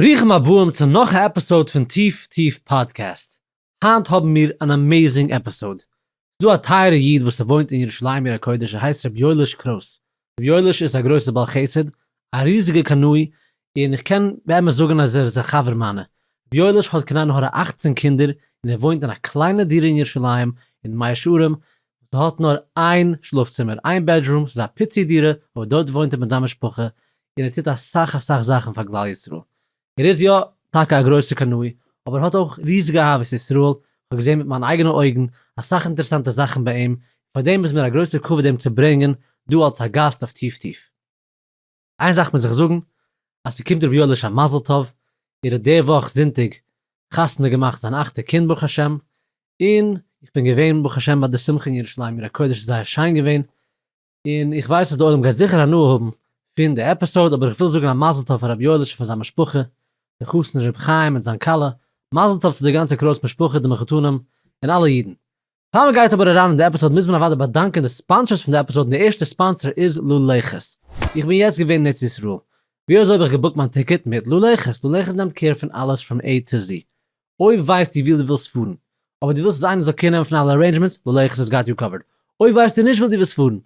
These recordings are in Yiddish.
ברוכים הבאים צו נאך א episode פון טיף טיף פאדקעסט. היינט האבן מיר אן amazing episode. ס'דא א טייערע איד וואס ער וואוינט אין ירושלים עיר הקודש ער הייסט ר' יואליש קרויס. ר' יואליש איז א גרויסע בעל חסד, א ריזיגע קנאי, און איך קען באמת זאגן אז ער איז א חבר מיינע. ר' יואליש האט קיין עין הרע אכצן קינדער און ער וואוינט אין א קליינע דירה אין ירושלים אין מאה שערים וואס האט נאר איין שלאף צימער, איין bedroom, ס'איז א פיצי דירה אבער דארט וואוינט ער מיט זיין משפחה און ער טוט אסאך אסאך זאכן פאר כלל ישראל. ער איז יא טאקע א גרויסע קנאי, אבער ער האט אויך ריזיגע אהבת ישראל, איך האב געזען מיט מיינע אייגענע אויגן אסאך אינטערעסאנטע זאכן ביי אים, און פאר דעם איז מיר א גרויסע כבוד אים צו ברענגען דא אלס א גאסט אויף טיף טיף. איין זאך מוז איך זאגן, אז ס'קומט רבי יואליש א מזל טוב, ער האט די וואך זונטאג חתונה געמאכט זיין אכטע קינד ברוך השם, און איך בין געווען ברוך השם ביי די שמחה אין ירושלים עיר הקודש איז זייער שיין געווען, און איך ווייס אז די עולם גייט זיכער הנאה האבן פון די episode, אבער איך וויל זאגן א מזל טוב פאר רבי יואליש און פאר זיין משפחה, די חתן ר' חיים מיט זיין כלה, מזל טוב צו די גאנצע קרויס משפחה, די מחותנים, און אלע אידן. פאר מען גייט אבער אריין אין די episode מוז מען אוודאי באדאנקען די sponsors פון די episode און די ערשטע sponsor איז ללכת. איך בין יעצט געווען אין ארץ ישראל, ווי אזוי האב איך געבוקט מיין ticket? מיט ללכת. ללכת נעמט care פון אלעס from A to Z. אויב ווייסטו וואו דו ווילסט פארן, אבער דו ווילסט אז איינער זאל care נעמען פון אלע arrangements, ללכת has got you covered. אויב ווייסטו נישט וואו דו ווילסט פארן,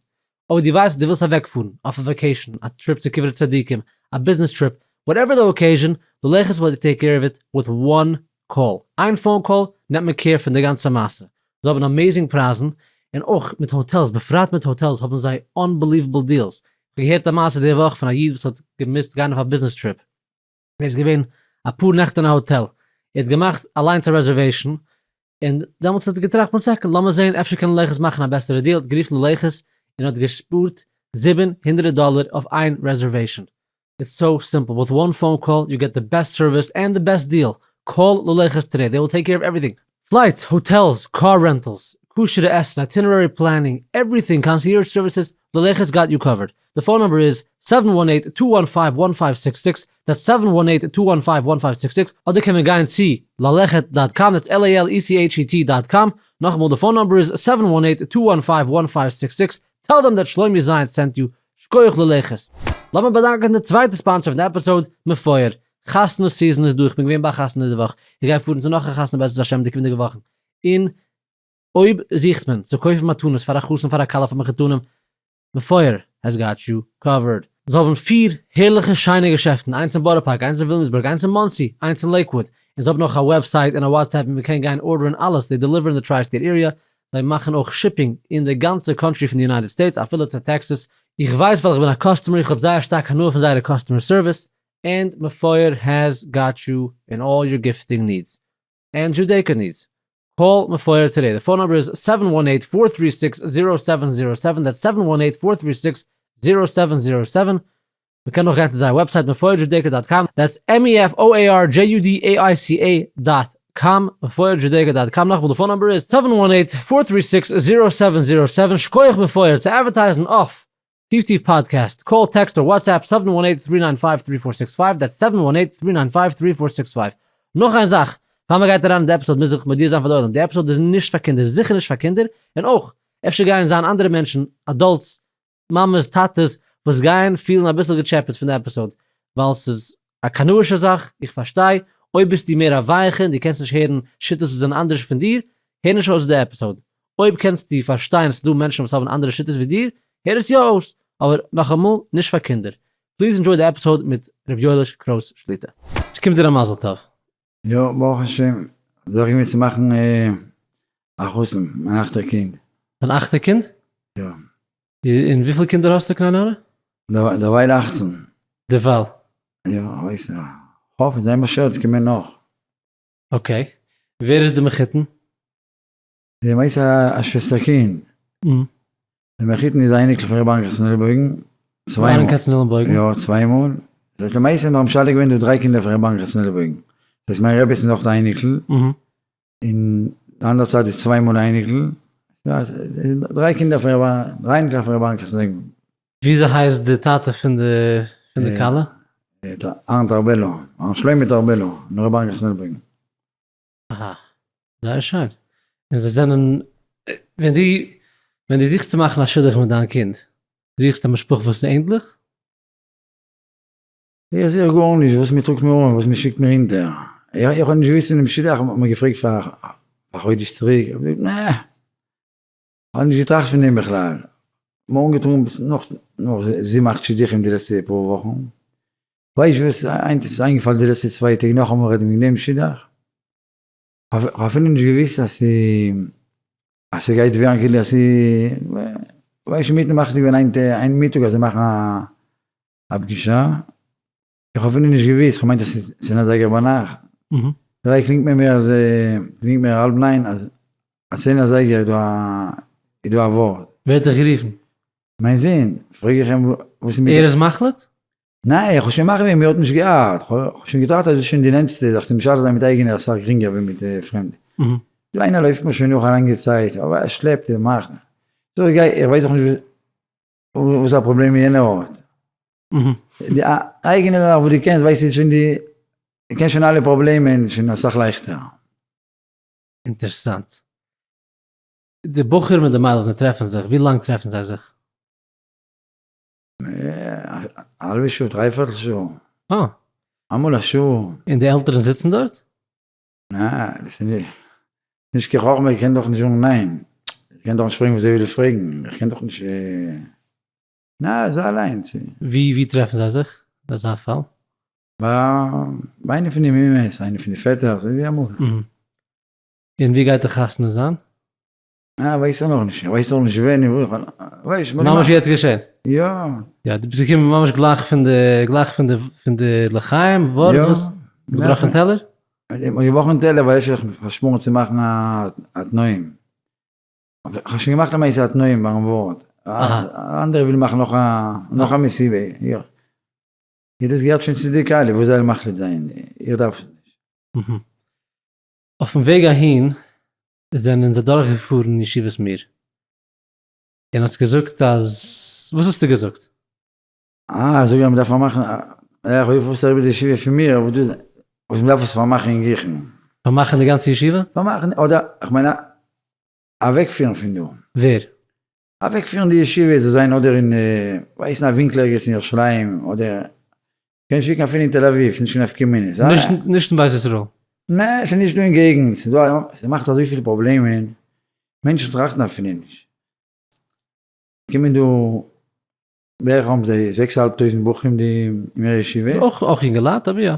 אבער דו ווייסט אז דו ווילסט אוועקפארן, אויף א vacation, א trip צו קברי צדיקים, א ביזנעס trip, whatever the occasion, ללכת will take care of it with one call. איין phone call נעמט מען care פון די גאנצע מעשה. זיי האבן amazing פרייזן, און אויך מיט האטעלס, בפרט מיט האטעלס האבן זיי unbelievable deals. כ'האב געהערט א מעשה די וואך פון א איד וואס האט געמוזט גיין אויף א ביזנעס trip. ער איז געווען אפאר נעכט אין א האטעל, ער האט געמאכט אליינס א reservation, און דעמאלטס האט ער געטראכט one second, לאמיר זען אפשר קען ללכת מאכן א בעסערע deal, האט גערופן ללכת און האט געשפארט 700 דאלער אויף איין reservation. It's so simple, with one phone call you get the best service and the best deal, call ללכת today, they will take care of everything, flights, hotels, car rentals, כשר'ע עסן, itinerary planning, everything, concierge services, ללכת got you covered. די phone number איז seven one eight two one five one five six six, that's seven one eight two one five one five six six, אדער קען מען גיין צו ללכת dot com, that's L A L E C H E T dot com, נאכאמאל די phone number איז seven one eight two one five one five six six, tell them that שלומי זיינס sent you, שכוח ללכת. לאמיר באדאנקען די צווייטע sponsor פון די episode, מפואר. חתונה season איז דא, איך בין געווען ביי א חתונה די וואך, איך גיי פארן צו נאך א חתונה בעזרת השם די קומענדיגע וואכן, און אויב זוכט מען צו קויפן מתנות פאר א חתן פאר א כלה פאר מחותנים, מפואר has got you covered. זיי האבן פיר הערליכע שיינע געשעפטן, איינס אין בארא פארק, איינס אין וויליאמסבורג, איינס אין מאנסי, איינס אין לעיקוואוד, און זיי האבן אויך א website און א WhatsApp ווי מען קען גיין ארדערן אלעס, זיי דעליווערן די tri-state area, זיי מאכן אויך shipping אין די גאנצע country פון די יונייטעד סטעיטס אפילו צו טעקסעס, איך ווייס ווייל איך בין א customer, איך האב זייער שטארק הנאה פון זייערע customer service, and מפואר has got you in all your gifting needs and Judaica needs. Call מפואר today, די phone number איז seven one eight four three six zero seven zero seven, that's seven one eight four three six zero seven zero seven, מ'קען אויך גיין צו זייער website מפואר Judaica dot com, that's M E F O A R J U D A I C A dot com, מפואר Judaica dot com, נאכאמאל די phone number איז seven one eight four three six zero seven zero seven, שקויעך מפואר צו אדווערטייזן אויף טיף טיף פאדקעסט, call text or WhatsApp seven one eight three nine five three four six five, that's seven one eight three nine five three four six five. נאך איין זאך, פאר מען גייט אריין אין די episode מוז איך מודיע זיין פאר די עולם, די episode איז נישט פאר קינדער, זיכער נישט פאר קינדער, און אויך, אפשר גייען זיין אנדערע מענטשן, adults, מאמעס, טאטעס, וואס גייען פילן אביסל געטשעפעט פון די episode, ווייל ס'איז א קנאישע זאך, איך פארשטיי, אויב ביסטו מער א ווייכע און דו קענסט נישט הערן שיטות וואס זענען אנדערש פון דיר, הער נישט אויס די episode. אויב קענסטו פארשטיין אז ס'דא מענטשן וואס האבן אנדערע שיטות ווי דיר, הער עס יא אויס, אבער נאכאמאל, נישט פאר קינדער. Please enjoy די episode מיט ר' יואליש קרויס שליטא. ס'קומט דיר א מזל טוב. יא, ברוך השם, זוכה געווען צו מאכן א חתן, מיין אכטער קינד. דיין אכטער קינד? יא. און וויפיל קינדער האסטו קיין עין הרע? דערווייל אכצן. דערווייל? יא, כ'ווייס נישט, כ'האף זיי באשערט ס'קומען נאך. Okay. ווער איז די מחותן? די מיינסט א שוועסטער קינד? די מחותן איז א אייניקל פון ר' אהרן קאצנעלנבויגן, צוויי מאל. קאצנעלנבויגן? יא, צוויי מאל. דאס הייסט למעשה איז נאך משנה געווען דא דריי קינדער פון ר' אהרן קאצנעלנבויגן. דאס הייסט מיין רבי איז נאך די אייניקל, און די אנדערע צד איז צוויי מאל אייניקל. דריי קינדער פון ר' אהרן, דריי אייניקלעך פון ר' אהרן קאצנעלנבויגן. וויאזוי הייסט די טאטע פון די פון די כלה? אהרן טארבעלא, אהרן שלמה טארבעלא, ר' אהרן קאצנעלנבויגן. אהא, זייער שיין. און זיי זענען, ווען דו, ווען דו זוכסט צו מאכן א שידוך מיט דיין קינד, זוכסטו א משפחה וואס איז ענדליך? איך זוך גארנישט וואס מען טראגט מיר אן, וואס מען שיקט מיר אונטער, איך האב נישט געוואוסט פונעם שידוך, מען האט מיר געפרעגט פאר א חודש צוריק, איך האב געזאגט נע, איך האב נישט געטראכט פון דעם בכלל, מיר אנגעטראגן נאך נאך זיבן אכט שידוכים די לעצטע פאר וואכן, ווייסט וואס איז איינגעפאלן די לעצטע צוויי טעג נאכאמאל רעדן וועגן דעם שידוך, כ'האב אפילו נישט געוואוסט אז אז ס'גייט ווערן כאילו אז ווייסט אינמיטן מאכט געווען איין מיטאג אז זיי מאכן א פגישה, איך האב אפילו נישט געוואוסט, כ'מיין אז ס'איז צען אזייגער ביינאכט, דריי קלינגט מען מיר אז קלינגט מיר האלב ניין אז צען אזייגער איז דא א איז דא א ווארט. ווער האט דיך גערופן? מיין זון, פרעג איך אים וואס איז מיט. ער איז מחליט? ניין, איך האב שוין מחליט געווען, מיר האט נישט געארט, איך האב שוין געטראכט אז דאס איז שוין די נענטסטע זיך צו משדך זיין מיט אייגענע אסאך גרינגער ווי מיט פרעמדע. דא איינער לויפט מיר שוין נאך א לאנגע צייט, אבער ער שלעפט און מאכט. זאג איך גיי, איך ווייס דאך נישט וואס א פראבלעם יענער האט. די אייגענע זאך וואס דו קענסט ווייסטו שוין די, דו קענסט שוין אלע פראבלעמען, שוין אסאך לייכטער. אינטערסאנט. די בחור מיט די מיידל זיי טרעפן זיך, ווי לאנג טרעפן זיי זיך? א האלבע שעה, דריי פערטל שעה. אה. אמאל א שעה. און די עלטערן זיצן דארט? ניין, דאס איז נישט קיין חכמה, איך קען דאך נישט זאגן ניין. איך קען דאך נישט פרעגן וואס זיי ווילן פרעגן, איך קען דאך נישט. ניין, זיי אליינס. ווי טרעפן זיי זיך אין אזא פאל? ביי איינע פון די מומעס, איינע פון די פעטערס, אזוי ווי אמאל. און ווי גייט די חתונה זיין? אה, ווייס איך נאכנישט, איך ווייס נאכנישט ווען און וואו, ווייס ממש יעצט געשען? יא. יא, דו ביסט געקומען ממש גלייך פון די, גלייך פון די, פון די לחיים ווארט וואס, געבראכן טעלער? געבראכן טעלער ווייל איך האב פארשפארן צו מאכן א תנאים. איך האב שוין געמאכט למעשה א תנאים ביים ווארט. אנדערע ווילן מאכן נאך א, נאך א מסיבה. איך דאס געהערט שוין צו די קהלה, וואס זאל מחליט זיין, איך דארף עס נישט. אויפן וועג אהין זענען זיי דורכגעפארן ישיבת מיר, און האסט געזאגט אז, וואס האסטו געזאגט? אה, זאג איך מ'דארף פארמאכן, איך וויל פארסט אריבער די ישיבה פון מיר, וואס דו, וואס מ'דארף עס פארמאכן אין גיכן. פארמאכן די גאנצע ישיבה? פארמאכן, אדער, איך מיין אוועקפירן פון דא. ווער? אוועקפירן די ישיבה זאל זיין אדער אין, ווייס אין א ווינקל ערגעץ אין ירושלים, אדער קען שיקן אפילו אין תל אביב, ס'נישט קיין נפקא מינה. נישט נישט אין בית ישראל? נע, ס'איז נישט דא אין געגנט, ס'איז דא, ס'מאכט אזויפיל פראבלעמען, מענטשן טראכטן אפילו נישט. קומען דא, בערך האבן זיי זעקס אהאלב טויזנט בחורים די אין ישיבה. אויך אויך אינגעלייט אבער יא.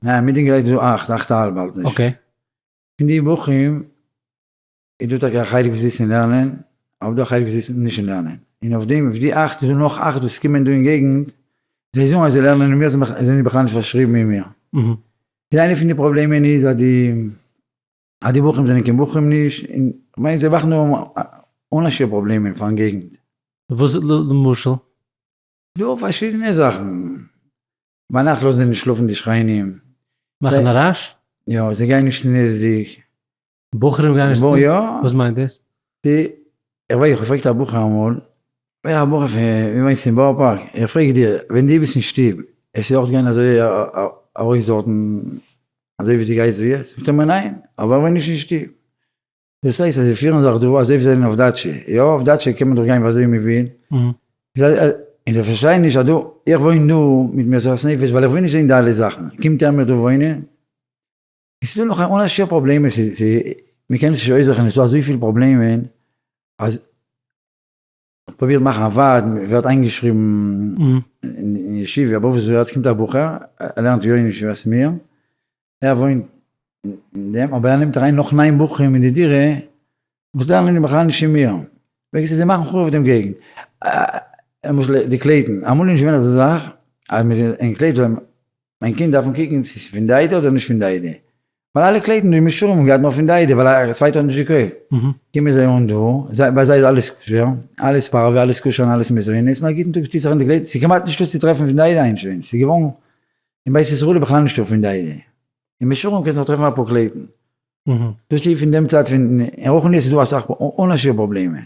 ניין, מיט אינגעלייט איז דא אכט, אכט אהאלב האלט נישט. okay. פון די בחורים איז דא טאקע א חלק וואס זיצן און לערנען, אבער דא א חלק וואס זיצן נישט און לערנען, און אויף דעם אויף די אכט איז דא נאך אכט וואס קומען דא אין געגנט, זיי זאגן אז זיי לערנען אין מיר, זיי זענען בכלל נישט פארשריבן אין מיר. און איינע פון די פראבלעמען איז אז די אז די בחורים זענען קיין בחורים נישט, און כ'מיין זיי מאכן דא אן א שיעור פראבלעמען פארן געגנט. וואס למשל? דא פארשידענע זאכן, ביינאכט לאזן זיי נישט שלאפן די שכנים. מאכן א רעש? יא, זיי גייען נישט צניעות'דיג. בחורים גייען נישט צניעות'דיג? וואס מיינט דאס? די, איך ווייס, איך האב געפרעגט א בחור אמאל, א בחור פון, ווי מיינסטו אין בארא פארק? איך פרעג דיר, ווען דו ביסט אין שטוב, עס איז אויך געווען אזוי ארויס דארטן, אזוי ווי דו גייסט דא יעצט? זאגט ער מיר ניין, אבער איך בין נישט אין שטוב. דאס הייסט אז זיי פירן זיך דא אזוי ווי זיי זענען אויף דאטשע, יא אויף דאטשע קען מען דאך גיין ווי אזוי מען וויל, און זיי פארשטייען נישט אז דא, איך וואוין דא מיט מסירת נפש ווייל איך וויל נישט זען די אלע זאכן, קומט ער מיר דא וואוינען? עס איז דא נאך אן א שיעור פראבלעמען, מען קען עס נישט אויסרעכענען, עס איז דא אזויפיל פראבלעמען אז פרובירט מאכן א ועד, מען ווערט איינגעשריבן אין ישיבה, אבער וואס ווערט, קומט א בחור, ער לערנט יא אין ישיבת מיר, ער וואוינט אין דעם, אבער ער נעמט אריין נאך ניין בחורים אין די דירה, וואס לערנען בכלל נישט אין מיר, בקיצור זיי מאכן חרוב דעם געגנט, למשל די קלייטן, אמאל איז נישט געווען אזא זאך אז מיט אין קלייט זאל מיין קינד דארפן קוקן צו ס'איז פון די עדה אדער נישט פון די עדה, ווייל אלע קלייטן דא אין משולם האבן געהאט נאר פון די עדה ווייל א צווייטער האט נישט געקויפט, קומען זיי אן דא, ביי זיי איז אלעס כשר, אלעס פארווע, אלעס כשר און אלעס מזונות, און א גוטן טאג טוט זיך אין די קלייט, ס'איז כמעט נישטא צו טרעפן פון די עדה היינט שוין, ס'איז געווארן אין בית ישראל איז בכלל נישטא פון די עדה, אין משולם קענסטו נאך טרעפן אפאר קלייטן. דאס איז פון דעם צד פון אין רוחניות איז דא אסאך אן א שיעור פראבלעמען,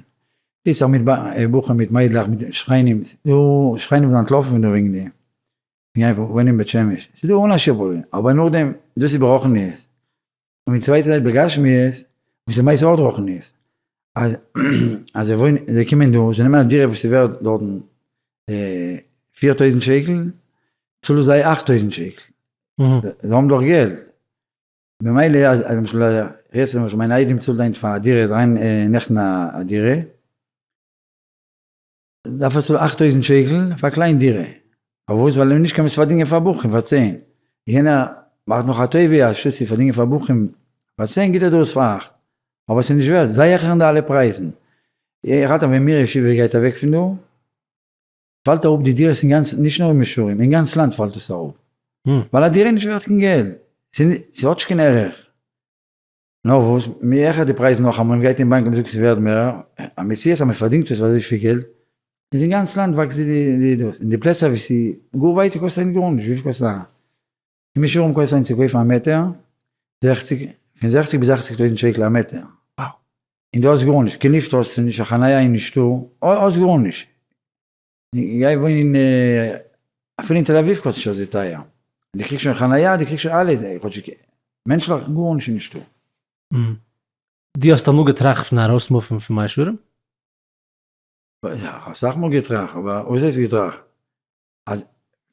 טוט זיך מיט בחורים מיט מיידלעך מיט שכנים, ס'דא שכנים זענען אנטלאפן פון דא וועגן דעם, גיין וואוינען אין בית שמש, ס'איז דא אן א שיעור פראבלעמען, אבער נאכדעם דאס איז ברוחניות, און די צווייטע זייט בגשמיות, וואס איז למעשה אויך רוחניות, אז אז זיי וואוינען זיי קומען דא זיי נעמען א דירה וואס איז ווערט דארטן 4000 שקל. צאל זיי 8000 שקל. זיי האבן דאך געלט. ממילא אז למשל יעצט למשל מיין איידעם צאלט היינט פאר א דירה איז אריין נעכטן א דירה, דארף ער צאלן 8000 שקל פאר א קליין דירה, פארוואס? ווייל ער נישט קיין וואס פארדינגען פאר בחורים פאר צען, יענער מאכט נאך א טובה א שטות צו פארדינגען פאר בחורים פאר צען גיט ער דאס פאר אכט, אבער ס'איז נישט ווערט, זיי העכערן די אלע פרייזן, איך האלט אז ווען מיר ישיבה גייט אוועק פון דא, פאלט אראפ די דירות אין גאנץ, נישט נאר אין מאה שערים, אין גאנץ לאנד פאלט עס אראפ, ווייל א דירה איז נישט ווערט קיין געלט, ס'האט נישט קיין ערך, נאר וואס, מ'העכערט די פרייזן נאכאמאל, מ'גייט אין באנק און מ'זאגט ס'איז ווערד מער, א מציאות אז מ'פארדינגט עס פאר אזויפיל געלט, איז אין גאנץ לאנד וואקסט די דאס, אין די פלעצער ווי ס'איז גאר ווייט קאסט היינט גארנישט, וויפיל קאסט א, אין מאה שערים קאסט היינט צו קויפן א מעטער, זעכציג, פון זעכציג ביז אכציג טויזנט שקל א מעטער. און דו האסט גארנישט, קיין לופט האסטו נישט, א חניה איז נישטא, האסט גארנישט. גיי וואוין אין, אפילו אין תל אביב קאסט נישט אזוי טייער. דו קריגסט שוין חניה, דו קריגסט שוין אלעס, כאטשיג מענטשליך גארנישט איז נישטא. דו האסט אמאל געטראכט פון ארויסמופן פון מאה שערים? יא, כ'האב אסאך מאל געטראכט, אבער וואס הייסט געטראכט? אז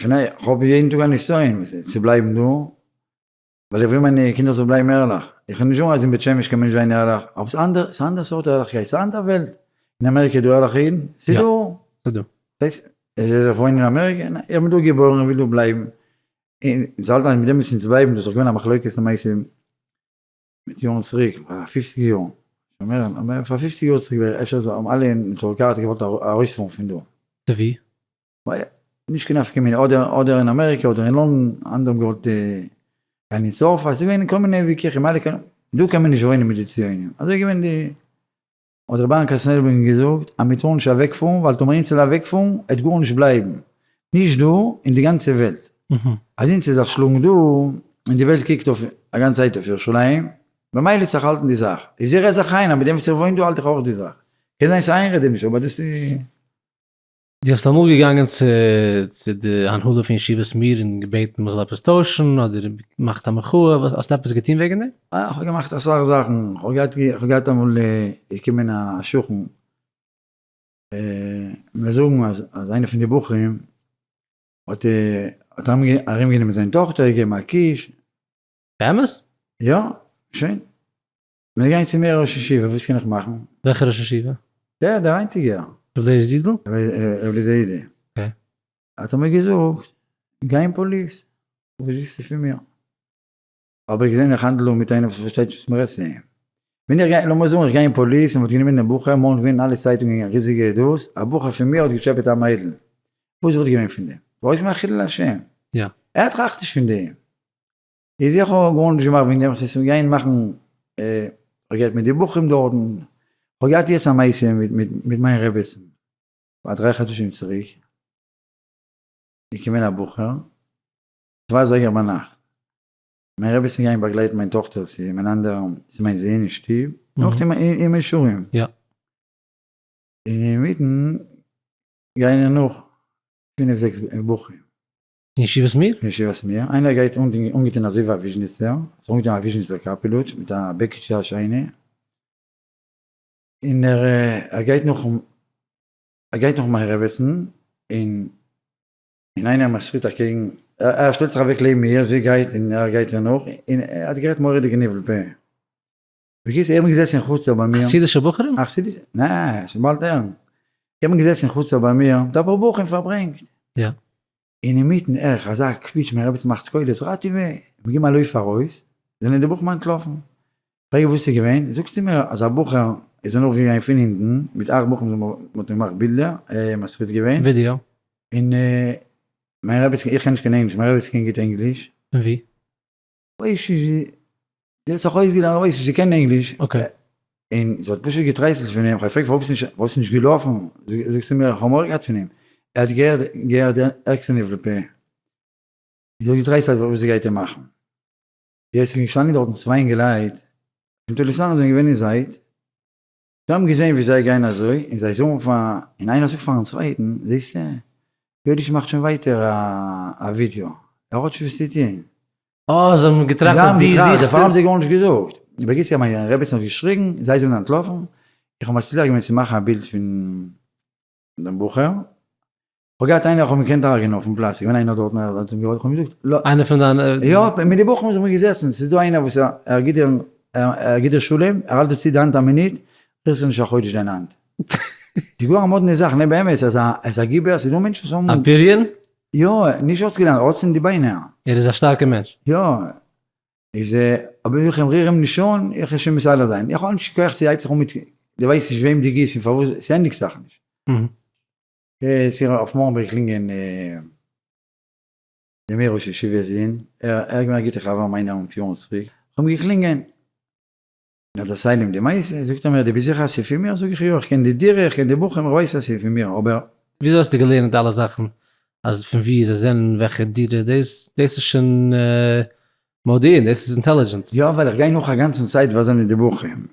פון א, כ'האב יעדן טאג א נסיון צו בלייבן דא, ווייל איך וויל מיינע קינדער זאלן בלייבן ערליך, איך וויל נישט זאגן אז אין בית שמש קען מען נישט זיין ערליך, אבער ס'איז אנדער, ס'איז אנדער סארט ערליכקייט, ס'איז אנדער וועלט, אין אמעריקע איז דא ערליכע אידן? ס'איז דא. ס'איז דא. ס'הייסט, זיי זיך וואוינען אין אמעריקע? ניין, איך בין דא געבוירן, איך וויל דא בלייבן, און זיי האלטן אז מיט דעם מוזן זיי בלייבן, דאס איז דאך געווען א מחלוקת למעשה מיט יארן צוריק, פאר פופציג יאר, שוין מער, פאר פופציג יאר צוריק בערך, אפשר האבן אלע אין טורקאי געוואלט ארויספארן פון דא. צו ווי? נישט קיין נפקא מינה, אדער אדער אין אמעריקע אדער אין לונדון, אנדערע האבן געוואלט גיין אין צרפת, ס'איז געווען כל מיני וויכוחים, אלע קענען, דא קען מען נישט וואוינען מיט די ציונים, אזוי איז געווען די, האט רבי אהרן קאצנעלבוים געזאגט אז מען טאר נישט אוועקפארן ווייל טאמער אונז וועלן אוועקפארן עט גארנישט בלייבן, נישט דא אין די גאנצע וועלט, אז אונז זיך שלאגן דא, און די וועלט קוקט אויף א גאנצע צייט אויף ירושלים, במילא זיך האלטן די זאך, איז איך רעד זיך איין אז מיט דעם וואס איך וואוין דא האלט איך אויך די זאך, קען זיין ס'איז איינרעדעניש אבער דאס איז. דו האסט אמאל געגאנגען צו צו די הנהלה פון ישיבת מיר און געבעטן מ'זאל עפעס טוישן אדער געמאכט א מחאה, וואס האסטו עפעס געטון וועגן דעם? אה, כ'האב געמאכט אסאך זאכן, כ'האב געהאט כ'האב געהאט אמאל געקומען א שכן מיר זאגן אז אז איינער פון די בחורים האט האט ארומגענומען זיין טאכטער געגעבן א קיש. באמת? יא, שוין. מיר גייען צו מיר ראש ישיבה, וואס קען איך מאכן? וועלכע ראש ישיבה? דער, דער היינטיגער. ר' לייזער זידל? ר' לייזער אידל. okay. האט ער מיר געזאגט, גיי אין פאליס, וואס ווילסטו פון מיר? האב איך געזען איך האנדל דא מיט איינער וואס פארשטייט נישט וואס מ'רעדט צו אים. ווען איך גיי, לאמיר זאגן איך גיי אין פאליס און מ'האט גענומען דעם בחור, מארגן געווען אין אלע צייטונגען א ריזיגע עדות, א בחור פון מיר האט געטשעפעט א מיידל. וואס וואלט געווען פון דעם? וואס איז מיין חילול השם? יא. ער טראכט נישט פון דעם. איז איך האב גארנישט געמאכט וועגן דעם, כ'זאל גיין מאכן, כ'האב גערעדט מיט די בחורים דארטן, כ'האב געהאט יעצט א מעשה מיט מיין רעבעצן, פאר דריי חדשים צוריק, איז געקומען א בחור, צוויי אזייגער ביינאכט, מיין רעבעצן געגאנגען באגלייטן מיין טאכטער צו מיין אנדערע, צו מיין זון אין שטוב, נאכדעם אין מאה שערים, און אינמיטן גייען איר נאך פינף זעקס בחורים. אין ישיבת מיר? אין ישיבת מיר, איינער גייט אנגעטון אזוי ווי א וויזשניצער, האט זיך אנגעטון א וויזשניצער קאפעלוטש מיט א בעקיטשע א שיינע, און ער ער גייט נאך ער גייט נאך מיין רעבעצן, און און איינער משריט אקעגן, ער שטעלט זיך אוועק לעבן איר, זי גייט און ער גייט איר נאך, און ער האט גערעדט מורא'דיגע ניבול פה. בקיצור איך בין געזעצן אין חצר ביי מיר. חסידישע בחורים? א חסידישע, נע, שוין באלד הערן. איך בין געזעצן אין חצר ביי מיר, מיט אפאר בחורים פארברענגט. יא. אינמיטן הער איך אזא קוויטש מיין רעבעצן מאכט קולות ראטעווע! איך בין געגעבן א לויף ארויס, זענען די בחורים אנטלאפן. פרעג איך וואס איז געווען, זאגט זי מיר אז א בחור איז נאך געגאנגען פון אונטן מיט אכט בחורים מ'האט געמאכט בילדער, מספיד געווען. ווידיאו. און מיין רעבעצן, איך קען נישט קיין ענגליש, מיין רעבעצן קען גוט ענגליש. פון ווי? ווייס נישט, זי האט זיך אויסגעלערנט, ווייס נישט, זי קען ענגליש. okay. און זי האט פשוט געטרייסלט פון אים, כ'האב געפרעגט פארוואס ביסטו נישט נישט געלאפן, זאגט זי מיר איך האב מורא געהאט פון אים, ער האט געהערט געהערט די ערגסטע ניבול פה, זי האט געטרייסלט וואס זי גייט אים מאכן. יעצט איז געשטאנען דארטן צוויי אינגעלייט, פון טוליסאנא זענען געווען אין זייט, זיי האבן געזען ווי זיי גייען אזוי, און זיי זאגן פאר, און איינער זאגט פארן צווייטן, זעסטו, יואליש מאכט שוין ווייטער א ווידיאו, ער האט שוין וואס צו טון. אה, זיי האבן געטראכט אז דו זוכסט. דערפאר האבן זיי גארנישט געזאגט. בקיצור, מיין רעבעצן האט געשריגן, זיי זענען אנטלאפן, איך האב מצליח געווען צו מאכן א בילד פון דעם בחור. כ'האב געהאט איינער, כ'האב אים געקענט הרג'ענען אויפן פלאץ, ס'איז געווען איינער דארטן, ער האט אים געוואלט, כ'האב אים געזאגט, לא. איינער פון דיינע. יא, מיט די בחורים זענען מיר געזעצן, ס'איז דא איינער וואס ער גיט דיר, ער גיט דיר שלום, ער האלט דיר צו די האנט א מינוט, רירסט נישט א חודש דיין האנט. ס'איז גאר א מאדנע זאך, ניין באמת, ער איז א גיבור, ס'איז דא מענטשן וואס האבן. א בריון? יא, נישט אויסגעלערנט, ער האט עס אין די ביינער. ער איז א שטארקע מענטש. יא, איז אבער איך אים ריר אים נישט אן, איך וועל שוין מסדר זיין, איך האב נישט כח צו הייבט זיך אן מיט, די ווייסט נישט וועם די גיסט און פארוואס, ס'ענדיגט זיך נישט. אויף מארגן בין איך געקלינגען דעם ראש ישיבה זון, ער איז געווען א גוטע חבר מיינער מיט יארן צוריק, איך האב אים געקלינגען, און איך דערצייל אים די מעשה, זאגט ער מיר דו ביסט זיכער אז ס'איז פון מיר? זאג איך יא, איך קען די דירה, איך קען די בחורים, איך ווייס אז ס'איז פון מיר, אבער. וויאזוי האסטו געלערנט אלע זאכן אז פון וואו זיי זענען, וועלכע דירה, דאס דאס איז שוין מודיעין, דאס איז intelligence. יא, ווייל איך גיי נאך א גאנצן צייט ווער זענען די בחורים.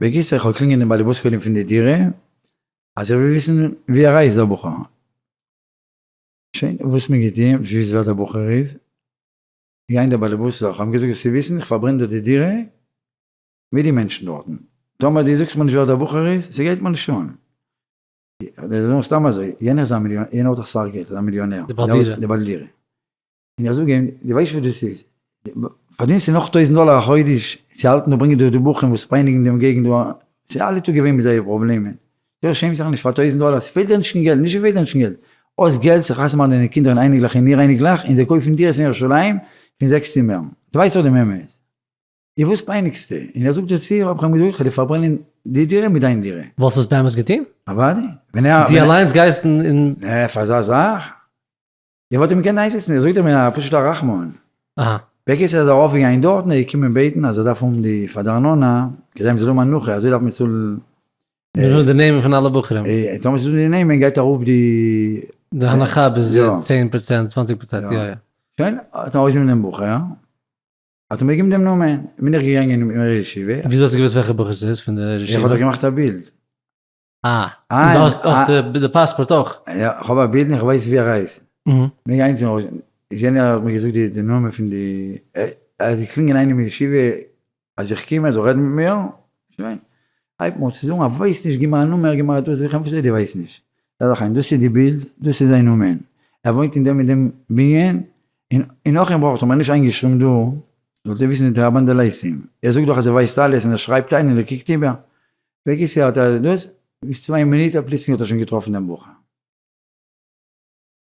בקיצור, איך האב געקלינגען דעם בעל הבית קודם פון די דירה, אז איך וויל וויסן ווי ער הייסט דער בחור. שוין, וואס מען געטוהן, נישט געוויסט ווער דער בחור איז, געגאנגען דער באלעבאס זאך, האב אים געזאגט זאלסט וויסן איך פארברען דיר די דירה מיט די מענטשן דארטן, טאמער דו זאגסט מיר נישט ווער דער בחור איז, ס'גייט מיר נישט אן. זיי זאגן סתם אזוי, יענער איז א מיליאנער, יענער האט אסאך געלט, איז א מיליאנער, די בעל דירה. די בעל דירה. און איך זאג אים, דו ווייסט וואס דאס איז? פארדינסטו נאך טויזנט דאלער א חודש צו האלטן און ברענגען דא די בחורים וואס פייניגן דעם געגנט דא, ס'איז אלע טאג געווען מיט זייערע פראבלעמען, דו שעמסט זיך נישט פאר טויזנט דאלער, ס'פעלט דיר נישט קיין געלט, נישט ס'פעלט דיר נישט קיין געלט, האסט געלט צו חתונה מאכן דיינע קינדער און אייניקלעך און איר אייניקלעך און זיי קויפן דירות אין ירושלים פון זעקס צימערן, דו ווייסט דאך דעם אמת, און וואס פייניגסטו? און ער זאגט דיר צו, האב איך אים געזאגט, כ'וועל דיר פארברענען די דירה מיט דיין דירה. וואלסט עס באמת געטון? אוודאי, ווען ער. דו אליינס גייסט אין. נע, פאר אזא זאך? איך וואלט אים געקענט איינזעצן, איך זאג דיר, כ'בין א פשוט'ער רחמן. אהא. בקיצור איז ער ארויפגעגאנגען דארטן, ער איז געקומען בעטן אז ער דארף האבן די פאר די ארנונה, כדי מ'זאל האבן הנחה, אזוי דארף מען צאלן. מיר ווילן די נעמען פון אלע בחורים. טאמער ס'איז דא די נעמען גייט אראפ די. די הנחה ביז 10%, 20%, יא יא. שוין, האט מען ארויסגענומען דעם בחור, האט ער מיר געגעבן דעם נאמען, בין איך געגאנגען אין ראש ישיבה. וויאזוי האסטו געוואוסט וועלכע בחור ס'איז פון די ראש ישיבה? איך האב דאך געמאכט א בילד. אה, און דו האסט האסט די פאספארט אויך? יא, איך האב א בילד און איך ווייס ווי ער הייסט. מיר גייען צום ראש, יענער האט מיר געזאגט די נאמען פון די, ער האט געקלינגען איינעם אין ישיבה אז איך קום ער זאל רעדן מיט מיר, שוין. הייבט מיר אן צו זאגן ער ווייסט נישט, גיב מיר א נומער, גיב מיר א דאס, זאג איך אים וואס הייסט דו ווייסט נישט? זאג איך אים דאס איז די בילד, דאס איז זיין נאמען, ער וואוינט אין דעם און דעם בנין, און נאך אים ברויך איך האב מיר נישט איינגעשריבן דא, זאלט איר וויסן די רבן דלייסים, ער זאגט דאך אז ער ווייסט אלעס און ער שרייבט איין און ער קוקט איבער. בקיצור האט ער דאס, ביז צוויי מינוט האט פלוצלינג האט ער שוין געטראפן דעם בחור.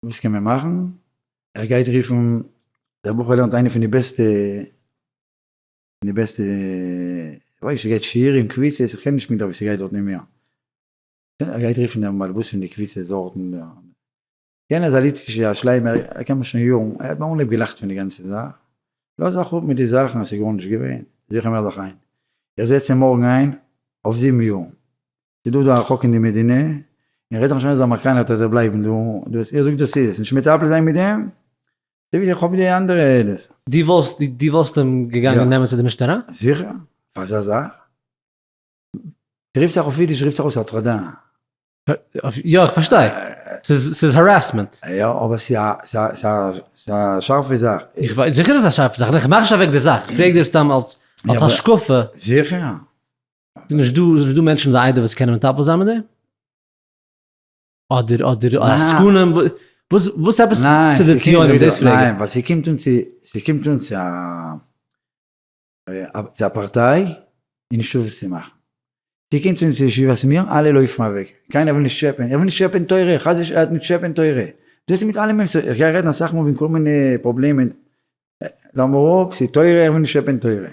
וואס קען מען מאכן? ער גייט רופן, דער בחור לערנט איינע פון די בעסטע, פון די בעסטע, כ'ווייס נישט, ס'גייט שיעורים, קבוצות, איך קען נישט פונקטליך ווי ס'גייט דארט נישט מער. ער גייט רופן דעם בעל הבית פון די קבוצה דארטן, יענער איז א ליטווישע א שליימער, ער קען מיר שוין יארן, ער האט מיר אנהויב געלאכט פון די גאנצע זאך, לאז זיך אפ מיט די זאכן עס איז גארנישט געווען, זיך אים ערליך איין, איך זעץ אים מארגן איין אויף 7 יאר, ס'איז דא דא א חוק אין די מדינה, און רעד זיך נישט איין אז אמעריקאנער וועט ער בלייבן דא, דאס איך זאג דאס איז עס, נישט מטפל זיין מיט דעם, אזוי ווי איך האב די אנדערע עדות. דו וואלסט אים געגאנגען נעמען צו די משטרה? זיכער, פאר אזא זאך. רופט זיך אויף אידיש רופט זיך אויס הטרדה. יא איך פארשטיי, ס'איז harassment. יא אבער ס'איז א שארפע זאך. איך ווייס, זיכער איז א שארפע זאך, איך מאך נישט אוועק די זאך, איך פרעג דיר סתם אלס השקפה. זיכער. ס'איז נישט דא מענטשן אין די עדה וואס קענען מטפל זיין מיט דעם? אדער אדער עסקנים, וואס וואס עפעס צו די ציונים דאס פרעג איך. ניין ווייל ס'קומט אן צו ס'קומט אן צו א צו א פארטיי איז נישטא וואס צו מאכן. ס'קומט צו צו ישיבת מיר אלע לויפן אוועק, קיינער וויל נישט טשעפען, ער וויל נישט טשעפען תורה, חס ושלום ער האט נישט טשעפען תורה. דאס איז מיט אלעמען, איך גיי רעדן אסאך מאל וועגן כל מיני פראבלעמען, לאמיר אפ, ס'איז תורה, איך וויל נישט טשעפען תורה.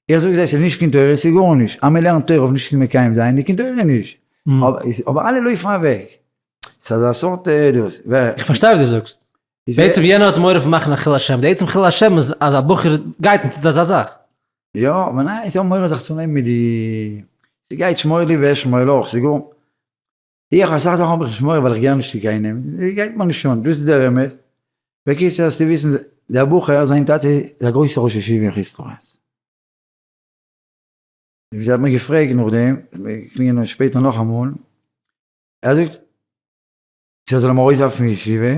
איך זאג זיי ס'איז נישט קיין תורה, ס'איז גארנישט. אז מ'לערנט תורה אויף נישט צו מקיים זיין, איז קיין תורה נישט. אבער אלע לויפן אוועק. ס'איז אזא סארט דאס. איך פארשטיי וואס דו זאגסט. בעצם יענער האט מורא פון מאכן א חילול השם, די עצם חילול השם איז אז א בחור גייט און טוט אזא זאך. יא, אבער ניין, זיי האבן מורא זיך צו נעמען מיט די, ס'גייט שמור לי ואשמור לך, ס'איז גאר, איך אסאך זאכן האב איך נישט מורא ווייל איך געהער נישט צו קיינעם, גייט מיר נישט אן, דאס איז דער אמת. בקיצור זאלסטו וויסן, דער בחור זיין טאטע איז א גרויסער ראש ישיבה אין חוץ לארץ. ווי זי האט מיר געפרעגט נאכדעם, מיר קלינגען שפעטער נאכאמאל, ער זאגט, צו ער זאל אים ארויסווארפן פון ישיבה,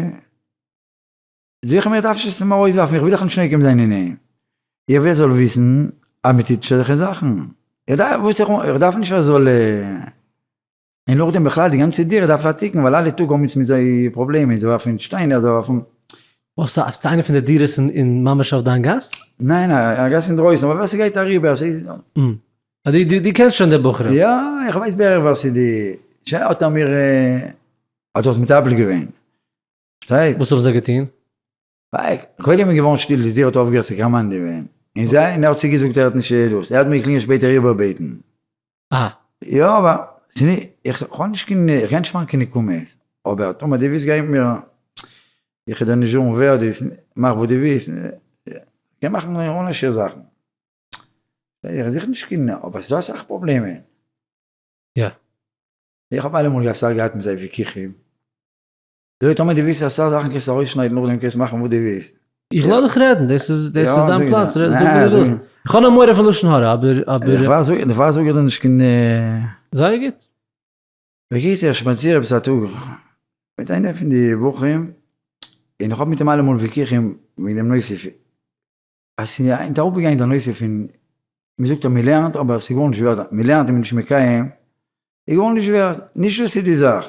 זאג איך אים איך דארף נישט אים ארויסווארפן, איך וויל דאך נישט נוקם זיין אין אים, איך וויל ער זאל וויסן אז מען טוט אזעלכע זאכן, איך דארף, וואס איך, איך דארף נישט ער זאל. און נאכדעם בכלל די גאנצע דירה דארף א תיקון ווייל אלע טאג האבן אונז מיט זיי פראבלעמען, זיי ווארפן שטיינער, זיי ווארפן. וואס ס'איז איינע פון די דירות אין ממש אויף דיין גאס? ניין א גאס אינדרויסן אבער ווער ס'גייט אריבער ס'איז. אה, דו קענסט שוין די בחורים? יא איך ווייס בערך ווער ס'איז די, שוין האט ער מיר האט ער עס מטפל געווען. פארשטייט? וואס האבן זיי געטון? קודם איז געווארן שטיל די טיר האט אויפגעהערט צו קאמאנדעווען, און זיי און ער האט צוגעזאגט ער האט נישט דאס, ער האט מיר געקלינגען שפעטער איבערבעטן. אה. יא אבער ס'נישט, איך האב נישט קיין, איך גיי נישט מאכן קיין נקמות, אבער טאמער דו ווילסט גיי מיט מיר, איך וועל דיר נישט זאגן ווער דו ביסט, מאך וואס דו ווילסט, קען מאכן אן א שיעור זאכן. איך זוך נישט קיין, אבער ס'איז דא אסאך פראבלעמען. יא. איך האב אלעמאל אסאך געהאט מיט זיי וויכוחים. זאג טאמער דו ווילסט אסאך זאכן קענסטו ארויסשניידן נאכדעם קענסט מאכן וואס דו ווילסט. איך לאז דיך רעדן, דאס איז דאס איז דיין פלאץ, זאג וואס דו ווילסט. איך האב נאר מורא פון לשון הרע, אבער אבער. דערפאר זאג איך דיר נישט קיין. זייער גוט. בקיצור איך שפאציר עפעס א טאג מיט איינער פון די בחורים, און איך האב מיט אים אלעמאל וויכוחים וועגן דעם נושא, אז ס'איז היינט אראפגעגאנגען דער נושא פון, מ'זאגט אז מ'לערנט אבער ס'איז גארנישט ווערד, מ'לערנט און מ'איז נישט מקיים, איז גארנישט ווערד, נישט דאס איז די זאך.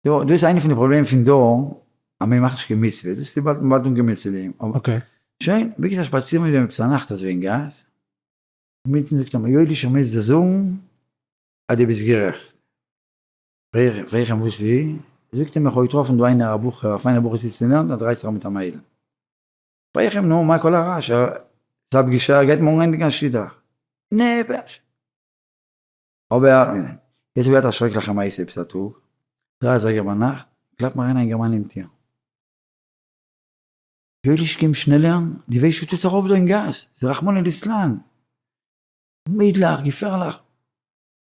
יא, דאס איז איינע פון די פראבלעמען פון דור, אז מען מאכט נישט קיין מצוה, דאס איז באלד באלד אנגעקומען צו דעם, אבער okay. שוין, בקיצור שפאצירן מיר עפעס א נאכט אזוי אין גאס, אינמיטן זאגט ער מיר, יואליש איך מוז דיר זאגן אז דו ביסט גערעכט, פרעג איך אים וואס איז, זאגט ער מיר איך האב געטראפן דא איינער א בחור, א פיינער בחור זיצט און לערנט, ער דרייט זיך מיט א מיידל, פרעג איך אים נו מה כל הרעש, ס'איז א פגישה, ער גייט מארגן ענדיגן א שידוך, נעבעך. אבער יעצט ווערט א שרעקליכע מעשה עפעס א טאג, 3 אזייגער ביינאכט, קלאפט מיר אריין א אינגערמאן אין טיר. יואליש קום שנעלער, דו ווייסט וואס טוט זיך אפ דא אין גאס, ס'איז רחמנא ליצלן, מיידלעך, געפערליך.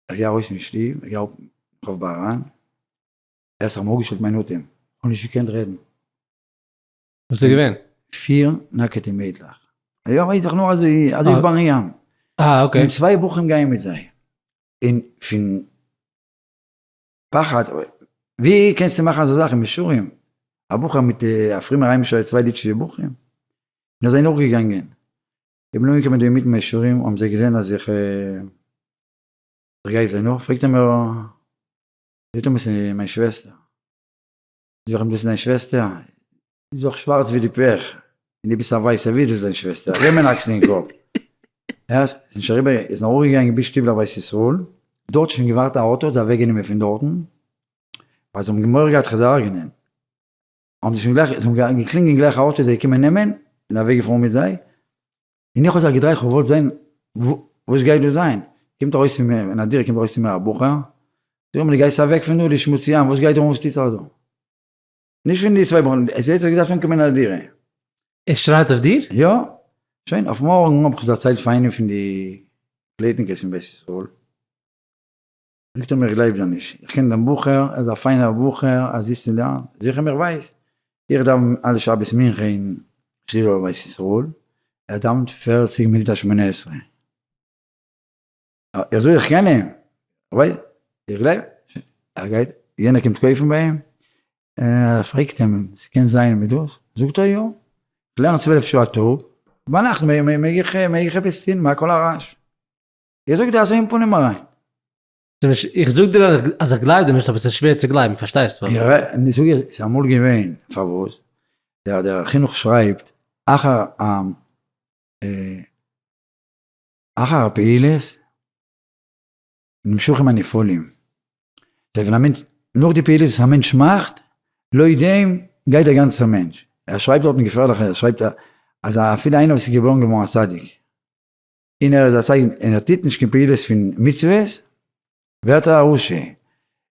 איך גיי ארויס פון שטוב, איך גיי אראפ רחוב באראן, ער האט זיך מיר אפגעשטעלט מיין אטעם, איך האב נישט געקענט רעדן. וואס איז געווען? פיר נאקעטע מיידלעך. יא ווייס איך נאר אזוי אזוי איז ביים ים. אה okay. און צוויי בחורים גייען מיט זיי. און פון פחד, ווי קענסטו מאכן אזא זאך אין מישורים? א בחור מיט א פרומער היימישער צוויי ליטווישע בחורים. און זיי נאכגעגאנגען. איך בין אנגעקומען דא אינמיטן מישורים האבן זיי געזען אז איך גיי זיי נאך, פרעגט ער מיר, זאגט ער מיר ס'איז מיין שוועסטער. זאג איך אים דאס איז דיין שוועסטער? זי איז דאך שווארץ ווי די פעך, און דו ביסט א ווייסער, ווי איז דאס דיין שוועסטער? געב מיר אן אקסל אין קאפ. הערסט? איז נישט אריבער, איז נאר ארויפגעגאנגען ביז שטיבלעך בית ישראל, דארט שוין געווארט א אויטא, האט זיי אוועקגענומען פון דארטן, ווייל זיי האבן מורא געהאט כ'וועל זיי הרג'נען. האבן זיי שוין גלייך, זיי האבן געקלינגען גלייך א אויטא זיי געקומען נעמען, און אוועקגעפארן מיט זיי. און איך האב זיך געדרייט, כ'האב געוואלט זען וואס גייט דא זיין, קומט ארויס צו מיר אין א דירה קומט ארויס צו מיר א בחור, זאג מיר דו גייסט אוועק פון דא, דו שמוציאן, וואס גייט דא אן, וואס טוט זיך דא? נישט פון די צוויי בחורים, עס האט געדארפט אנקומען אין א דירה. ער שרייט אויף דיר? יא, שוין, אויף מארגן האב איך עס דערציילט פאר איינעם פון די קלעטניקעס פון בית ישראל, זאגט ער מיר איך גלייב דיר נישט, איך קען דעם בחור, ער איז א פיינער בחור, ער זיצט און לערנט, זאג איך אים איך ווייס, איך דאווען אלע שבת מנחה אין שטיבל בית ישראל, ער דאווענט 40 מינוט א שמונה עשרה, איך זאג איך קען אים, איך ווייס, איך גלייב, ער גייט, יענער קומט קויפן ביי אים, ער פרעגט אים, ס'קען זיין מיט דאס? זאגט ער יא, איך לערן 12 שעה א טאג, ביינאכט מעג איך עפעס טון, מה כל הרעש? איך זאג דיר אזוי אין פנים אריין. איך זאג דיר אז איך גלייב דיר נישט אבער ס'איז שווער צו גלייבן פארשטייסט וואס. איך זאג דיר ס'איז אמאל געווען פארוואס דער דער חינוך שרייבט אחר אחר הפעילות נמשכים הנפעלים. זיי ווען א מענטש נאך די פעילות וואס א מענטש מאכט לויט דעם גייט דער גאנצער מענטש. ער שרייבט דארטן געפערליכע ער שרייבט אז אפילו איינער וואס איז געבוירן געווארן א צדיק און ער איז א צדיק און ער טוט נישט קיין פעולות פון מצוות, ווערט ער א רשע.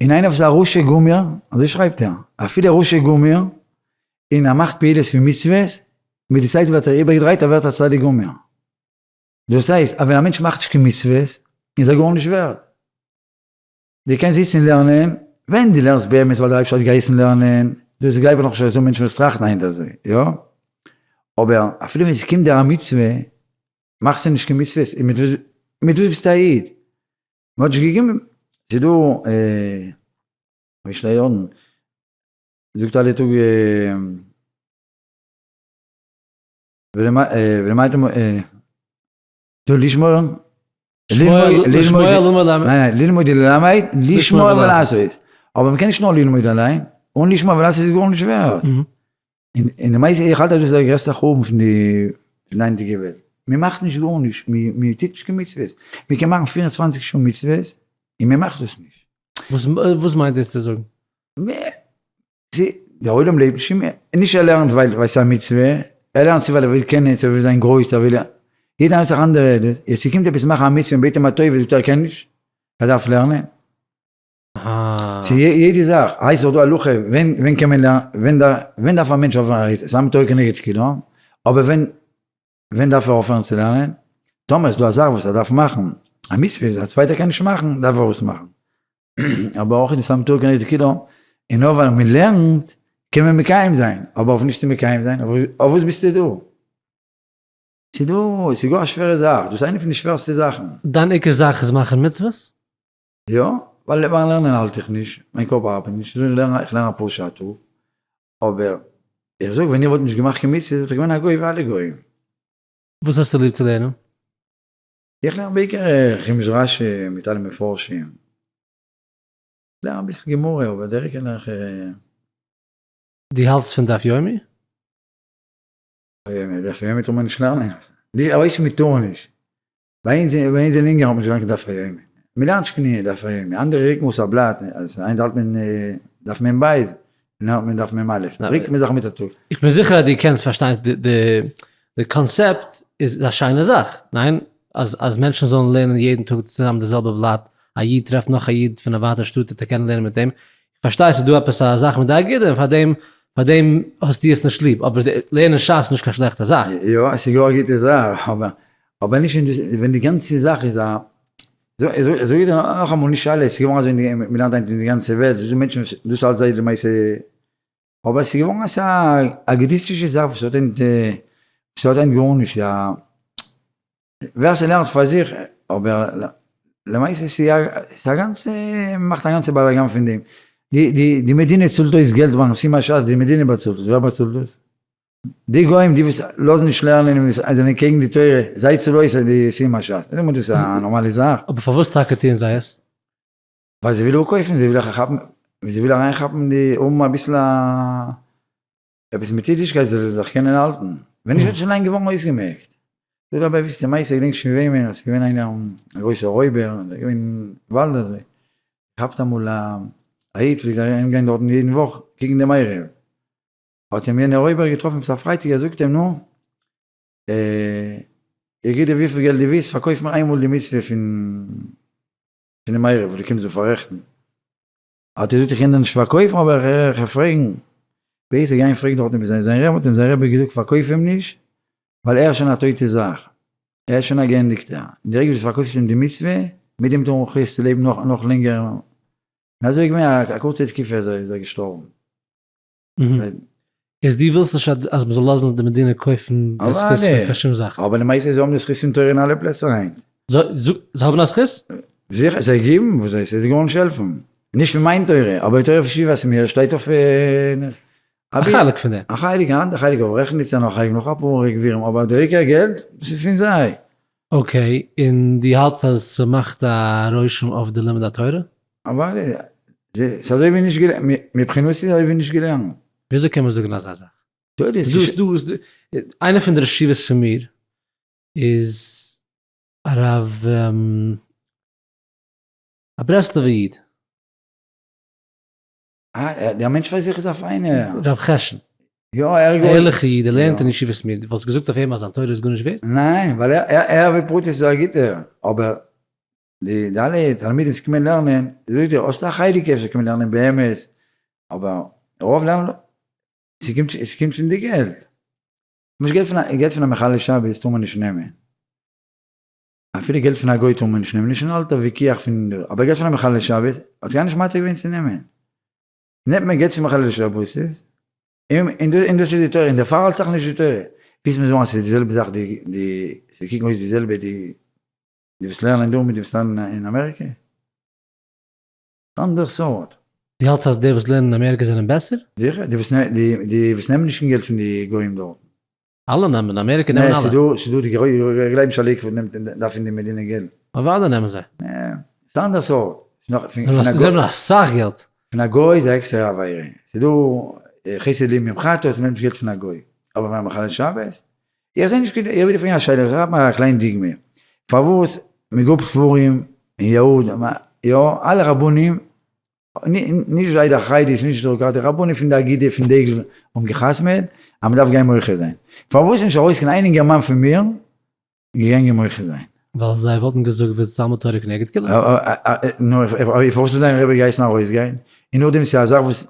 און איינער וואס איז א רשע גמור, אזוי שרייבט ער, אפילו רשע גמור, און ער מאכט פעולות פון מצוות, מיט די צייט ווערט ער איבערגעדרייט, ער ווערט א צדיק גמור. דאס הייסט, אז ווען א מענטש מאכט נישט קיין מצוות, איז ער גארנישט ווערד. דו קענסט זיצן און לערנען, ווען דו לערנסט באמת ווייל דער אייבערשטער האט געהייסן לערנען, דאס גלייב איך נאך נישט אז עס איז דא מענטשן וואס טראכטן היינט אזוי, יא? אבער אפילו ווען עס קומט דיר א מצוה, מאכסטו נישט קיין מצוות, און מיט וואס מיט וואס ביסטו א איד? מען האט נישט געגעבן, ס'איז דא ווי שטייט דארטן, זאגט אלע טאג ולמטה דא לשמור. ניין ניין, ללמוד ללמד, לשמוע ולעשות. אבער מ'קען נישט נאר ללמוד אליין, אן לשמוע ולעשות איז גארנישט ווערד. און למעשה איך האלט אז דאס איז דער גרעסטער חורבן פון די היינטיגע וועלט. מ'מאכט נישט גארנישט, מ'טוט נישט קיין מצוות. מ'קען מאכן 24 שעה מצוות, און מ'מאכט דאס נישט. וואס מיינט דאס צו זאגן? דער עולם לעבט נישט מער, נישט ער לערנט ווייל ס'איז א מצוה, ער לערנט צו ווייל ער וויל קענען, צו ער וויל זיין גרויס, ער וויל, יעדער האט זיך אנדערע דאס, יעצט ס'קומט עפעס מאכן א מצוה און בעט אים א טובה זאגט ער ער קען נישט, ער דארף לערנען. ס'איז יעדע זאך, הייסט דאך דא הלכה, ווען ווען קען מען לערנען, ווען ווען דארף א מענטש אויפהערן, ס'איז א תורה כנגד כולם, אבער ווען ווען דארף ער אויפהערן צו לערנען? טאמער איז דא א זאך וואס ער דארף מאכן, א מצוה איז א צווייטער קען נישט מאכן, דארף ער עס מאכן. אבער אויך אין סתם תורה כנגד כולם, און נאר ווייל מען לערנט קען מען מקיים זיין, אבער אויף נישט צו מקיים זיין, אויף וואס ביסטו דא? ס'איז דא, ס'איז גאר א שווערע זאך, דאס איז איינע פון די שווערסטע זאכן. דיין עיקר זאך איז מאכן מצוות? יא, ווייל לערנען האלט איך נישט, מיין קאפ ארבעט נישט, איך לערן אפאר שעה א טאג, אבער איך זאג ווען איך וואלט נישט געמאכט קיין מצוות וואלט איך געווען א גוי ווי אלע גוים. וואס האסטו ליב צו לערנען? איך לערן בעיקר חומש רשי מיט אלע מפרשים. איך לערן אביסל גמרא אבער דער עיקר לערן איך. דו האלטסט פון דף יומי? דף יומי טאר מען נישט לערנען. איך ווייס מען טאר נישט. ביי אונז אין אונגארן האט מען נישט געלערנט קיין דף היומי, מען לערנט נישט קיין דף היומי, אנדערע ריקן אויס א בלאט, אז היינט האלט מען דף מ ב, לערנט מען דף מ א, ריקט מען זיך מיט א טאג. איך בין זיכער אז דו קענסט פארשטיין די קאנצעפט איז א שיינע זאך, ניין? אז אז מענטשן זאלן לערנען יעדן טאג צוזאמען די זעלבע בלאט, א איד טרעפט נאך א איד פון א ווייטע שטאט וועט ער קענען לערנען מיט אים, איך פארשטיי ס'איז דא עפעס א זאך מיט די אגודה און פארדעם פארדעם האסטו עס נישט ליב, אבער לערנען שס איז נישט קיין שלעכטע זאך. יא, עס איז גאר א גוטע זאך, אבער אבער נישט ווען דאס ווען די גאנצע זאך איז א זאג איך דיר נאכאמאל נישט אלעס, ס'איז געווארן אזוי אין די מ'לערנט היינט אין די גאנצע וועלט, ס'איז דא מענטשן וואס דאס האלט זיי למעשה, אבער ס'איז געווארן אזא אגודיסטישע זאך וואס האט היינט וואס האט היינט גארנישט א ווער ס'לערנט פאר זיך, אבער למעשה ס'איז א גאנצע מ'מאכט א גאנצע באלאגאן פון דעם, די די די מדינה צאלט אויס געלט פארן סיום הש"ס, די מדינה באצאלט עס, ווער באצאלט דאס? די גוים די וואס לאזן נישט לערנען און וואס זענען קעגן די תורה, זיי צאלן אויס די סיום הש"ס, זאג מיר דאס איז א נארמאלע זאך? אבער פארוואס טאקע טוען זיי עס? ווייל זיי ווילן אפקויפן, זיי ווילן כאפן, זיי ווילן אריינכאפן די האבן אביסל א עפעס מיט אידישקייט זאל זיי זיך קענען האלטן, ווען נישט וואלט שוין לאנג געווארן אויסגעמעקט. דא דערביי וויסטע מעשה, געדענק נישט פון וועמען, אז ס'איז געווען איינער א גרויסער רויבער, און ער איז געווען אין וואלד אזוי, כאפט אמאל א איד פלעגט ארום גיין דארטן יעדן וואך קוקן דעם עירוב, האט אים יענער רויבער געטראפן עפעס א פרייטאג, ער זאגט אים נו, איך גיב דיר וויפיל געלט דו ווילסט, פארקויף מיר איינמאל די מצוה פון דעם עירוב וואס דו קומסט דא פאררעכטן. האט ער געזאגט איך קען דיר נישט פארקויפן אבער איך וועל פרעגן, בעת ער געגאנגען פרעגן דארטן ביי זיין רבי האט אים זיין רבי געזאגט פארקויף אים נישט ווייל ער איז שוין א טויטע זאך, ער איז שוין א געענדיגטער, און די רגע וואס דו פארקויפסט אים די מצוה, מיט דעם טאר מען צו לעבן נאך נאך לענגער, און אזוי איז געווען א קורצע תקופה איז ער געשטארבן. איז דו ווילסט נישט אז מ'זאל לאזן די מדינה קויפן די זכות פון קיין שום זאך? אבער למעשה זיי האבן די זכות פון תורה אין אלע פלעצער היינט. זיי האבן א זכות? זיכער, זיי גיבן וואס זיי, ס'איז גארנישט העלפן. נישט פון מיין תורה, אבער תורה פון ישיבת מיר שטייט אויף א חלק פון דעם. א חלק, א אנדער חלק אויף רעכניצער, נאך א חלק נאך אפאר גבירים, אבער דער עיקר געלט, דאס איז פון זיי. okay, און דו האלטסט אז ס'מאכט א רושם אויף די לימוד התורה? אוודאי, ס'איז אזוי ווי נישט געלערנט, מבחינתי איז אזוי ווי נישט געלערנט. וויאזוי קען מען זאגן אזא זאך? דא איז איינער פון די ראש ישיבות פון מיר איז הרב א ברסלב'ע איד. אה, דער מענטש פאר זיך איז א פיינער. רב חשין. יא, ער איז ערליכע איד, ער לערנט אין ישיבת מיר, דו וואלסט געזאגט אויף אים אז זיין תורה איז גארנישט ווערט? ניין, ווייל ער בפרטיות איז א גוטער, אבער די אלע תלמידים וואס קומען לערנען, זאג דיר, האסט א חלק אפשר קומען לערנען באמת, אבער רוב לערנען, ס'קומט ס'קומט פון די געלט. למשל געלט פון א געלט פון א מחלל שבת טאר מען נישט נעמען. אפילו געלט פון א גוי טאר מען נישט נעמען, נישט אן אלטער וויכוח פון, אבער געלט פון א מחלל שבת האט קיינער נישט מתיר געווען צו נעמען. נעמט מען געלט פון מחלל שבת, און דאס איז די תורה, און דערפאר האלט זיך נישט די תורה. ווילסט מיר זאגן אז ס'איז די זעלבע זאך די די ס'קוקן אויס די זעלבע די די וואס לערנען דא מיט די וואס לערנען אין אמעריקע? אנדערע סארט. דו האלטסט אז די וואס לערנען אין אמעריקע זענען בעסער? זיכער, די וואס די וואס נעמען נישט קיין געלט פון די גוים דארטן. אלע נעמען, אמעריקע נעמען אלע. נע, ס'דא ס'דא די גוים, איך גלייב נישט א לעיקוואד נעמט דארף פון די מדינה געלט. אוודאי נעמען זיי. ס'איז אנדערע סארט. זיי נעמען אסאך געלט. פון א גוי איז א עקסטערע עבירה. ס'איז דא חסד לאומי פחתו אז מ'נעמט נישט געלט פון א גוי. אבער ווען מחלל שבת? איך זעה נישט קיין, איך וויל דיר פרעגן א שאלה, איך כאפ מיר א קליין דוגמא. פארוואס מ'גראבט קברים אין יהוד, יא, אלע רבנים, נישט זיי די חרדיש, נישט די די רבנים פון די אגודה פון דגל האבן גע'חתמ'עט אז מ'דארף גיין מוחה זיין. פארוואס איז נישט ארויס קיין איין אינגערמאן פון מיר געגאנגען מוחה זיין? ווייל זיי וואלטן געזאגט ותלמוד תורה כנגד כולם. נו, פארוואס האט דיין רבי געהייסן ארויסגיין? און נאכדעם ס'איז א זאך וואס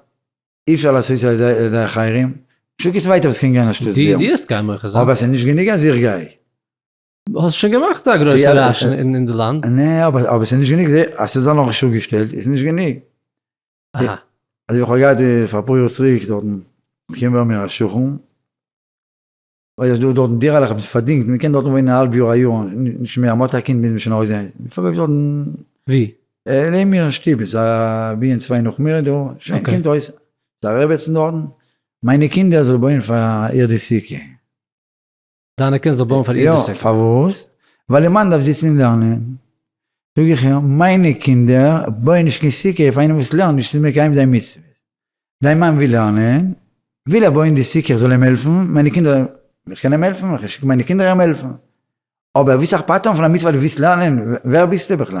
אי אפשר לעשות על ידי אחרים, נישטא קיין צווייטער וואס קען גיין אנשטאט דיר. דו וועסט גיין מוחה זיין. אבער ס'איז נישט גענוג אז איך גיי. האסט שוין געמאכט א גרויסע רעש אין די לאנד. נע, אבער ס'איז נישט גענוג, אז ס'זאל נאך נישט אפגעשטעלט איז נישט גענוג. אהא. אזוי ווי איך האב געהאט פאר אפאר יאר צוריק דארטן, געקומען ביי מיר א שכן, ווייל ס'איז דא דארטן דירה'לעך האב איך פארדינגט, מ'קען דארטן וואוינען א האלב יאר א יאר, נישט מער, מ'האט א קינד מוז מען שוין ארויסגיין, מ'פארקויפט דארטן. ווי? לעבן מיר אין שטוב, איז א בנין צוויי נאך מיר דא, שוין קומט אויס, ס'איז א רעבעצן דארטן, מיינע קינדער זאל בויען פאר איר די סוכה. דיינע קינדער זאל בויען פאר איר די סוכה? יא, פארוואס? ווייל איר מאן דארף זיצן און לערנען. זאג איך איר, מיינע קינדער בויען נישט קיין סוכה פאר איינעם וואס לערנט נישט, ס'איז מקיים זיין מצוות. דיין מאן וויל לערנען, וויל ער בויען די סוכה איך זאל אים העלפן, מיינע קינדער, איך קען אים העלפן, איך שיק מיינע קינדער אים העלפן. אבער ווילסט זיך פטר'ן פון א מצוה ווייל דו ווילסט לערנען, ווער ביסטו בכלל?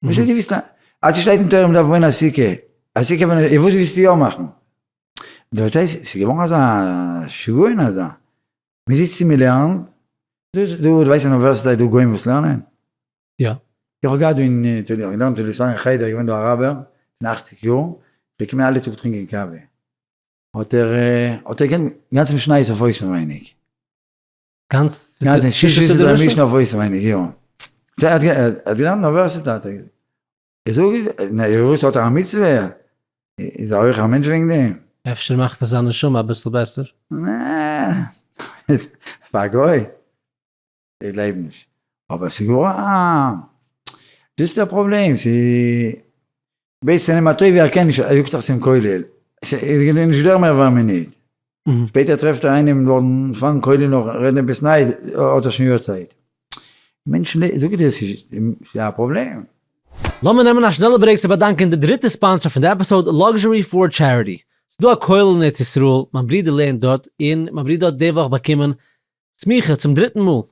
וואס איז דו ווילסט לערנען? אז ס'שטייט אין תורה מ'דארף בויען א סוכה, א סוכה ווען, וואס ווילסטו יא מאכן? דו פארשטייסט? ס'איז געווארן אזא שגעון אזא. מ'זיצט און מ'לערנט, דו ווייסט אין אוניווערסיטעט איז דא גוים וואס לערנען? יא. איך האב געהאט דא אין תל אביב, געלערנט אין לוסאן אין חדר, געווען דא א אראבער פון אכציג יאר, פלעגט קומען אלע טאג טרינקען קאווע, האט ער האט ער געקענט גאנץ משניות אויף אויסענווייניג. גאנץ גאנץ שישה סדרי משנה אויף אויסענווייניג, יא. ער האט געלערנט אין אוניווערסיטעט. איך זאג, נע, וואס האט ער א מצוה? איז ער אויך א מענטש וועגן דעם? אפשר מאכט עס זיין נשמה אביסל בעסער. נע, פאר א גוי? איך גלייב נישט. אבער ס'איז גאר א. דאס איז דער פראבלעם, ס'איז בעסער נעם א טובה ער קען נישט, ער יאגט זיך צום כולל, ס'איז נישט דער מער ווי א מינוט. שפעטער טרעפט ער איינעם דארטן פארן כולל נאך רעדן עפעס נייעס, האט ער שוין יארצייט. מענטשן, זאג איך דיר, ס'איז א פראבלעם. לאמיר נעמען א שנעלע break צו באדאנקען די דריטע sponsor פון די episode, Luxury for Charity. ס'איז דא א כולל אין ארץ ישראל, מיין ברודער לערנט דארט, און מיין ברודער האט די וואך באקומען סמיכה צום דריטן מאל, ער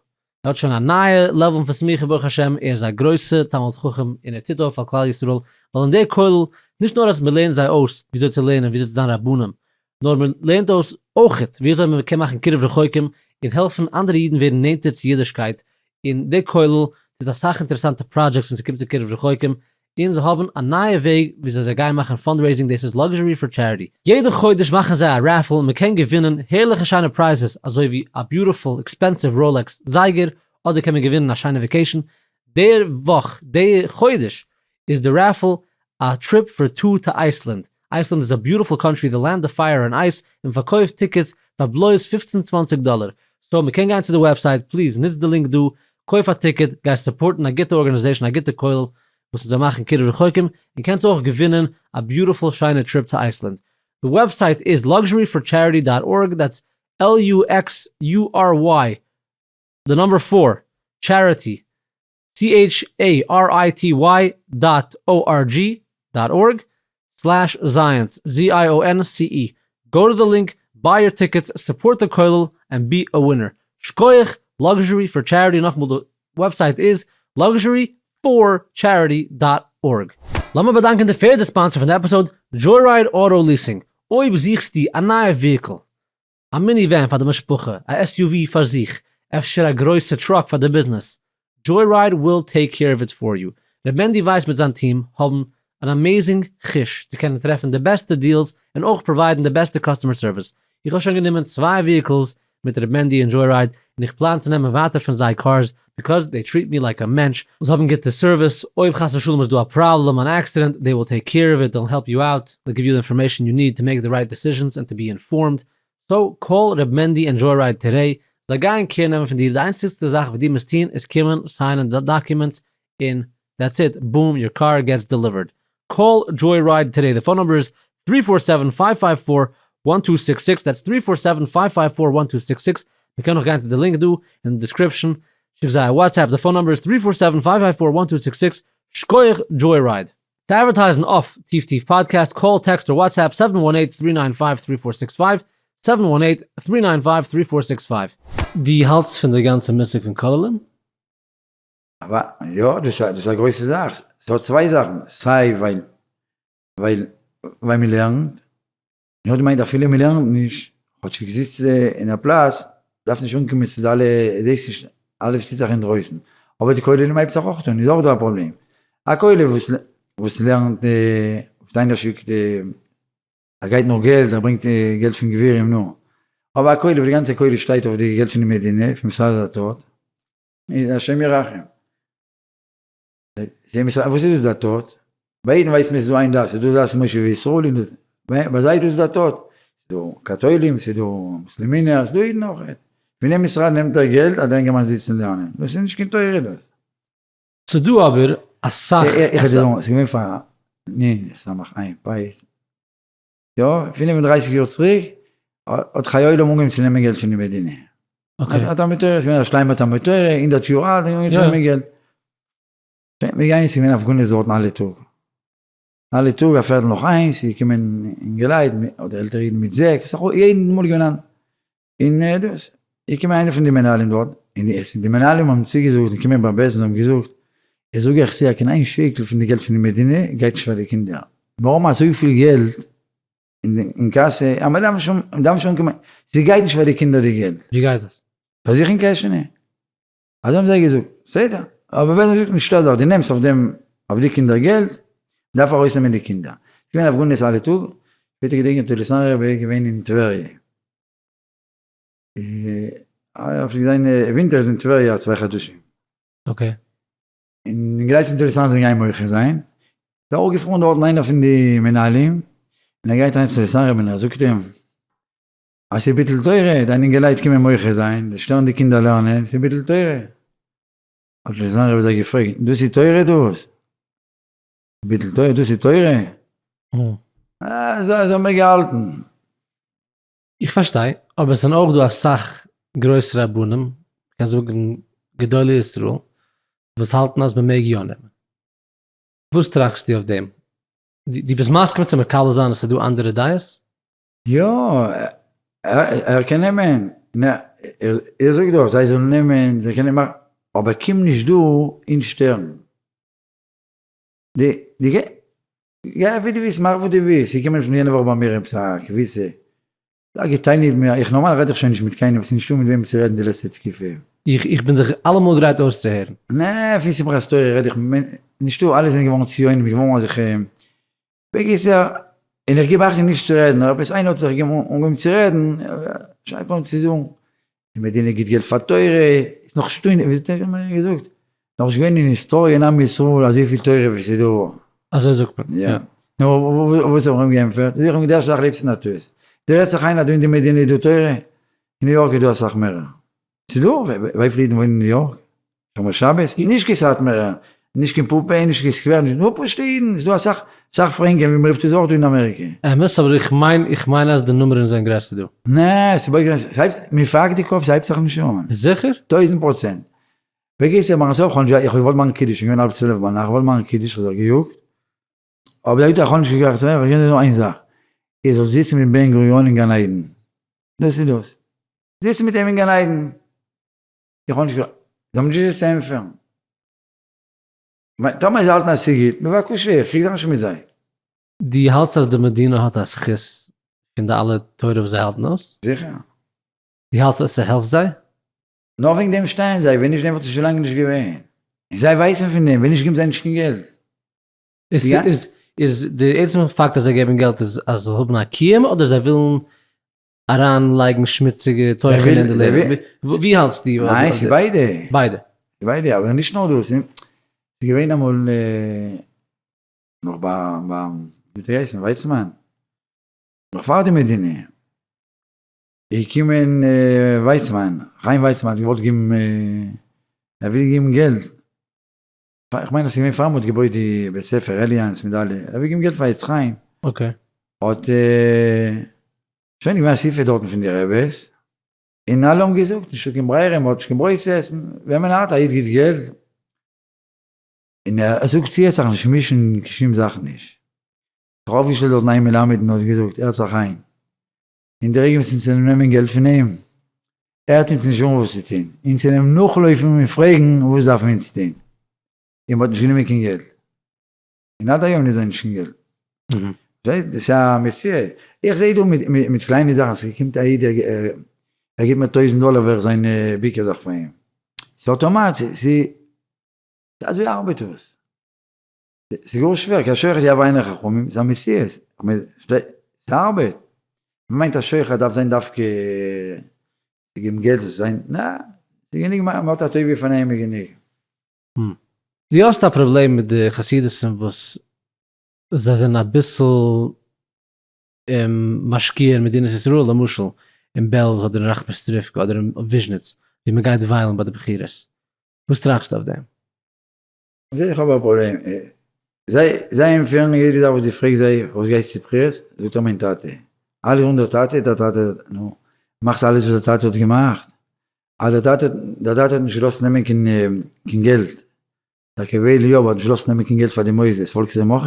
האט שוין א נייע level פון סמיכה ברוך השם, ער איז א גרויסע תלמיד חכם און ער טוט אויף פאר כלל ישראל, ווייל אין די כולל, נישט נאר אז מען לערנט זיי אויס וויאזוי צו לערנען וויאזוי צו זיין רבנים, נאר מען לערנט אויס אויכעט וויאזוי מען קען מאכן קירוב רחוקים און העלפן אנדערע אידן ווערן נענטער צו אידישקייט, און די כולל טוט אסאך אינטערעסאנטע projects ווען ס'קומט צו קירוב רחוקים, און זיי האבן א נייע וועג וויאזוי זיי גייען מאכן fundraising דאס איז Luxury for Charity, יעדע חודש מאכן זיי א raffle און מ'קען געווינען הערליכע שיינע prizes אזוי ווי א beautiful expensive Rolex זייגער אדער קען מען געווינען א שיינע vacation, דער וואך די חודש איז די raffle א trip for two to Iceland, Iceland איז א beautiful country the land of fire and ice און מ'פארקויפט tickets פאר בלויז פופצן צוואנציג דאלער, so מ'קען גיין צו די website, please נוץ די link דא, קויף א ticket, גיי support ן א גוטע organization א גוטע כולל וואס זיי מאכן קירוב רחוקים, און קענסט אויך געווינען א beautiful שיינע trip צו Iceland. די website איז luxuryforcharity dot org, that's LUXURY the number four charity CHARITY dot ORG dot org slash Zionce ZIONCE go to the link buy your tickets support the כולל and be a winner. שקויעך Luxury for Charity נאכאמאל די website איז luxury for charity dot org. לאמיר באדאנקען די פערדע sponsor פון די episode, Joyride Auto Leasing. אויב זוכסטו א נייע vehicle, א minivan פאר די משפחה, א SUV פאר זיך, אפשר א גרויסע truck פאר די ביזנעס, Joyride will take care of it for you. ר' מענדי ווייס מיט זיין טיעם האבן אן amazing חוש צו קענען טרעפן די בעסטע deals און אויך provide ן די בעסטע customer service. איך האב שוין גענומען צוויי vehicles מיט ר' מענדי און Joyride און איך פלאן צו נעמען ווייטער פון זיי cars because they treat me like א מענטש, זיי האבן גוטע סערוויס, אויב חס ושלום איז דא א פראבלעם, אן accident, they will take care of it, they'll help you out, they'll give you the information you need to make the right decisions and to be informed, so call ר' מענדי און Joyride today, זיי גייען care נעמען פון דיר, די איינציגסטע זאך וואס דו מוזט טון איז קומען sign ען די documents און that's it, boom your car gets delivered. Call Joyride today, די phone number איז three four seven five five four one two six six, that's three four seven five five four one two six six, מען קען אויך גיין צו די link דא אין די description. שיק זיי א WhatsApp, די phone number איז three four seven five five four one two six six, שקויעך Joyride. צו advertise ן אויף טיף טיף podcast, call, text אדער WhatsApp seven one eight three nine five three four six five, seven one eight three nine five three four six five. דו האלטסט פון די גאנצע מושג פון כוללים? אבער יא, דאס איז א גרויסע זאך, ס'האט צוויי זאכן, סיי ווייל ווייל ווייל מ'לערנט, איך האב געמיינט אפילו מ'לערנט נישט, כאטשיג זיצט אין א פלאץ, דארף נישט אנקומען צו די אלע, זעסט נישט אלעס טוט זיך אינדרויסן, אבער די כוללים הייבט זיך אויך אן, איז אויך דא א פראבלעם, א כולל וואס וואס לערנט וואס איינער שיקט ער גייט נאך געלט, ער ברענגט געלט פון גבירים נו, אבער א כולל וואס די גאנצע כולל שטייט אויף די געלט פון די מדינה, פון משרד הדתות, איז השם ירחם. וואס איז דאס דתות? ביי אידן ווייסט מען ס'איז דא איין דת, ס'איז דא דת משה וישראל און ביי זיי איז דאס דתות, ס'איז דא קאטוילים, ס'איז דא מוסלמינער, ס'איז דא אידן אויך. פון דעם משרד נעמט ער געלט אז דער אינגערמאן זיצט און לערנען, דאס איז נישט קיין תורה דאס. ס'איז דא אבער אסאך. איך וועל דיר זאגן, ס'איז געווען פאר נ סמך עין פ', יא, 35 יאר צוריק, האט חיי עולם אנגעהויבן צו נעמען געלט פון די מדינה. האט תלמוד תורה, ס'איז געווען א שליימער תלמוד תורה, 100 יאר אלט, אנגעהויבן צו נעמען געלט. מיר גייען, ס'איז געווען הפגנות דארטן אלע טאג. אלע טאג א פערטל נאך איינס, איז געקומען אינגעלייט, אדער עלטערע אידן מיט זעק, ס'איז יעדן מאל געווען אן און דאס איז געקומען איינער פון די מנהלים דארט, און די מנהלים האבן צוגעזאגט און געקומען ביים בית דין און האבן געזאגט, איך זאג אייך צו אז קיין איין שקל פון די געלט פון די מדינה גייט נישט פאר די קינדער, מיר האבן אזויפיל געלט אין קאסע, אז מען דארף נישט מען דארף נישט אנקומען, ס'גייט נישט פאר די קינדער די געלט. ווי גייט עס? פאר זיך אין קעשענע. אזוי האבן זיי געזאגט, בסדר, אבער בית דין זאגט נישטא זאך, דו נעמסט אויף דעם אויף די קינדער געלט, דארף ארויסנעמען די קינדער. ס'איז געווען הפגנות אלע טאג, שפעטער געדענק איך טוליסאנער רבי איז געווען אין טבריה, איז ער פלעגט זיין ווינטער איז אין טבריה צוויי חדשים. okay. און גלייך פון טוליסאן זענען געגאנגען מוחה זיין, איז אויך געפארן דארטן איינער פון די מנהלים, און ער גייט אריין צו טוליסאנער רבי און ער זאגט אים, אז ס'איז ביטול תורה, דיינע אינגעלייט קומען מוחה זיין, זיי שטערן די קינדער לערנען, ס'איז ביטול תורה. האט טוליסאנער רבי זיי געפרעגט, דאס איז תורה דאס? ביטול תורה, דאס איז תורה? אזוי האבן מיר געהאלטן. איך פארשטיי, אבער עס זענען אויך דא אסאך גרויסע רבנים, מ'קען זאגן גדולי ישראל, וואס האלטן אז מ'מעג יא נעמען. וואס טראכסטו אויף דעם? דו ביסט מסכים צו מקבל זיין אז ס'איז דא אנדערע דעות? יא, ער קען נעמען, איך זאג דאך זיי זאלן נעמען, זיי קענען מאכן, אבער קום נישט דא און שטערן. די די גיי ווי דו ווילסט מאך וואס דו ווילסט, ס'איז געקומען פון יענע וואך ביי מיר עפעס א קבוצה, זיי געטענה'ט מיר, איך נארמאל רעד איך שוין נישט מיט קיינעם, ס'איז נישטא מיט וועם צו רעדן די לעצטע תקופה. איך איך בין זיך אלעמאל גרייט אויסצוהערן. נע, פון שמחת תורה רעד איך, נישטא, אלע זענען געווארן ציונים, געווארן אזעלכע, בקיצור, און איך גיב אכטונג נישט צו רעדן, אבער עפעס איינער האט זיך אנגעהויבן צו רעדן, שוין אנגעהויבן צו זאגן, די מדינה גיט געלט פאר תורה, איז נאך נישטא, ווי האט ער מיר געזאגט, נאך נישט געווען אין היסטאריע אין עם ישראל אזויפיל תורה ווי ס'איז דא. אזוי זאגט מען, יא. נו, וואס האב איך אים געענטפערט? זאג איך אים, די ערשטע זאך לעבסט אין א טעות. דו רעדסט זיך איין אז דא אין די מדינה איז דא תורה? אין ניו יארק איז דא אסאך מער. ס'איז דא, וויפיל אידן וואוינען אין ניו יארק? שומר שבת? נישט קיין סאטמארער, נישט קיין פאפא, נישט קיין סקווער, נישט, נאר פשוטע אידן, ס'איז דא אסאך, אסאך פרענקען ווי מ'רופט עס אויך דא אין אמעריקע. אמת, אבער איך מיין, איך מיין אז די נומערן זענען גרעסער דא. נע, ס'הייבט, מ'פאקט די קאפ, ס'הייבט זיך נישט אן. זיכער? 1000%. בקיצור, מאכן סוף, כ'האב נישט, איך האב געוואלט מאכן קידוש, ס'איז געווען האלב צוועלף ביינאכט, כ'האב געוואלט מאכן קידוש, כ'האב זיך געיאגט, אבער דער יו ט האט נישט געקראכט צו מיר, איך קען דיר נאר איין זאך, איר זאלט זיצן מיט בן גוריון אין גן עדן. דאס איז דאס. זיצן מיט אים אין גן עדן. איך האב נישט געהאט, זיי האבן נישט געוואוסט צו ענטפערן. טאמער זיי האלטן אז ס'איז גוט, בבקשה, איך קריג זיך נישט מיט זיי. דו האלטסט אז די מדינה האט א זכות פון די אלע תורה וואס זיי האלטן אויס? זיכער. דו האלטסט אז ס'העלפט זיי? נאר וועגן דעם שטייען זיי, ווען נישט דעם וואלט עס שוין לאנג נישט געווען. און זיי ווייסן פון דעם, ווען נישט געבן זיי נישט קיין געלט. איז איז די עצם פאקט אז זיי געבן געלט איז אז זיי האבן א קיום אדער זיי ווילן אריין לייגן שמוציגע תוכן אין די לעבן? ווי האלטסטו? ניין ס'איז ביידע. ביידע. ס'איז ביידע אבער נישט נאר דאס. ס'איז געווען אמאל נאך ביים ווי האט ער געהייסן ווייצמאן נאך פאר די מדינה איז געקומען ווייצמאן חיים ווייצמאן האט געוואלט געבן ער וויל געבן געלט איך מיין אז ס'איז געווען פאר מ'האט געבויט די בית ספר אליאנס מיט אלע, ער וויל געבן געלט פאר עץ חיים. okay. האט שוין געווען אסיפה דארטן פון די רעבעס. און אלע האבן געזאגט, נישטא קיין ברירה, מען האט נישט קיין ברויט צו עסן, וועמען ארט א איד גיט געלט? און ער זאגט צו ער האט זיך נישט מישן אין קיין שום זאך נישט. זיך אויפגעשטעלט דארטן איין מלמד און האט געזאגט, הערט זיך איין, אין די רגע וואס אונז וועלן נעמען געלט פון אים, ער האט אונז נישט זאגן וואס צו טון, אונז וועלן אים נאכלויפן און פרעגן וואס דארפן אונז טון, און מען האט נישט גענומען קיין געלט, און עד היום איז דא נישט קיין געלט. דאס איז א מציאות, איך זעה דא מיט קליינע זאכן, ס'קומט א איד ער גיבט מיר 1000 דאלער וועל איך זיין ביקער זאך פאר אים, ס'איז אויטאמאט, ס'איז אזוי ארבעט עס. ס'איז גאר שווער, כי השוחד יעוור עיני חכמים, ס'איז א מציאות, ס'ארבעט, מ'מיינט א שוחד דארף זיין דווקא צו געבן געלט זאל זיין, נע, ס'איז גענוג מ'האט א טובה פון אים איז גענוג. דו האסט א פראבלעם מיט די חסידות'ן וואס זיי זענען אביסל משקיע אין מדינת ישראל למשל אין בעלז אדער אין ראחמיסטריווקא אדער אין וויזשניץ ווי מ'גייט וויילן ביי די בחירות, וואס טראכסטו אויף דעם? איך האב א פראבלעם, זיי זיי ענטפערן יעדע זאך וואס דו פרעגסט זיי, וואס גייסטו צו בחירות? זאגט ער מיין טאטע, אלע זאגן דער טאטע, דער טאטע, נו, מאכסט אלעס וואס דער טאטע האט געמאכט, אז דער טאטע, דער טאטע האט נישט געלאזט נעמען קיין קיין געלט, טאקע וועל יא, אבער האט נישט געלאזט נעמען קיין געלט פאר די מוסדות, פאלגסטו אים אויך?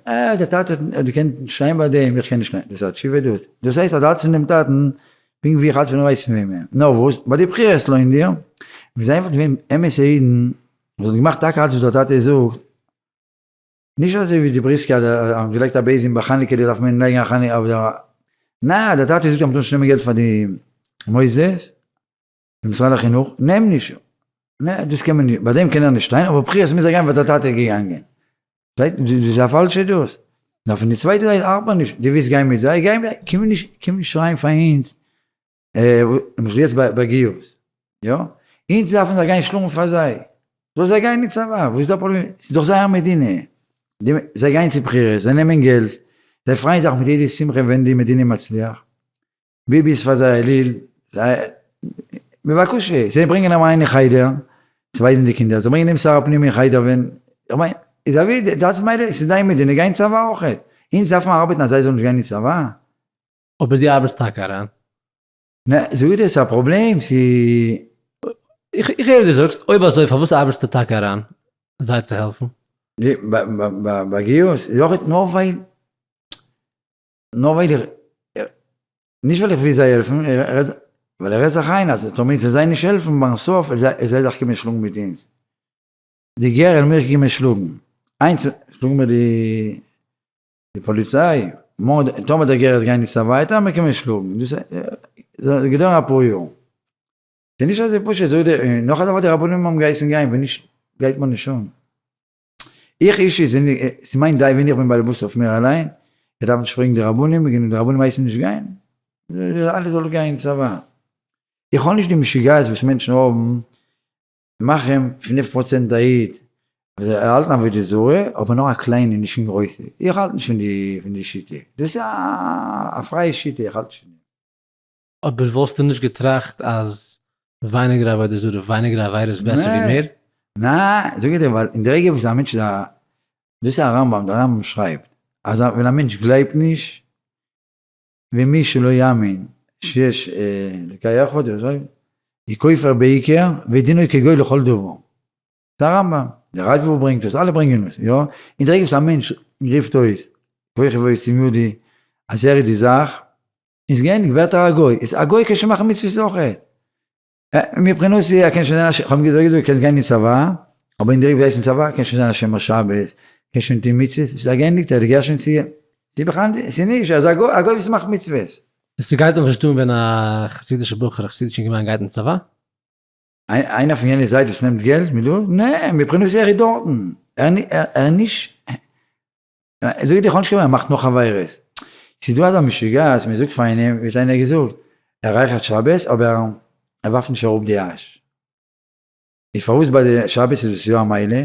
אה, דער טאטע האט געקענט שטיין ביי דעם, איך קען נישט שטיין, דאס איז א תשובה דאס? דאס הייסט אז דו האלטסט פון דעם טאטן פונקט ווי איך האלט פון ווייסט פון וועמען, נאר וואס, ביי די בחירות לוינט דיר, מיר זענען איינפאך געווען אמת'ע אידן וואס האט געמאכט טאקע אלץ וואס דער טאטע זאגט, נישט אזוי ווי די בריסקע אז האבן געלייגט א בעזים ביי חנוכה דארף מען לייגן א חנוכה אבער ניין דער טאטע זאגט אז מ'טאר נישט נעמען געלט פאר די מוסדות, פון משרד החינוך, נעם נישט, נע דאס קען מען נישט, ביי דעם קען ער נישט שטיין, אבער בחירות מוז ער גיין ווייל דער טאטע איז געגאנגען. דאס איז א פאלשע דאס. נאר פון די צווייטע זייט ארט מען נישט, דו ווילסט גיין מיט זיי, גיי מיט זיי, קום נישט, קום נישט שרייען פאר אונז, למשל יעצט ביי גיוס, יא, אונז דארפן זיך גיין שלאגן פאר זיי, זאל זיי גיין אין צבא, וואס איז דער פראבלעם, ס'איז דאך זייער מדינה, זיי גייען צו בחירות, זיי נעמען געלט, זיי פרייען זיך מיט יעדע שמחה ווען די מדינה מצליח, ביבי איז פאר זיי אליל, זיי, בבקשה, זיי ברענגען אים אריין אין חדר, צו ווייזן די קינדער, זיי ברענגען דעם שר הפנים אין חדר ווען, איך מיין, איז אבי, דאס מילא, ס'איז דיין מדינה, גיי אין צבא אויכעט, אונז דארפן ארבעטן אז זיי זאלן נישט גיין אין צבא? אבער דו ארבעטסט טאקע אריין. נע, זאג איך דיר, ס'איז א פראבלעם, ס'איז. איך הער וואס דו זאגסט, אויב אזוי פארוואס ארבעטסטו טאקע אריין זיי צו העלפן? ביי גיוס איז אויכעט נאר ווייל. נאר ווייל איך, נישט ווייל איך וויל זיי העלפן, ווייל ער רעדט זיך איין אז טאמער אונז וועלן זיי נישט העלפן ביים סוף וועלן זיי זיך קומען שלאגן מיט אונז. די גערער וועלן מיך קומען שלאגן. איינס שלאגן מיר די פאליציי, מארגן טאמער דער גערער וועט גיין אין צבא ווייטער וועט מען קומען שלאגן. דאס וועט געדויערן אפאר יאר. ס'איז נישט אזוי פשוט, זאג דיר, נאך א זאך וואס די רבנים האבן געהייסן גיין, ווען נישט גייט מען נישט אן. איך אישית, ס'איז מיין דעה ווען איך בין באלעבאס אויף מיר אליין, איך דארף נישט פרעגן די רבנים, די רבנים הייסן נישט גיין, אלע זאלן גיין אין צבא. איך האב נישט די משוגעת וואס מענטשן האבן, מאך אים 5% א איד, זיי האלטן עבודה זרה, אבער נאר א קליינע נישט קיין גרויסע, איך האלט נישט פון די שיטה, דאס איז א פרייע שיטה, איך האלט נישט פון דעם. אבער וואלסטו נישט געטראכט אז ווייניגער עבודה זרה, ווייניגער עבירות איז בעסער ווי מער? ניין, זאג איך דיר, ווייל אין די רגע וואס א מענטש איז א, דאס איז א רמב ם, דער רמב ם שרייבט אז ווען א מענטש גלייבט נישט, ומי שלא יאמין שיש אלוקי אחד, איז כופר בעיקר, ודינו כגוי לכל דבר. ס'איז א רמב ם, דער רדב ו ברענגט עס, אלע ברענגען עס, יא, אין די רגע וואס א מענטש רופט אויס כוחי ועוצם ידי אז ער איז די זאך, איז געענדיגט, ווערט ער א גוי, איז א גוי קען שוין מאכן מצוות אויכעט, מבחינתי ער קען שוין זיין א, כ'האב אים געזאגט קענסט גיין אין צבא, אבער אין די רגע וואס גייסט אין צבא קענסט שוין זיין א שומר שבת, קענסט שוין טון מצוות, איז ער געענדיגט, ער איז געהערט שוין צו, ס'איז בכלל נישט, ס'איז נישט, ער איז א גוי, א גוי וואס מאכט מצוות. ס'גייט דיך נישט אן ווען א חסידישע בחור, א חסידישע אינגערמאן גייט אין צבא? איינער פון יענע זייט וואס נעמט געלט מיט דא? נע, מבחינת ער איז דארטן, ער נישט, זאג איך נישט ער מאכט נאך עבירות, ס'איז דא אזא משוגעת מען זאגט פאר איינעם, ווי האט איינער געזאגט, ער רייכערט שבת אבער ער ווארפט נישט אראפ די אש, איז פארוואס ביי די שבת איז עס יא א מעלה?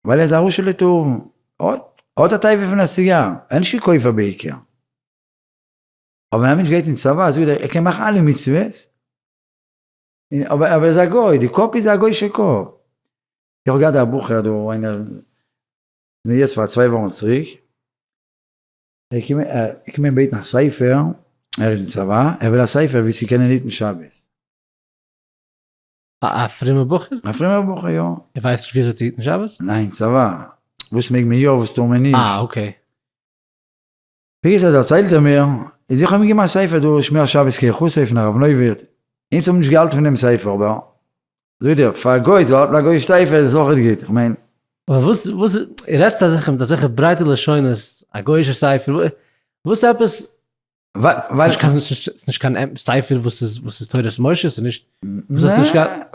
ווייל ער איז א רשע לתאבון, האט א תאווה פון א ציגאר, ער איז נישט קיין כופר בעיקר, אבער ווען א מענטש גייט אין צבא זאגט ער ער קען מאכן אלע מצוות, אבער ער איז א גוי, די קאפ איז א גוישע קאפ. איך האב געהאט א בחור דא איינער, יעצט פאר 2 וואכן צוריק, ער איז געקומען בעטן א ספר. ער איז אין צבא, ער וויל א ספר ווי צו קענען היטן שבת. א פרומע בחור? א פרומער בחור יא. ער ווייסט נישט ווי אזוי צו היטן שבת? ניין, צבא. וואס מעג מען יא וואס טאר מען נישט. אה okay. בקיצור דערציילט ער מיר, איז איך האב אים געגעבן א ספר דא שמירת שבת כהלכתו פון הרב נויווירט, אונז האבן נישט געהאלטן פון דעם ספר אבער זאגט ער פאר א גוי זאל האלטן א גוי'איש ספר איז עס אויכעט גוט, איך מיין. אבער וואס וואס רעדסטו אזעלכע מיט אזעלכע ברייטע לשונות, א גוי'אישע ספר, וואס עפעס ווייל ס'איז נישט קיין ספר וואס איז וואס איז תורת משה, ס'איז נישט, וואס האסטו נישט געהאט?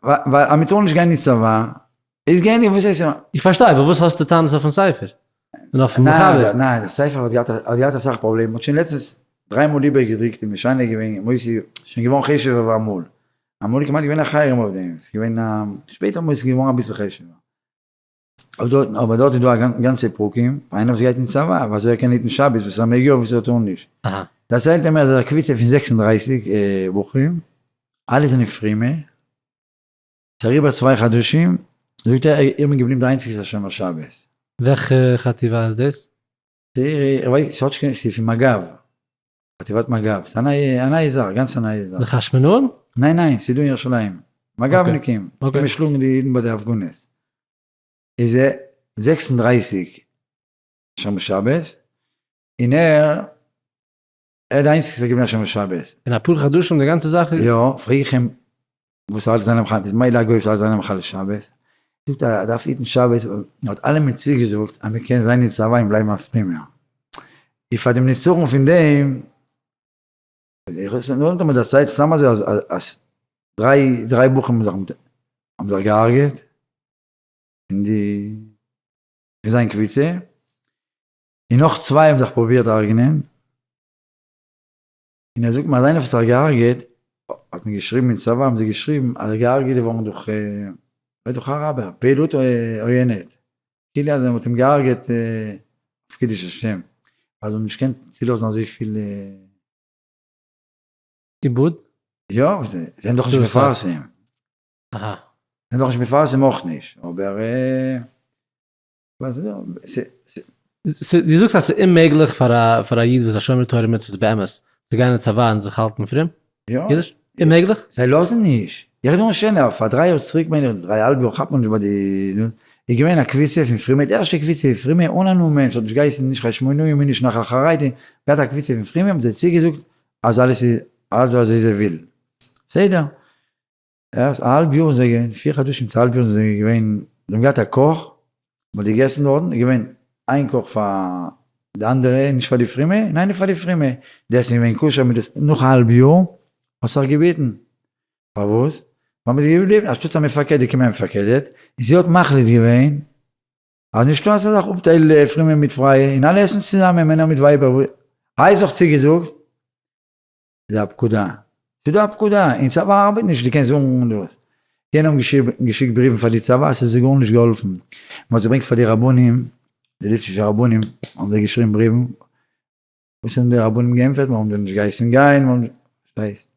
ווייל אז מ'טאר נישט גיין אין צבא, איז גיין אין וואס הייסט. איך פארשטיי, אבער וואס האסטו טענות אויפן ספר? און אויפן מחבר? ניין, ניין, דער ספר האט געהאט האט געהאט אסאך פראבלעמען, מ'האט שוין לעצטנס דריי מאל איבערגעדרוקט און משנה געווען, מוסיף, שוין געווארן חשוב'ער ווי אמאל, אמאל איז כמעט געווען א חרם אויף דעם, ס'איז געווען א, שפעטער אמאל איז געווארן אביסל חשוב'ער. אבער דארט איז דא א גאנצע פרקים פאר איינער וואס גייט אין צבא ווי אזוי ער קען היטן שבת וואס ער מעג יא וואס ער טאר נישט. דערציילט ער מיר אז ער איז א קבוצה פון 36 בחורים אלע זענען פרומע, ס'איז אריבער 2 חדשים זאגט ער איך בין געבליבן די איינציגסטע שומר שבת. וועלכע חטיבה איז דאס? ס'האט נישט קיין, ס'איז פון מג"ב, חטיבת מג"ב, ס'איז א נייע זאך, גאנץ א נייע זאך. די חשמונאים? ניין ניין, ס'איז דא אין ירושלים, מג"בניקים, וואס קומען שלאגן די אידן ביי די הפגנות. איז ער 36 שומר שבת, און ער ער איז די איינציגסטער געווען א שומר שבת. אין אפאר חדשים די גאנצע זאך איז. יא, פרעג איך אים וואס האלט זיינע מחלל, מילא א גוי וואס האלט זיינע מחלל שבת, זאגט ער ער דארף היטן שבת, ער האט אלעמען צוגעזאגט אז מען קען זיין אין צבא און בלייבן א פרומער, און פאר דעם נצחון פון דעם, איך האב נאר מיט די צייט סתם אזוי אז דריי בחורים האבן זיך געהארגעט אין די אין זיין קבוצה, און נאך צוויי האבן זיך פרובירט הרג'נען, און ער זאגט מיר אז איינער וואס האט זיך געהארגעט, האט מען געשריבן אין צבא האבן זיי געשריבן אז ער איז געהארגעט געווארן דורך דורך אראבער, פעילות עוינת, כאילו אז מען האט אים געהארגעט אויף קידוש השם, ווייל זיי האבן נישט געקענט צולאזן אזויפיל. איבוד? יא, זיי זענען דאך נישט מפרסם. אהא. זענען דאך נישט מפרסם אויך נישט, אבער. דו זאגסט אז ס'איז אוממעגליך פאר א איד וואס איז א שומר תורה ומצוות באמת צו גיין אין צבא און זיך האלטן פרום? יא. אידיש? אוממעגליך? זיי לאזן נישט. איך רעד נאר שנעל, פאר 3 יאר צוריק מיין איך, דריי האלב יאר כאפט מען נישט ביי די, איז געווען א קבוצה פון פרומע, די ערשטע קבוצה פון פרומע אן א נאמען, ס'האט נישט געהייסן נישט חשמונאים און נישט נחל חרדים, געהאט א קבוצה פון פרומע האבן זיי צוגעזאגט אז אלעס איז אלעס אזוי זיי ווילן. בסדר. ערשט א האלב יאר זענען געווען, 4 חדשים צו א האלב יאר זענען געווען, זיי האבן געהאט א קאך, מען האט געגעסן דארטן, איז געווען איין קאך פאר די אנדערע, נישט פאר די פרומע, און איינער פאר די פרומע, די עסן איז געווען כשר מיט דאס, נאך א האלב יאר האט זיך געביטן, פארוואס? ווייל מען איז געבליבן, אנשטאטס א מפקד איז געקומען א מפקדת, און זי האט מחליט געווען אז נישטא אזא זאך אפטייל פרומע מיט פרייע, און אלע עסן צוזאמען מענער מיט ווייבער, איי זיך צוגעזאגט? איז א פקודה. ס'איז דא א פקודה, אין צבא ארבעט נישט, דו קענסט זאגן דאס. יענע האבן געשיקט בריוון פאר די צבא, ס'האט זיי גארנישט געהאלפן. מ'האט זיי געברענגט פאר די רבנים, די ליטווישע רבנים, האבן זיי געשריבן בריוון, וואס האבן די רבנים געענטפערט? מיר האבן זיי נישט געהייסן גיין, מיר האבן, פארשטייסט?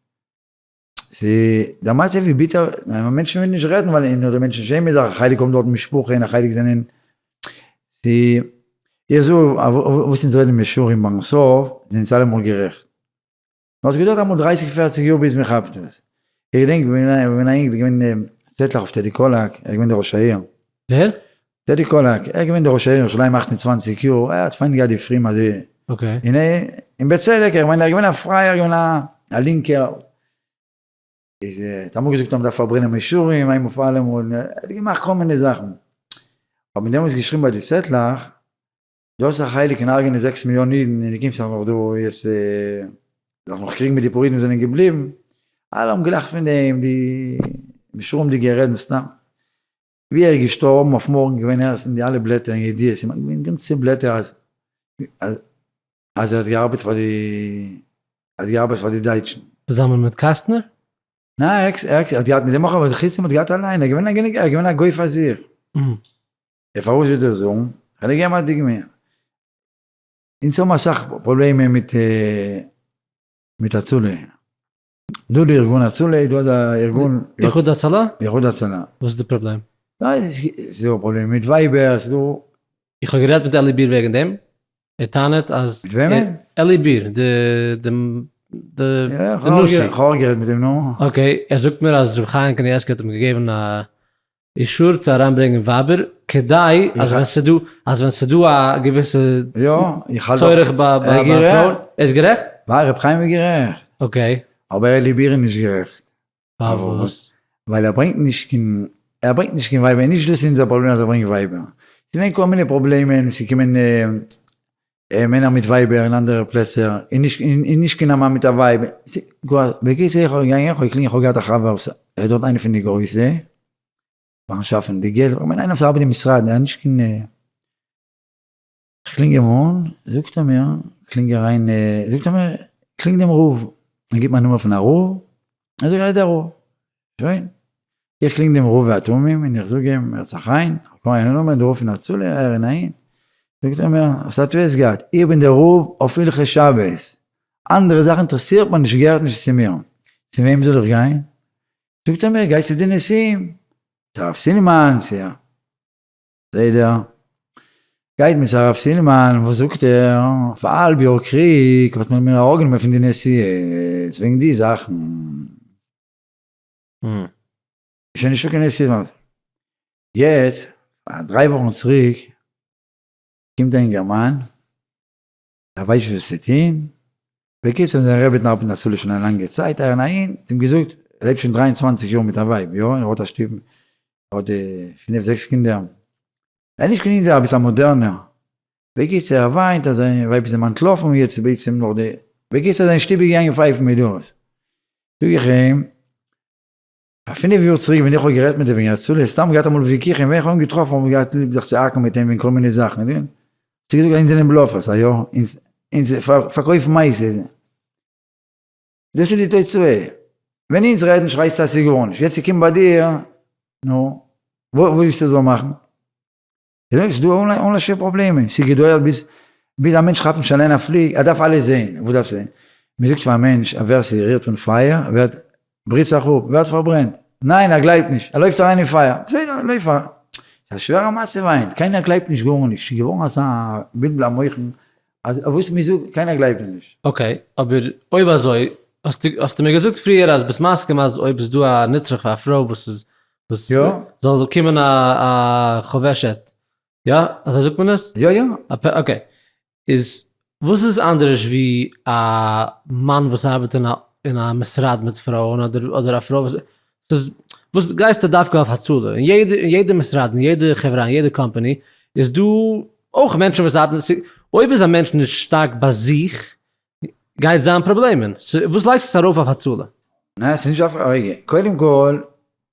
ס'איז, דער מצב איז ביטער, מענטשן ווילן נישט רעדן ווייל די מענטשן שעמען זיך, א חלק האבן דארט משפחה און א חלק זענען, ס'איז, איך זאג, וואס אונז רעדן משרים ביים סוף, זענען אונז אלעמאל גערעכט. נאר עס געדויערט אמאל דרייסיג פערציג יאר ביז מען כאפט עס. איך געדענק ווען א אינגל איז געווען צעטלעך אויף טעדי קאלאק, ער איז געווען דער ראש העיר. ווער? טעדי קאלאק, ער איז געווען דער ראש העיר אין ירושלים 28 יאר, ער האט פיינט געהאט די פרומע אזוי. okay. און און בצדק, איך מיין ער איז געווען א פרייער, געווען א לינקער. איז ער האט אמאל געזאגט אז מען דארף פארברענען מישורים איינמאל פאר אלעמאל, ער האט געמאכט כל מיני זאכן. האט מען דעמאלטס געשריבן ביי די צעטלעך, דו האסט א חלק אין הרג'נען 6 מיליאן אידן און דו קומסט זיך נאך דא יעצט זיך נאך קריגן מיט די פאר אידן וואס זענען געבליבן, אלע האבן געלאכט פון דעם, די משוררים'דיגע רעדן סתם. ווי ער איז געשטארבן אויף מארגן געווען ערשט אין די אלע בלעטער אין ידיעות, ס'איז געווען גאנצע בלעטער אז אז ער האט געארבעט פאר די ער האט געארבעט פאר די דייטשן. צוזאמען מיט קאסטנער? ניין ער האט געהאט מיט דעם אויך אבער חוץ דעם האט געהאט אליין, ער איז געווען א גוי פאר זיך. און פארוואס וויל איך זאגן? כ'וועל דיר געבן א דוגמא. אונז האבן אסאך פראבלעמען מיט מיט הצלה. דא די ארגון הצלה, דא די ארגון... איחוד הצלה? איחוד הצלה. וואס איז די פראבלעם? ס'איז דא פראבלעמען מיט ווייבער, ס'איז דא... איך האב גערעדט מיט אלי ביר וועגן דעם. ער טענה'ט אז מיט וועמען? אלי ביר, די די די נשיא. איך האב אויך גערעדט מיט אים נו. okay, ער זאגט מיר אז רבי חיים קנייבסקי האט אים געגעבן א אישור צו אריינברענגען ווייבער, כדי אז ווען ס'דא אז ווען ס'דא א געוויסע צורך ביי פרויען, ער איז גערעכט? ווייל רבי חיים איז גערעכט. okay. אבער אלי ביר איז נישט גערעכט. פארוואס? ווייל ער ברענגט נישט קיין, ער ברענגט נישט קיין ווייבער, נישט דאס איז אונזער פראבלעם אז ער ברענגט ווייבער, ס'איז געווען כל מיני פראבלעמען, ס'איז געקומען מענער מיט ווייבער אין אנדערע פלעצער, און נישט און נישט קיין א מאן מיט א ווייב, בקיצור איך האב געגאנגען, איך האב געקלינגען, איך האב געהאט א חבר וואס ער איז דארט איינער פון די גרויסע, פארן שאפן די געלט, איך מיין איינער וואס ארבעט אין משרד, ער איז נישט קיין. כ'קלינג אים אן, זאגט ער מיר, קלינג אריין, זאגט ער מיר, קלינג דעם רב, ער גיבט מיר א נומער פון א רב, ער זאגט ער איז דער רב, שוין, איך קלינג דעם רב והתמים און איך זאג אים, הערט זיך איין, איך באקום א נומער, דער רב פון הצלה, אהער און אהין, זאגט ער מיר, האסט א טעות געהאט, איך בין דער רב אויף הלכות שבת, אנדערע זאכן אינטערעסירט מיר נישט, געהערט נישט צו מיר, צו וועם זאל איך גיין? זאגט ער מיר, גיי צו די נשיאים, צו הרב סילמאן, צו. בסדר. גייט מיט הרב סילמאן, וואס זאגט ער? פאר א האלב יאר קריג האט מען מיר אראפגענומען פון די נסיעות וועגן די זאכן. איז שוין נישטא קיין נסיעות. יעצט, פאר דריי וואכן צוריק, קומט א אינגערמאן, ער ווייסט נישט וואס צו טון, בקיצור זיין רבי האט נאך הצלה שוין א לאנגע צייט אהער און אהין, האט אים געזאגט, ער לעבט שוין 23 יאר מיט א ווייב, יא, און ער האט א שטוב, ער האט פינף זעקס קינדער, ער איז נישט קיין אונזער, אביסל א מאדערנער, בקיצור ער וויינט אז זיין ווייב איז אים אנטלאפן, יעצט בעט אים נאך די, בקיצור זיין שטוב איז געגאנגען פייפן מיט דאס, זאג איך אים, פאר פינף יאר צוריק ווען איך האב גערעדט מיט אים וועגן הצלה, סתם געהאט אמאל וויכוחים, ווען איך האב אים געטראפן האבן מיר געהאט ליב זיך צו האקן מיט אים וועגן כל מיני זאכן, האט ער געזאגט אונז זענען bluffers, א יא, אונז פארקויפן מעשיות, דאס איז די תוצאה, ווען אונז רעדן שרייסטו אז ס'איז גארנישט, יעצט ס'קומט ביי דיר, נו, וואס ווילסטו זאל מאכן? ס'איז דא אן א שיעור פראבלעמען, ס'איז געדויערט ביז ביז א מענטש כאפט נישט אליין א פליג, ער דארף אלעס זעהן, וואס דארפסטו זעהן? מען זאגט פאר א מענטש אז ווער ס'רירט אן פייער ווערט בריט זיך אפ, ווערט פארברענט, ניין ער גלייבט נישט, ער לויפט אריין אין פייער, בסדר לויף אריין, ס'איז א שווערע מצב היינט, קיינער גלייבט נישט גארנישט, ס'איז געווארן אזא בלבול המוחין אז וואס מען זאגט קיינער גלייבט נישט. okay, אבער אויב אזוי, האסטו מיר געזאגט פריער אז ביסט מסכים אז אויב איז דא א נצרך פאר א פרוי וואס איז וואס זאל זאל קומען א חובשת, יא? אזוי זאגט מען עס? יא יא. okay, איז וואס איז אנדערש ווי א מאן וואס ארבעט אין א אין א משרד מיט פרויען אדער אדער א פרוי וואס ס'איז וואס גייסטו דווקא אויף הצלה? אין יעדע אין יעדע משרד אין יעדע חברה אין יעדע קאמפאני איז דא אויך מענטשן וואס ארבעטן, אויב איז א מענטש נישט שטארק ביי זיך גייט זיין פראבלעמען, וואס לייגסטו עס ארויף אויף הצלה? ניין ס'איז נישט אויף, רגע, קודם כל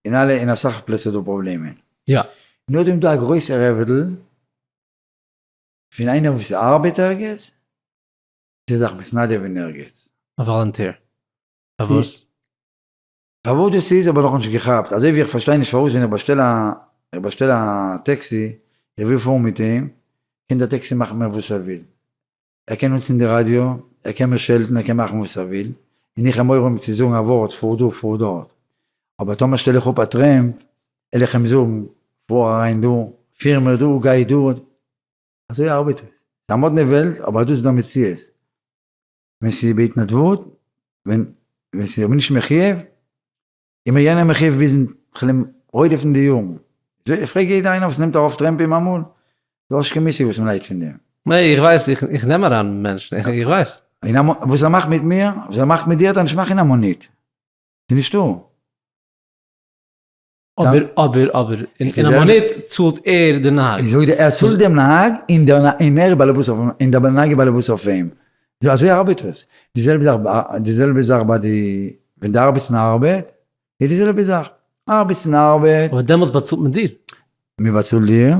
אין אלע אין אסאך פלעצער איז דא פראבלעמען. יא. נאכדעם איז דא א גרויסער הבדל פון איינער וואס ארבעט ערגעץ צו זיך מתנדב אין ערגעץ. א volunteer. פארוואס? פארוואס דאס איז האב איך נאכנישט געכאפט, אזוי ווי איך פארשטיי נישט פארוואס ווען איך באשטעל א איך באשטעל א טעקסי, איך וויל פארן מיט אים, קען דער טעקסי מאכן מיר וואס ער וויל, ער קען נוצן די ראדיא, ער קען מיר שעלטן, ער קען מאכן וואס ער וויל, און איך האב מורא אים צו זאגן א ווארט, פאר דא, פאר דארט. אבער טאמער שטעל איך אפ א טרעמפ, וועל איך אים זאגן, פאר אריין דא, פיר מיר דא, גיי דא. אזוי ארבעט עס. ס'איז א מאדנע וועלט, אבער דאס איז דער מציאות. ווען ס'איז בהתנדבות, ווען ווען ס'איז נישט מחייב, איז מיר יענער מחייב ביזן כ'ל אים רודף'ן די יארן. פרעג יעדער איינער וואס נעמט ארויף טרעמפים אמאל, דו האסט נישט קיין מושג וואס מ'ליידט פון דעם. נע, איך ווייס, איך נעם אריין מענטשן, איך ווייס. וואס ער מאכט מיט מיר, וואס ער מאכט מיט דיר, וועט ער נישט מאכן אין א מונית. ס'איז נישטא. אבער, אבער, אבער, אין א מונית צאלט ער די נהג. איך זאג דיר, ער צאלט דעם נהג, און דער און ער איז באלעבאס אויף אים, און דער נהג איז באלעבאס אויף אים. אזוי ארבעט עס. די זעלבע זאך, די זעלבע זאך ביי די, ווען די ארבעטסט אין ארבעט, איז די זעלבע זאך. ארבעטסט אין ארבעט. אבער דעמאלטס באצאלט מען דיר. מען באצאלט דיר,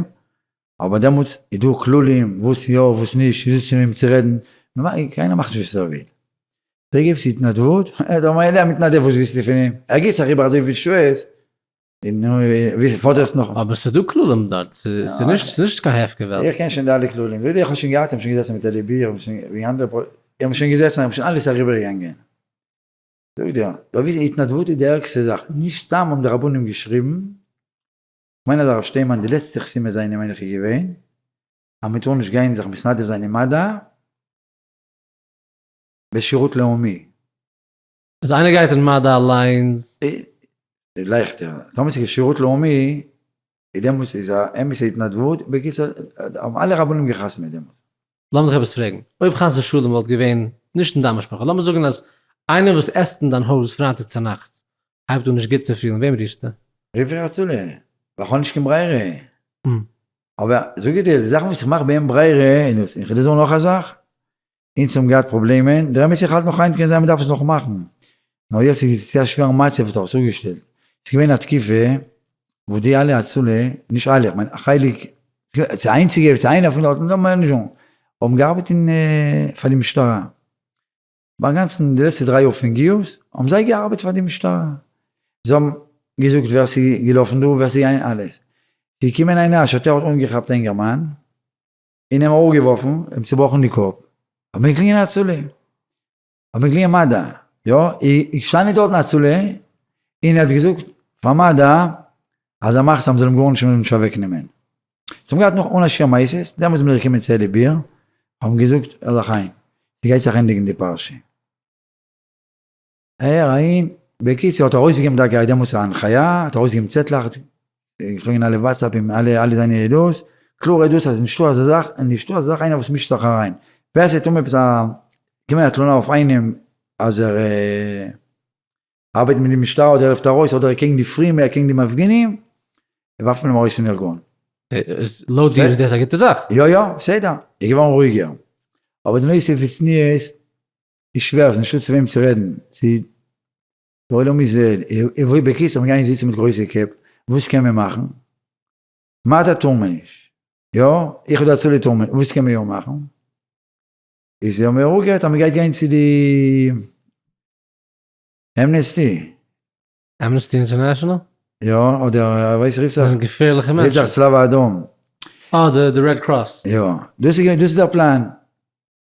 אבער דעמאלטס איז דא כללים וואס יא וואס נישט, איז דא צו וועם צו רעדן, קיינער מאכט נישט וואס ער וויל. פרעג אויב ס'איז התנדבות, ער האט א מתנדב וואס ווילסטו פון אים, ער גיבט זיך איבער אזויפיל שעות, און ווי פאדערסט נאך. אבער ס'איז דא כללים דארט, ס'איז נישט קיין הפקר וועלט. איך קען שוין די אלע כללים, וויפיל איך האב שוין געהאט, איך האב שוין געזעצן מיט אלי ביר, ווי אנדערע, איך האב שוין געזעצן, איך האב שוין אלעס אריבערגעגאנגען. זאג דיר, דו ווייסט התנדבות איז די ערגסטע זאך, נישט סתם האבן די רבנים געשריבן, כ'מיין אז הרב שטיינמאן די לעצטע חתימה זיינע מיין איך איז געווען. אז מען טאר נישט גיין זיך מתנדב זיין אין מדא בשירות לאומי. אז איינער גייט אין מדא אליינס. איז לייכטער, טאמער ס'איז שירות לאומי איז דעמאלטס איז א אמת'ע התנדבות, בקיצור האבן אלע רבנים געחתמעט דעמאלטס. לאמיר דיך עפעס פרעגן, אויב חס ושלום וואלט געווען נישט אין דיין משפחה, לאמיר זאגן אז איינער וואס עסט אין דיין הויז פרייטאג צונאכטס הייבט אן נישט גוט צו פילן, וועם רופסטו? רוף איך הצלה, ווייל כ'האב נישט קיין ברירה. אבער זאג איך דיר, די זאכן וואס איך מאך באין ברירה, און איך וועל דיר זאגן נאך א זאך, אונז האבן געהאט פראבלעמען, דער אמת איך האלט נאך היינט קען זיין מ'דארף עס נאך מאכן, נאר יעצט איז צו א שווערן מצב האט זיך עס אפגעשטעלט, ס'איז געווען א תקופה וואס די אלע הצלה, נישט אלע, איך מיין א חלק, צו איינציגע, צו איינער פון דארטן, לאמיר נישט זאגן, האבן געארבעט אין פאר די משטרה, ביים גאנצן די לעצטע דריי יאר פון גיוס האבן זיי געארבעט פאר די משטרה, זיי האבן געזאגט ווער ס'איז געלאפן דא, ווער ס'איז געגאנגען, אלעס, ס'איז געקומען איינער א שוטר האט אנגעכאפט א אינגערמאן, און אים אראפגעווארפן, אים צובראכן די קאפ, האט מען געקלינגען הצלה, האט מען געקלינגען מדא, יא, איז געשטאנען דארטן הצלה, און ער האט געזאגט פאר מדא אז ער מאכט אז מ'זאל אים גארנישט נישט אוועקנעמען. זיי האבן געהאט נאך אן א שיעור מעשות, דעמאלטס בין איך געקומען צו אלי ביר, האבן געזאגט הער זיך איין, ס'גייט זיך ענדיגן די פרשה. הער איין, בקיצור האט ער ארויסגעגעבן טאקע דעמאלטס א הנחיה, האט ארויסגעגעבן צעטלעך, געפלויגן אלע וואטסעפים, אלע אלע זיינע עדות, קלארע עדות אז נישטא אזא זאך, נישטא אזא זאך איינער וואס מישט זיך אריין, ווער ס'טוט עפעס א, געקומען א תלונה אויף איינעם אז ער ארבעט מיט די משטרה אדער העלפט ארויס אדער קעגן די פרימע קעגן די מפגינים, ווארפט מען אים ארויס פון ארגון. איז לויט דיר איז דאס א גוטע זאך? יא יא, בסדר, איז געווארן רואיגער. אבער די נושא פון צניעות איז שווער, ס'איז נישטא צו וועם צו רעדן, צו די עולם איז בקיצור מ'גייען זיצן מיט גרויסע קעפ, וואס קען מען מאכן? מדא טאר מען נישט, יא? איך האב די הצלה טאר מען, וואס קען מען יא מאכן? איז האבן מיר אפגערעדט אז מ'גייט גיין צו די אמנעסטי. אמנעסטי אינטערנעשאנעל? יא, אדער ווייס איך רופט זיך. זענען געפערליכע מענטשן. רופט זיך צלב האדום. אה, די רעד קראס. יא, דאס איז געווען, דאס איז דער פלאן.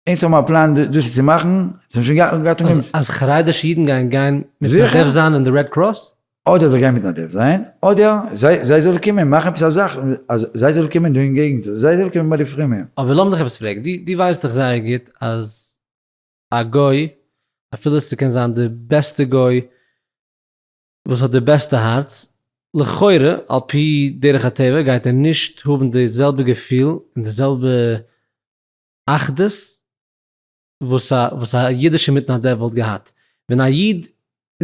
אונז האבן א פלאן דאס צו מאכן, זיי האבן שוין געהאט אנגעהויבן. אז חרדישע אידן גייען גיין מתנדב זיין אין די רעד קראס? אדער זיי גייען מתנדב זיין, אדער זיי זיי זאלן קומען מאכן עפעס א זאך אז זיי זאלן קומען דא אין געגנט, זיי זאלן קומען ביי די פרומע. אבער לאמיר דיך עפעס פרעגן, דו ווייסט דאך זייער גוט אז א גוי, אפילו ס'קען זיין די בעסטע גוי וואס האט די בעסטע הארץ, לכאורה על פי דרך הטבע גייט ער נישט האבן די זעלבע געפיל און די זעלבע אחדות וואס א וואס א אידישע מתנדב וואלט געהאט. ווען א איד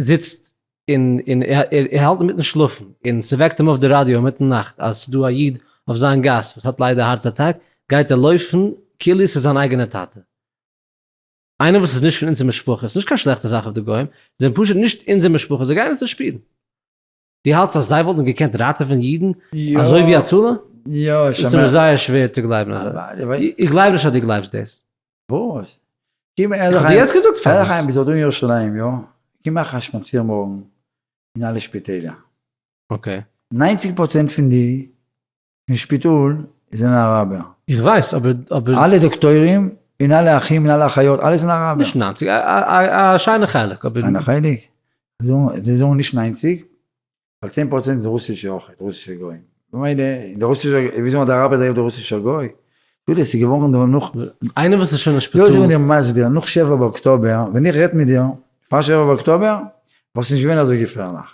זיצט און און ער האלט אינמיטן שלאפן און ס'וועקט אים אויף די ראדיא אינמיטן נאכט אז ס'דא א איד אויף זיין גאס וואס האט ליידער הארץ אטאק, גייט ער לויפן כאילו ס'איז זיין אייגענע טאטע. איינער וואס איז נישט פון אונזער משפחה, ס'נישט קיין שלעכטע זאך אויף די גוים, זיי זענען פשוט נישט אונזער משפחה, זיי גייען עס נישט שפירן. דו האלטסט אז זיי וואלטן געקענט ראטעווען אידן אזוי ווי הצלה? יא, עס איז מיר זייער שווער צו גלייבן אזוי. איך גלייב נישט אז דו גלייבסט דאס. וואס? איך האב דיר יעצט געזאגט פארוואס. הער חיים, ביסט דאך דא אין ירושלים, יא? קום מאך א שפאציר מארגן אין אלע שפיטעלער. okay. ניינציג פראצענט פון די אין שפיטאל זענען אראבער. איך ווייס, אבער אבער. אלע דאקטוירים און אלע אחים און אלע אחיות אלע זענען אראבער. נישט ניינציג, א שיינע חלק, אבער. שיינע חלק? זיי זאגן נישט ניינציג, ווייל צען פראצענט איז רוסישע אויכעט, רוסישע גוים. ממילא, די רוסישע, ווי זאגן די אראבער זענען די רוסישע גוי? דו דאס איז געווארן דא נאך. איינער וואס איז שוין אין שפיטאל. דא איז מיר מסביר, נאך שבע באוקטאבער, ווען איך רעדט מיט דיר, פאר שבע באוקטאבער, וואלסט נישט געווען אזוי געפערליך.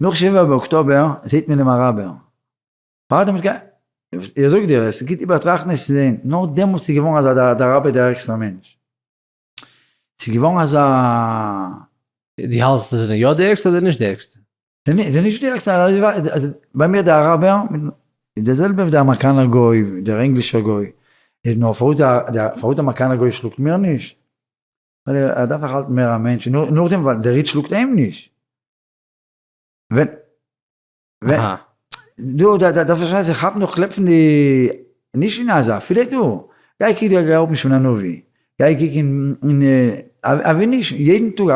נאך שבע באוקטאבער זעהט מען דעם אראבער. פארדעם האט קיין. איך זאג דיר, עס איז גוט איבערטראכטן עס צו זעהן, נאר דעמאלטס איז געווארן אזא דער אראבער דער ערגסטער מענטש. ס'איז געווארן אזא. דו האלטסט זיי זענען יא די ערגסטע אדער נישט די ערגסטע? זיי זענען נישט די ערגסטע, ביי מיר די אראבער איז די זעלבע ווי די אמעריקאנער גוי, דער ענגלישער גוי, איז נאר פארוואס דער אמעריקאנער גוי שלאגט מיר נישט? ווייל ער דארף זיך האלטן מער א מענטש, נאכדעם ווייל דער איד שלאגט אים נישט. ווען ווען דו דארפסט פארשטיין זיי כאפן נאך קלעפ פון די נישט אין עזה אפילו דא גיי קוק די גלייב נישט פון א נביא גיי קוק אין אין אבי נישט יעדן טאג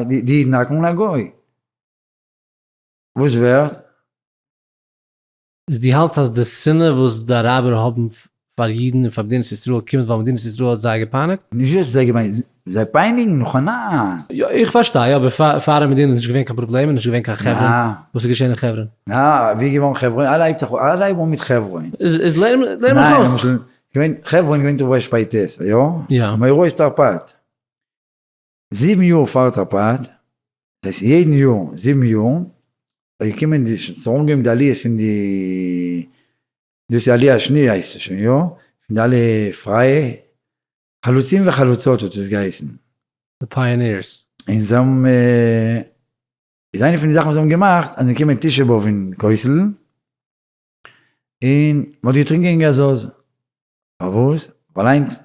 די אידן האקן אן א גוי וואס ווערט? איז דו האלטסט אז די שנאה וואס די אראבער האבן פאר אידן און פאר מדינת ישראל קומט ווייל מדינת ישראל האט זיי געפייניגט? נישט אז זיי געפייניגט, זיי פייניגן נאכאנאנד. יא איך פארשטיי, אבער פאר א מדינה איז נישט געווען קיין פראבלעם און נישט געווען קיין חברון, וואס איז געשען אין חברון? נא, ווי איז געווארן חברון? אלע הייבט זיך, אלע הייבן אן מיט חברון. איז לערן מיך אויס. ניין, למשל, געווען חברון געווען תרפ"ט, יא? יא. מאורעות תרפ"ט. זיבן יאר פאר תרפ"ט, דאס הייסט יעדן יאר זיבן יאר, איז געקומען די, ס'איז אנגעהויבן די עליות פון די, דאס איז עליה שניה הייסט עס שוין יא, פון די אלע פרייע חלוצים וחלוצות האט עס געהייסן. די pioneers. און זיי האבן, איז איינע פון די זאכן וואס זיי האבן געמאכט, אז זיי קומען תשעה באב אין כותל, און מען האט געטרינקען גאזוז. פארוואס? ווייל איינס,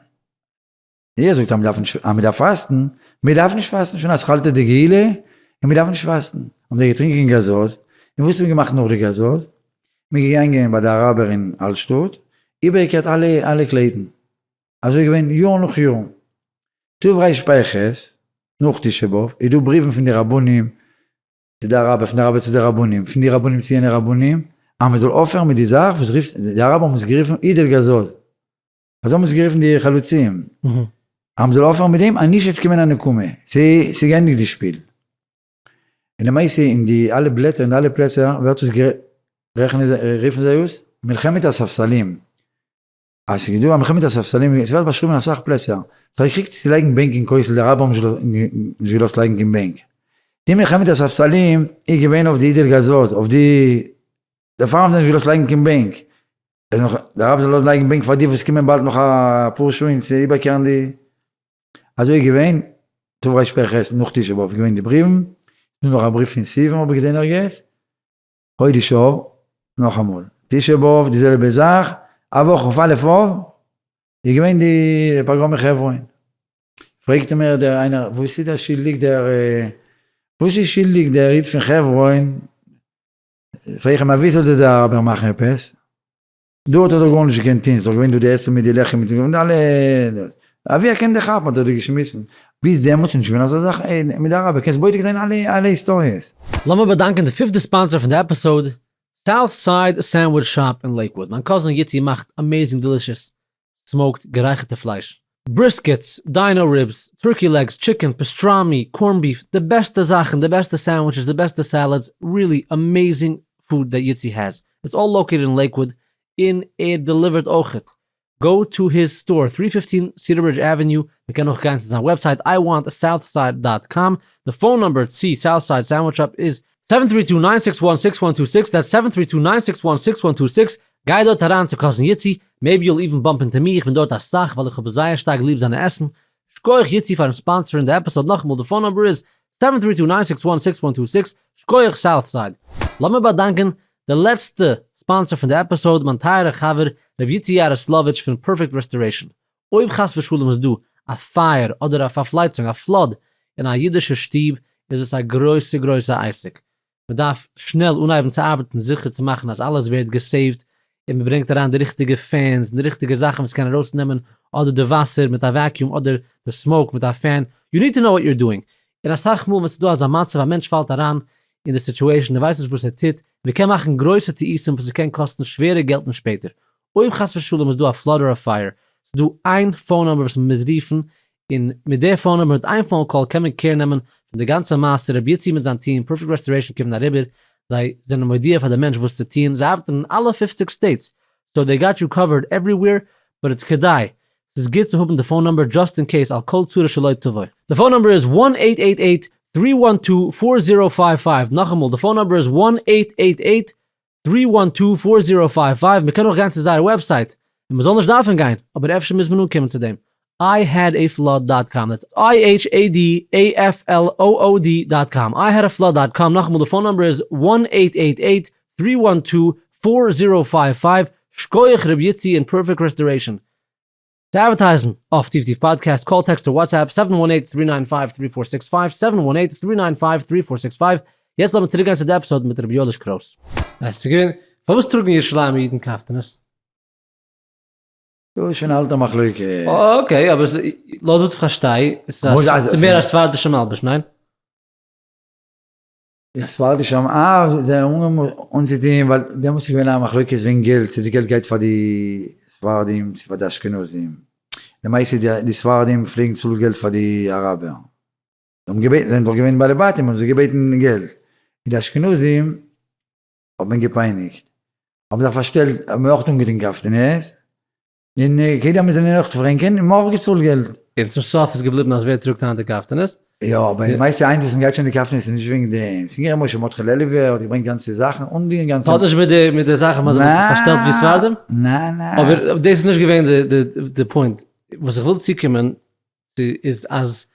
איר זאגט אז מען דארף נישט, אז מען דארף פאסטן, מען דארף נישט פאסטן, שוין אתחלתא דגאולה, און מען דארף נישט פאסטן. האבן זיי געטרינקען גאזוז, און וואס האט מען געמאכט נאך די גאזוז? מען איז געגאנגען ביי די אראבער אין אלטשטאט, איבערגעקערט אלע אלע קלייטן. אזוי איז געווען יאר נאך יאר. תרפ"ח, נאך תשעה באב, איז דא בריוון פון די רבנים צו די אראבער, פון די אראבער צו די רבנים, פון די רבנים צו יענע רבנים, אז מען זאל אויפהערן מיט די זאך וואס רופט, די אראבער האבן עס גערופן אידל גאזוז, אזוי האבן עס גערופן די חלוצים, אז מען זאל אויפהערן מיט דעם, אז נישט וועט קומען א נקמה, ס'איז געענדיגט די שפיל. און למעשה אין די אלע בלעטער אין די אלע פלעצער ווערט עס גערעכנט, רופן זיי עס מלחמת הספסלים, אז ס'איז דא א מלחמת הספסלים, עס ווערט באשריבן אין אסאך פלעצער, זיי געקריגט צו לייגן בענק אין כותל, די אראבער האבן נישט געלאזט לייגן קיין בענק, די מלחמת הספסלים איז געווען אויף די אידל גאזוז, אויף די, דערפאר האבן זיי נישט געלאזט לייגן קיין בענק, איז נאך, די אראבער זאלן לאזן לייגן בענק פאר די וואס קומען באלד נאך אפאר שעה און צו איבערקערן די, אזוי איז געווען, תרפ"ח נאך תשעה באב איז געווען די בריוון, ס'דא נאך א בריוו פון סיוון האב איך געזען ערגעץ, חודש אב, נאכאמאל, תשעה באב די זעלבע זאך, א וואך אויף א' אב איז געווען די פאגראם אין חברון, פרעגט מיר דער איינער וואס איז דער שולדיג דער וואס איז שולדיג דער איד פון חברון, פרעג איך אים אווי זאל דיר דער אראבער מאכן עפעס, דא האט ער דאך גארנישט געקענט טון, ס'איז דאך געווען דא די עסן מיט די לחם מיט די אלע, אבי ער קען דיך כאפן האט ער דיר געשמיסן, ביז דעמאלטס איז נישט געווען אזא זאך מיט די אראבער, קענסט בודק זיין אלע אלע היסטאריעס. לאמיר באדאנקען די פיפטע sponsor פון די episode, South Side Sandwich Shop אין לעיקוואוד, מיין cousin יצי מאכט amazing delicious smoked גערייכערטע פלייש, briskets, dino ribs, turkey legs, chicken, pastrami, corn beef, די בעסטע זאכן, די בעסטע sandwiches, די בעסטע salads, really amazing food that יצי has, it's all located אין לעיקוואוד, און ער deliver ט אויכעט, go to his store, three fifteen Cedar Bridge Avenue, מען קען אויך גיין צו זיין website I want Southside dot com, די phone number צו Southside Sandwich Shop איז seven three two nine six one six one two six, that's seven three two nine six one six one two six, גיי דארט אריין צו cousin יצי, maybe you'll even bump into me, איך בין דארט אסאך ווייל איך האב זייער שטארק ליב זיינע עסן, שכוח יצי פארן sponsor ן די episode, נאכאמאל די phone number איז seven three two nine six one six one two six, שכוח Southside. לאמיר באדאנקען די לעצטע sponsor פון די episode, מיין טייערע חבר ר' יצי יאראסלאוויטש פון Perfect Restoration. אויב חס ושלום איז דא א פייער אדער א פארפלייצונג א flood אין א אידישע שטוב איז עס א גרויסע גרויסע עסק, מען דארף שנעל אנהייבן צו ארבעטן זיכער צו מאכן אז אלעס ווערט גע save ט און מען ברענגט אריין די ריכטיגע fans און די ריכטיגע זאכן וואס קען ארויסנעמען אדער די וואסער מיט א vacuum אדער די smoke מיט א fan, you need to know what you're doing, און אסאך מאל ווען ס'איז דא אזא מצב א מענטש פאלט אריין אין די situation ער ווייסט נישט וואס ער טוט, מען קען מאכן גרויסע טעותים וואס עס קען קאסטן שווערע געלט און שפעטער אויב חס ושלום איז דא א flood אדער א פייער, ס'איז דא איין phone number וואס מ'מוז רופן, און מיט די phone number מיט איין phone call קען מען care נעמען פון די גאנצע מעשה, רבי יצי מיט זיין טיעם Perfect Restoration קומען אריבער, זיי זענען מודיע פאר די מענטש וואס צו טוהן, זיי ארבעטן אין אלע פופציג states, so they got you covered everywhere, but it's כדאי, ס'איז גוט צו האבן די phone number just in case על כל צרה שלא תבוא. די phone number איז one eight eight eight three one two four zero five five, נאכאמאל די phone number איז one eight eight eight three one two four zero five five, מ'קען אויך גיין צו זייער website, און מ'זאל נישט דארפן גיין, אבער אפשר מוז מען אנקומען צו דעם, I had a flood dot com, that's I H A D A F L O O D dot com, I had a flood dot com, נאכאמאל די phone number איז one eight eight eight three one two four zero five five, שקויעך ר' יצי און Perfect Restoration. צו advertise ן אויף טיף טיף פאדקעסט, call text אדער WhatsApp, seven one eight three nine five three four six five, seven one eight three nine five three four six five, יעצט לאמיר צוריק גיין צו די episode מיט ר' יואליש קרויס. עס איז געווען, פארוואס טראגן ירושלימ'ער אידן קאפטענעס? דא איז שוין א אלטע מחלוקת. okay, אבער לויט וואס איך פארשטיי, איז עס מער א ספרדישע מלבוש, ניין? די ספרדישע האבן אה זיי האבן אנגעהויבן אנצוטוהן ווייל דעמאלטס איז געווען א מחלוקת וועגן געלט צו די געלט גייט פאר די ספרדים צו פאר די אשכנזים, למעשה די ספרדים פלעגן צאלן געלט פאר די אראבער, זיי האבן געבעטן, זיי זענען דאך געווען בעלי בתים האבן זיי געבעטן געלט, און די אשכנזים האט מען געפייניגט, האבן זיך פארשטעלט, האבן אויך אנגעטוהן קאפטענעס. און קודם מיר זענען נאך פרענקען און מ'האט אויך געצאלט געלט. און צום סוף איז געבליבן אז ווער טראגט היינט די קאפטענעס? יא אבער די מייסטע היינט וואס מ'גייט שוין די קאפטענעס איז נישט וועגן דעם, ס'איז געווען ר' משה מרדכי לעליווער האט געברענגט גאנצע זאכן און די גאנצע. ס'האט נישט מיט די מיט די זאכן אז מ'האט זיך פארשטעלט ווי ספרדים? ניין ניין. אבער דאס איז נישט געווען די די די point. וואס איך וויל צוקומען צו איז אז.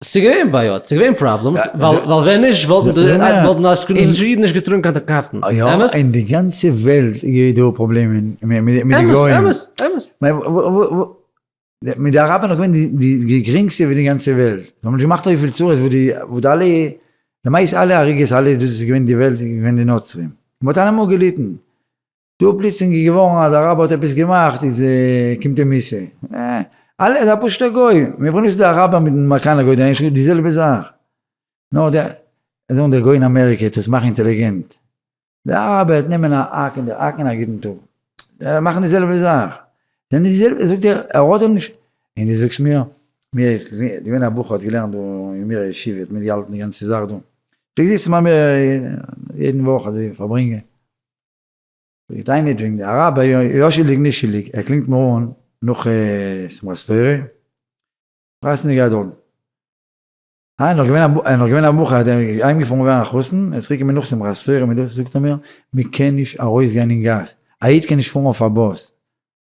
ס'איז געווען בעיות, ס'איז געווען problems, ווייל ווען נישט וואלטן די וואלטן די אשכנזישע אידן נישט געטראגן קיין קאפטן, אמת? אין די גאנצע וועלט איז דא פראבלעמען מיט די גוים. אמת, אמת, אמת. מיט די אראבער נאך געווען די גרינגסטע ווי די גאנצע וועלט, זיי האבן נישט געמאכט אזויפיל צרות ווי די וואו די אלע, למעשה אלע הריגות אלע דאס איז געווען די וועלט איז געווען די נוצרים, מ'האט אלעמאל געליטן. דא פלוצלינג איז געווארן אז די אראבער האט עפעס געמאכט איז קומט אים מיתה. אלע איז א פשוטע גוי, מיר ברענגען נישט די אראבער מיטן אמעריקאנער גוי די די זעלבע זאך. נאר די זאגן די גוי אין אמעריקע טוט עס מאכן אינטעליגענט. די אראבער וועט נעמען א האק און די האקן א גוטן טאג. זיי מאכן די זעלבע זאך. זענען די זעלבע זאגט ער ער האט דאך נישט. און דו זאגסט מיר מיר איז געווען א בחור האט געלערנט דא אין מיר ישיבה האט מיטגעהאלטן די גאנצע זאך דא. פלעגט זיצן ביי מיר יעדן וואך אזוי פארברענגען. געטענה'ט וועגן די אראבער, יא שולדיג נישט שולדיג, ער קלינגט מיר אן נאך שמחת תורה, חתונה געהאט דארט, אה נאך געווען א נאך געווען א בחור, האט ער אהיימגעפארן געווען א חתן, ער איז צוריק געקומען נאך שמחת תורה מיט דאס, זאגט ער מיר, מען קען נישט ארויס גיין אין גאס, א איד קען נישט פארן אויף א באס,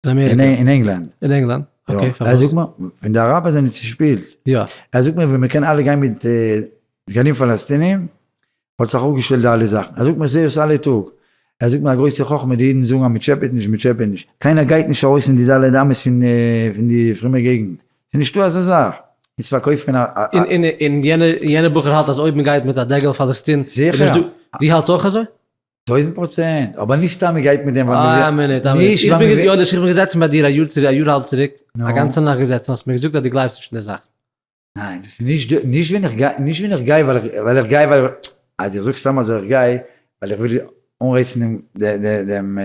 אין אמעריקע? אין ענגלאנד. אין ענגלאנד? okay, פארוואס? ער זאגט מיר, ווען די אראבער זענען צושפילט, יא. ער זאגט מיר ווען מען קען אלע גיין מיט דגלים פאלאסטינים, האט זיך אפגעשטעלט די אלע זאכן. ער זאגט מיר איך זעה עס אלע טאג. ער זאגט מיר א גרויסע חכמה די אידן זאגן אז מען טשעפעט נישט, מען טשעפעט נישט. קיינער גייט נישט ארויס פון די ד' אמות פון די פרומע געגנט. ס'איז נישטא אזא זאך. איצט פארקויפט מען א. און יענער בחור האלט אז אויב מען גייט מיט א דגל פאלעסטין איז נישט דא. דו האלטסט אויך אזוי? 1000%, אבער נישט סתם מ'גייט מיט דעם ווייל מ'וויל. א מינוט, א מינוט. איך בין יואליש, איך בין געזעצן ביי דיר א יאר צוריק, א יאר האלב צוריק, א גאנצע נאכט געזעצן, האסט מיר געזאגט אז דו גלייבסט נישט אין די זאכן. ניין, דאס איז נישט, נישט ווען איך גיי, נישט ווען איך גיי ווייל איך, ווייל איך גיי ווייל, אז איך זאג סתם אז איך גיי ווייל איך וויל אנרייצן דעם, דעם,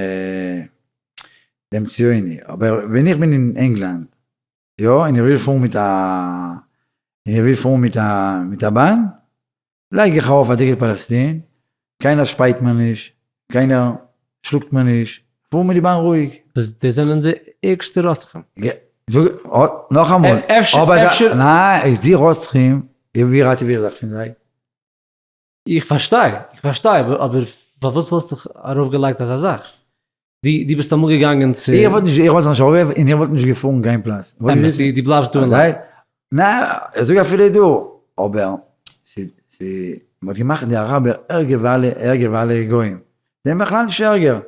דעם ציוני, אבער ווען איך בין אין ענגלאנד, יא, און איך וויל פארן מיט א, און איך וויל פארן מיט א, מיט א באן, לייג איך ארויף א דגל פאלעסטין, קיינער שפייט מיר נישט, קיינער שלאגט מיר נישט, פאר מיט די באן רואיג. דאס זענען די ערגסטע רוצחים. נאכאמאל, אפשר, אפשר. ניין, די רוצחים, ווי ראטעווע איך זיך פון זיי? איך פארשטיי, איך פארשטיי, אבער פארוואס וואלסטו ארויפגעלייגט אזא זאך? דו ביסט אמאל געגאנגען צו. איך וואלט נישט, איך וואלט זיך נישט ארויף און איך וואלט נישט געפארן קיין פלאץ. אמת, דו בלייבסט דא אין לאנד. ניין, איך זאג אפילו דא, אבער מ'האט געמאכט די אראבער ערגער ווי אלע, ערגער ווי אלע גוים. זיי זענען בכלל נישט ערגער.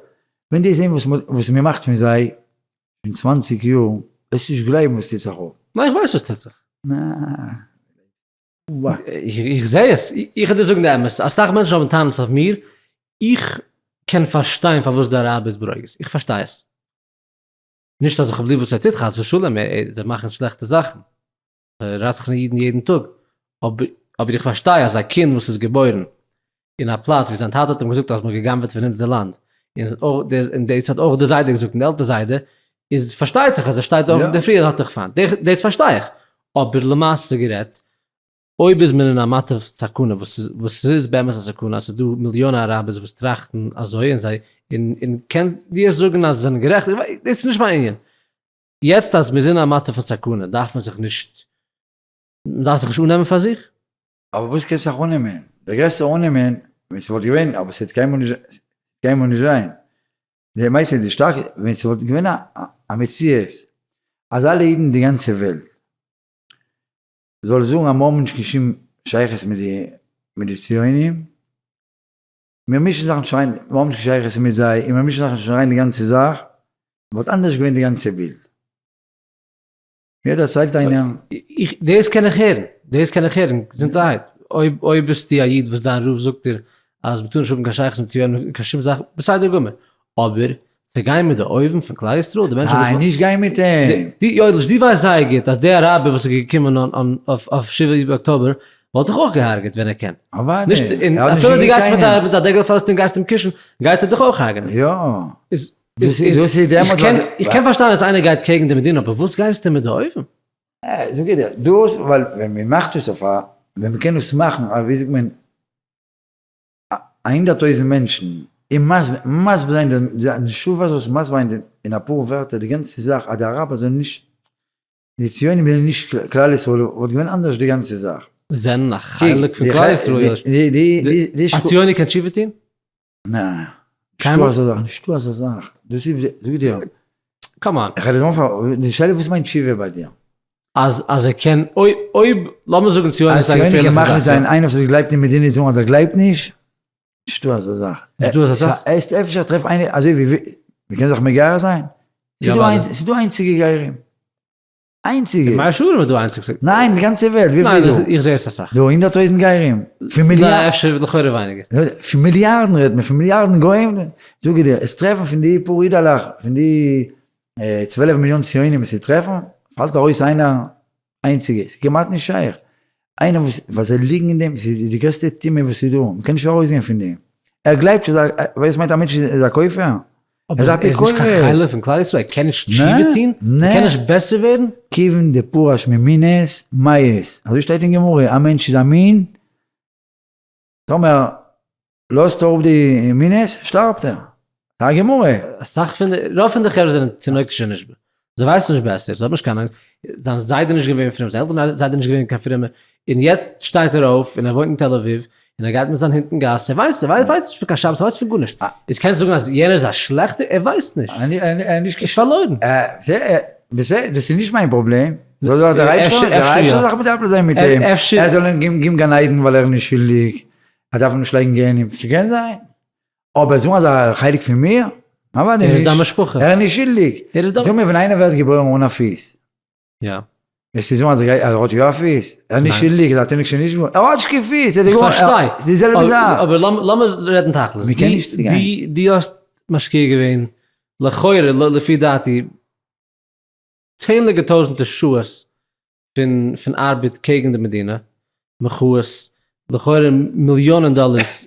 ווען די זעהן וואס מ'מאכט פון זיי שוין 20 יאר, וועסטו נישט גלייבן וואס טוט זיך אפ. ניין, איך ווייס וואס טוט זיך. איך זע עס, איך וועל דיר זאגן די אמת, אסאך מענטשן האבן טענות אויף מיר, איך קען פארשטיין פארוואס די אראבער איז ברוגז, איך פארשטיי עס. נישט אז איך האב ליב וואס ער טוט חס ושלום, זיי מאכן שלעכטע זאכן, זיי רצח'נען אידן יעדן טאג, אבער איך פארשטיי אז א קינד וואס איז געבוירן אין א פלאץ ווי זיין טאטע האט אים געזאגט אז מ'האט גע'גנב'עט פון אונז די לאנד, און דאס האט אויך די זיידע געזאגט און די עלטער זיידע, איז פארשטייט זיך אז ער שטייט אויף אינדערפרי און האט דיך פיינט, דאס פארשטיי איך, אבער למעשה גערעדט, אויב איז מען אין א מצב סכנה, וואס ס'איז באמת א סכנה, אז ס'איז דא מיליאנע אראבערס וואס טראכטן אזוי, און זיי, און קען דיר זאגן אז זיי זענען גערעכט, דאס איז נישט מיין ענין. יעצט אז מ'איז אין א מצב פון סכנה דארף מען זיך נישט, מ'דארף זיך נישט אננעמען פאר זיך? אבער וואס קענסט זיך אננעמען? דער גרעסטער אננעמען ווען ס'וואלט געווען, אבער ס'וועט קיינמאל נישט קיינמאל נישט זיין. די מעשה איז די שטארקע, ווען ס'וואלט געווען א מציאות אז אלע אידן אין די גאנצע וועלט זאל זאגן אז מיר האבן נישט קיין שום שייכות מיט די מיט די ציונים, מיר מישן זיך נישט אריין, מיר האבן נישט קיין שייכות מיט זיי, און מיר מישן זיך נישט אריין אין די גאנצע זאך, וואלט אנדערש געווען די גאנצע בילד. מיר דערציילט איינער. איך, דאס קען איך הערן, דאס קען איך הערן, געזונטערהייט. אויב, אויב ביסטו א איד וואס דיין רב זאגט דיר אז מ'טאר נישט האבן קיין שייכות מיט ציונים, קיין שום זאך, בסדר גמור. אבער צו גיין מיט די אויבן פון כלל ישראל, די מענטשן וואס. ניין, נישט גיין מיט אים. די, יואליש, דו ווייסט זייער גוט אז די אראבער וואס איז געקומען אויף אויף שבעה באוקטובר וואלט דיך אויך געהארגעט ווען ער קען. אוודאי. נישט, און אפילו דו גייסט מיט א מיט א דגל פאלעסטין גייסט אים קישן, גייט ער דיך אויך הרג'נען. יא. איז איז איך קען פארשטיין אז איינער גייט קעגן די מדינה אבער וואס גייסטו מיט די אויבן? זאג איך דיר, דאס ווייל ווען מען מאכט עס אויף א, ווען מען קען עס מאכן א ווי זאגט מען, א 100,000 מענטשן. און מסביר זיין די תשובה זאלסט מסביר זיין אין אפאר ווערטער די גאנצע זאך אז די אראבער זענען נישט, די ציונים זענען נישט כלל ישראל וואלט געווען אנדערש די גאנצע זאך. זענען א חלק פון כלל ישראל. א ציוני קען תשובה טון? נע, נישטא אזא זאך, נישטא אזא זאך, דאס איז, זאג דיר. come on. איך רעד אנפאנג, די שאלה וואס מיינט תשובה ביי דיר? אז אז ער קען, אויב אויב, לאמיר זאגן ציונות איז א געפערליכע זאך. א ציוני קען מחליט זיין איינער וואס גלייבט אין מדינה זאגן אז ער גלייבט נישט, נישטא אזא זאך. נישטא אזא זאך? עס אפשר טרעף איינער אזוי ווי מ'קען זיך מגייר זיין? ס'איז דא איינציגע גרים. איינציגע. אין מאה שערים איז דא איינציגסטע. ניין, די גאנצע וועלט, וויפיל איז דא? ניין, איך זע עס אסאך. דא 100,000 גרים. פון מיליארדן. ניין, אפשר לכאורה ווייניגער. פון מיליארדן רעדט מען, פון מיליארדן גוים. זאג איך דיר, עס טרעפן פון די פאר אידעלעך, פון די 12 מיליאן ציונים עס צו טרעפן, פאלט ארויס איינער איינציגע. ס'איז כמעט נישט שייך. איינער וואס, ווייל זיי ליגן אין דעם, ס'איז די גרעסטע טומאה וואס איז דא, מ'קען נישט ארויסגיין פון דעם. ער גלייבט אז א, ווייסט וואס מיינט א מענטש איז א כופר? אבער ער איז נישט קיין חלק פון כלל ישראל, ער קען נישט תשובה טון, ער קען נישט בעסער ווערן? כיוון דפרש ממינות מיית, אזוי שטייט אין גמרא, א מענטש איז א מין, טאמער לאזט ער אפ די מינות, שטארבט ער. ס'איז א גמרא. אסאך פון די, רוב פון די חברה זענען תינוקות של נשבה. זיי ווייסן נישט בעסער, זיי האבן נישט קיין אנונג, זיין זיידע איז נישט געווען פרום, זיין עלטערן זיידע איז נישט געווען קיין פרומע, און יעצט שטייט ער אויף און ער וואוינט אין תל אביב, און ער גייט מיט זיין הונט אין גאס, ער ווייסט, ער ווייסט נישט פון קיין שבת, ער ווייסט פון גארנישט, איז קענסט זאגן אז יענער איז א שלעכטער? ער ווייסט נישט, ער איז פארלוירן. דאס איז נישט מיין פראבלעם, זאל דער אייבערשטער זיך מטפל זיין מיט אים, ער זאל אים געבן גן עדן ווייל ער איז נישט שולדיג, ער דארף אים נישט לייגן גיהנום, ס'קען זיין. אבער זאגן אז ער איז א חלק פון מיר? אוודאי ער איז נישט. דיין משפחה. ער איז נישט שולדיג. ער איז דיין. זאג מיר ווען איינער ווערט געבוירן אן א פיס. יא. וועסטו זאגן אז ער האט יא א פיס? ער איז נישט ניין. שולדיג, ער איז א תינוק שנשבה. ער האט נישט קיין פיס! ער איז איך געבוירן. פארשטיי. די זעלבע זאך. אבער לאמיר רעדן תכלית. מ'קען נישט צוגיין. דו האסט משקיע געווען לכאורה לפי דעתי צענדליגע טויזענטער שעות פון פון ארבעט קעגן די מדינה, מחאות, לכאורה מיליאנען דאלערס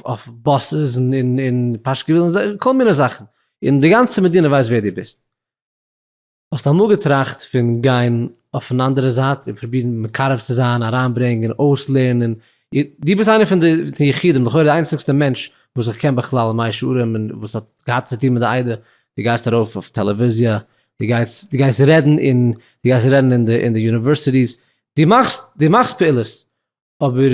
אויף buses און און פאשקעווילן, כל מיני זאכן, און די גאנצע מדינה ווייסט ווער דו ביסט. האסט אמאל געטראכט פון גיין אויפן אנדערע זייט און פרובירן מקרב צו זיין, אריינברענגען, אויסלערנען, דו ביסט איינער פון די יחידים, לכאורה די איינציגסטע מענטש וואס איך קען בכלל אין מאה שערים און וואס האט געהאט צו טון מיט די עדה, דו גייסט ארויף אויף טעלעוויזיע, דו גייסט דו גייסט רעדן אין דו גייסט רעדן אין די אין די universities, דו מאכסט דו מאכסט פעולות, אבער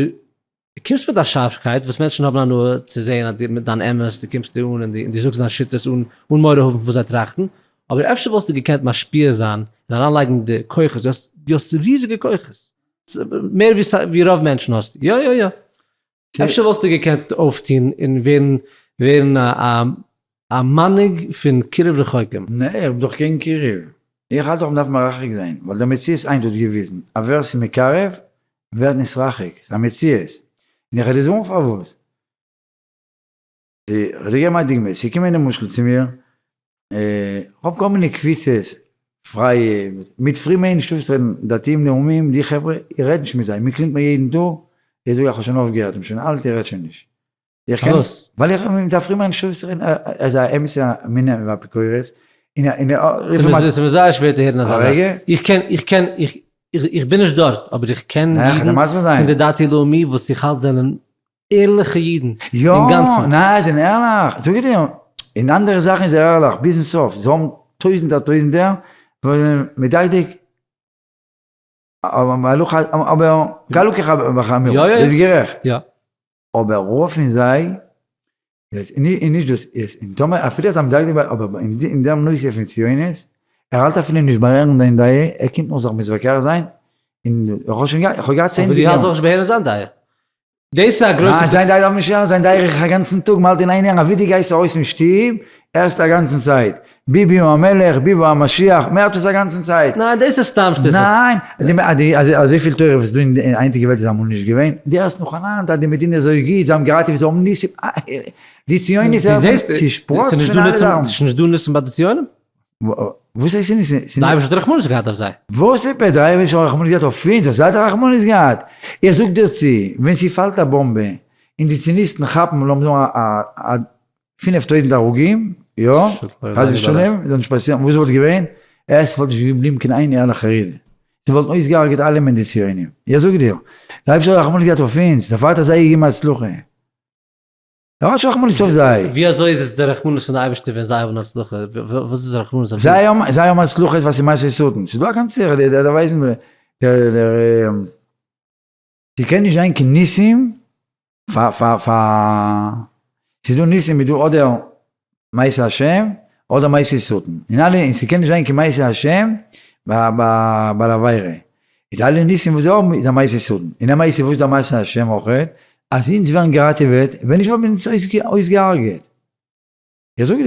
דו קומסט מיט א שארפקייט וואס מענטשן האבן הנאה צו זען אז דו מיט דיין אמת, דו קומסט דא אן און דו און דו זאגסט דיין שיטות אן אן מורא האבן פון וואס זיי טראכטן, אבער אפשר וואלסטו געקענט משפיע זיין און אריינלייגן די כוחות, דו האסט דו האסט ריזיגע כוחות, מער ווי ווי רוב מענטשן האסטו, יא יא יא. אפשר וואלסטו געקענט אויפטון און ווערן ווערן א א מנהיג פון קירוב רחוקים. נע, איך בין דאך קעגן קירוב. איך האלט דאך מ'דארף מרחק זיין, ווייל דער מציאות היינט האט געוויזן אז ווער ס'איז מקרב ווערט נתרחק, ס'איז א מציאות. און איך וועל דיר זאגן פארוואס. כ'וועל דיר געבן א דוגמא, ס'איז געקומען למשל צו מיר, כ'האב כל מיני קבוצות, פרייע, מיט פרומע נישטא וואס רעדן, דתיים לאומיים, די חברה, איך רעד נישט מיט זיי, מ'קלינגט מיר יעדן טאג, איך זאג איך האב שוין אויפגעהערט, איך בין שוין אלט איך רעד שוין נישט. איך קען, פארוואס? ווייל איך מיט א פרומער נישטא וואס רעדן, ער איז א אמת'ע מין ואפיקורס, און ער ס'איז מיר זייער שווער צו הערן אזא זאך, איך קען, איך קען, איך בין נישט דארט, אבער איך קען אידן פון די דתי לאומי וואס איך האלט זענען ערליכע אידן אינגאנצן. יא, ניין, זיי זענען ערליך, זאג איך דיר, אין אנדערע זאכן איז ער ערליך ביזן סוף, זיי האבן טויזנטער טויזנטער וואס זענען מדקדק, אבער קלו כחמור, ביסט גערעכט, אבער רוב פון זיי, און נישט דאס, און טאמער אפילו אז א מדקדק, אבער אין דעם נושא פון ציונות, ער האלט אפילו נישט ביי הערן דיין דעה, ער קומט נאר זיך מתווכח זיין, און איך האב שוין געהאט, איך האב געהאט צענדליגע. אבער דו האלטסט אויך נישט ביי הערן זיין דעה. דאס איז א גרויסע. ניין, זיין דעה דארף מען נישט הערן, זיין דעה הער איך א גאנצן טאג, מ'האלט אין איין הערן, אבי דו גייסט ארויס פון שטוב, הערסטו א גאנצן צייט, ביבי הוא המלך, ביבי הוא המשיח, מ'הערט עס א גאנצן צייט. ניין, דאס איז סתם שטותים. ניין, אזויפיל תורה וואס איז דא אין די היינטיגע וועלט איז אמאל נישט געווען, דו הערסט נאכאנאנד אז די מדינה איז אזוי גוט, זיי האבן געראטעוועט, זיי האבן ניסים, די ציונות דו זעסט, צושפראצט פון אלע זייטן. ס'איז נישט דא ניסים ביי די ציונים? וואס הייסט נישט? די אייבערשטער האט רחמנות געהאט אויף זיי. וואס עפעס? די אייבערשטער האט רחמנות געהאט אויף אונז? אויף זיי האט ער רחמנות געהאט? איך זאג דיר צו, ווען ס'פאלט א באמבע און די ציוניסטן כאפן לאמיר זאגן א 5000 הרוגים, יא, חס ושלום, זאל נישט פאסירן, וואס וואלט געווען? עס וואלט נישט געבליבן קיין איין ערליכער איד, זיי וואלטן אויסגעהרגעט אלעמען די ציונים, איך זאג דיר, די אייבערשטער האט רחמנות געהאט אויף אונז, דערפאר האט ער זיי געגעבן הצלחה. ער האט שוין רחמנות אויף זיי. ווי אזוי איז עס די רחמנות פון די אייבערשטער ווען זיי האבן הצלחה? וואס איז רחמנות אויף זיי? זיי האבן הצלחה ווייל ס'איז מעשה שטן. ס'איז דא א גאנצע דער ווייסן דער דער ס'קען נישט זיין קיין ניסים פאר פאר פאר ס'איז דא ניסים איז דא אדער מעשה השם אדער מעשה שטן. און אלע און ס'קען נישט זיין קיין מעשה השם ביי ביי עבירה. איז אלע ניסים וואס זיי האבן איז א מעשה שטן. און א מעשה וואס איז א מעשה השם אויכעט? אז אונז ווערן געראטעוועט, ווען נישט וואלט מען אונז אויסגעהארגעט. איך זאג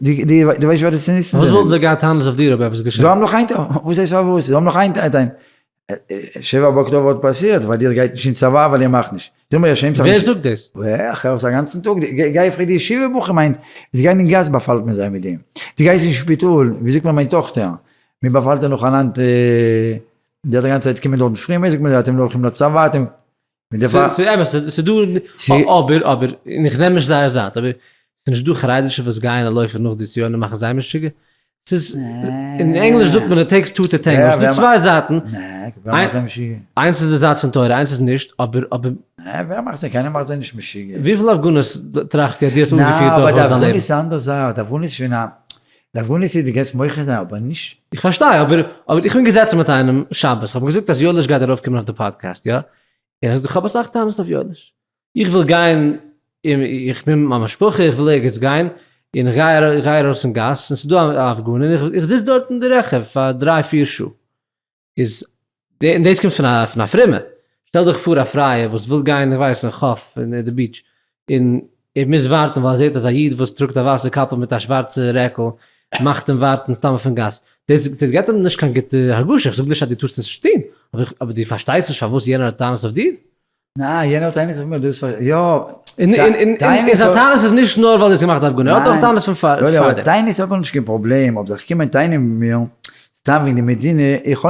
דיר, דו ווייסט ווער די ציוניסטן זענען? וואס וואלטן זיי געהאט טענות אויף דיר אויב עפעס געשעט? זיי האבן נאך איין טענה, וואס הייסט פארוואס? זיי האבן נאך איין טענה, שבע באוקטובר האט פאסירט ווייל איר גייט נישט אין צבא ווייל איר מאכט נישט. זאג מיר איר שעמט זיך נישט? ווער זאגט דאס? איך הער עס א גאנצן טאג, גיי פרעג די ישיבה בחורים היינט, זיי גייען אין גאס באפאלט מען זיי מיט דעם, דו גייסט אין שפיטאל, ווי זאגט מיר מיין טאכטער, מען באפאלט איר נאכאנאנד, די האט א גאנצע צייט קומען דארטן פרימע, זאגט מען אתם לא הולכים לצבא, אתם. ס'איז אמת, ס'איז דא, אבער, אבער, און איך נעם נישט זייער זייט, אבער ס'איז נישט דא חרדישע וואס גייען און לויפן נאך די ציונים מאכן זיי משוגע? ס'איז, אין ענגליש זאגט מען it takes two to tango, ס'איז דא צוויי זייטן, איינס איז די זייט פון תורה, איינס איז נישט, אבער, אבער. ווער מאכט זיי? קיינער מאכט זיי נישט משוגע. וויפיל הפגנות טראכסטו אז דו האסט אנגעפירט דורכאויס דיין לעבן? ניין, אבער די הפגנות איז א אנדערע זאך, די הפגנות איז שוין א, די הפגנות איז דו קענסט מוחה זיין אבער נישט. איך פארשטיי, אבער אבער איך בין געזעצן מיט איינעם שבת, איך האב אים געזאגט אז יואליש גייט ארויפקומען אויף די פאדקעסט, יא? און ער זאגט איך האב אסאך טענות אויף יואליש, איך וויל גיין, איך בין מיט מיין משפחה, איך וויל ערגעץ גיין, און איך גיי איך גיי ארויס אין גאס, און ס'איז דא א הפגנה, און איך זיץ דארט אין די רכב פאר דריי פיר שעה, איז און דאס קומט פון א פון א פרומע, שטעל דיך פאר א פרייע וואס וויל גיין איך ווייס אין חוף אין די beach און ער מוז ווארטן ווייל ער זעט אז א איד וואס טראגט א ווייסע קאפל מיט א שווארצע רעקל מאכט אים ווארטן סתם אויפן גאס, דאס דאס געבט אים נישט קיין גוטע הרגשה, איך זאג נישט אז דו טארסט עס נישט טון, אבער אבער דו פארשטייסט נישט פארוואס יענער האט טענות אויף דיר? ניין יענער האט טענות אויף מיר דאס יא. און און זיין טענות איז נישט נאר ווייל דו האסט געמאכט די הפגנה, ער האט אויך טענות פון פארדעם. טענות האט מען נישט קיין פראבלעם, אויב זיך קומען טענה'ן מיט מיר סתם וועגן די מדינה, איך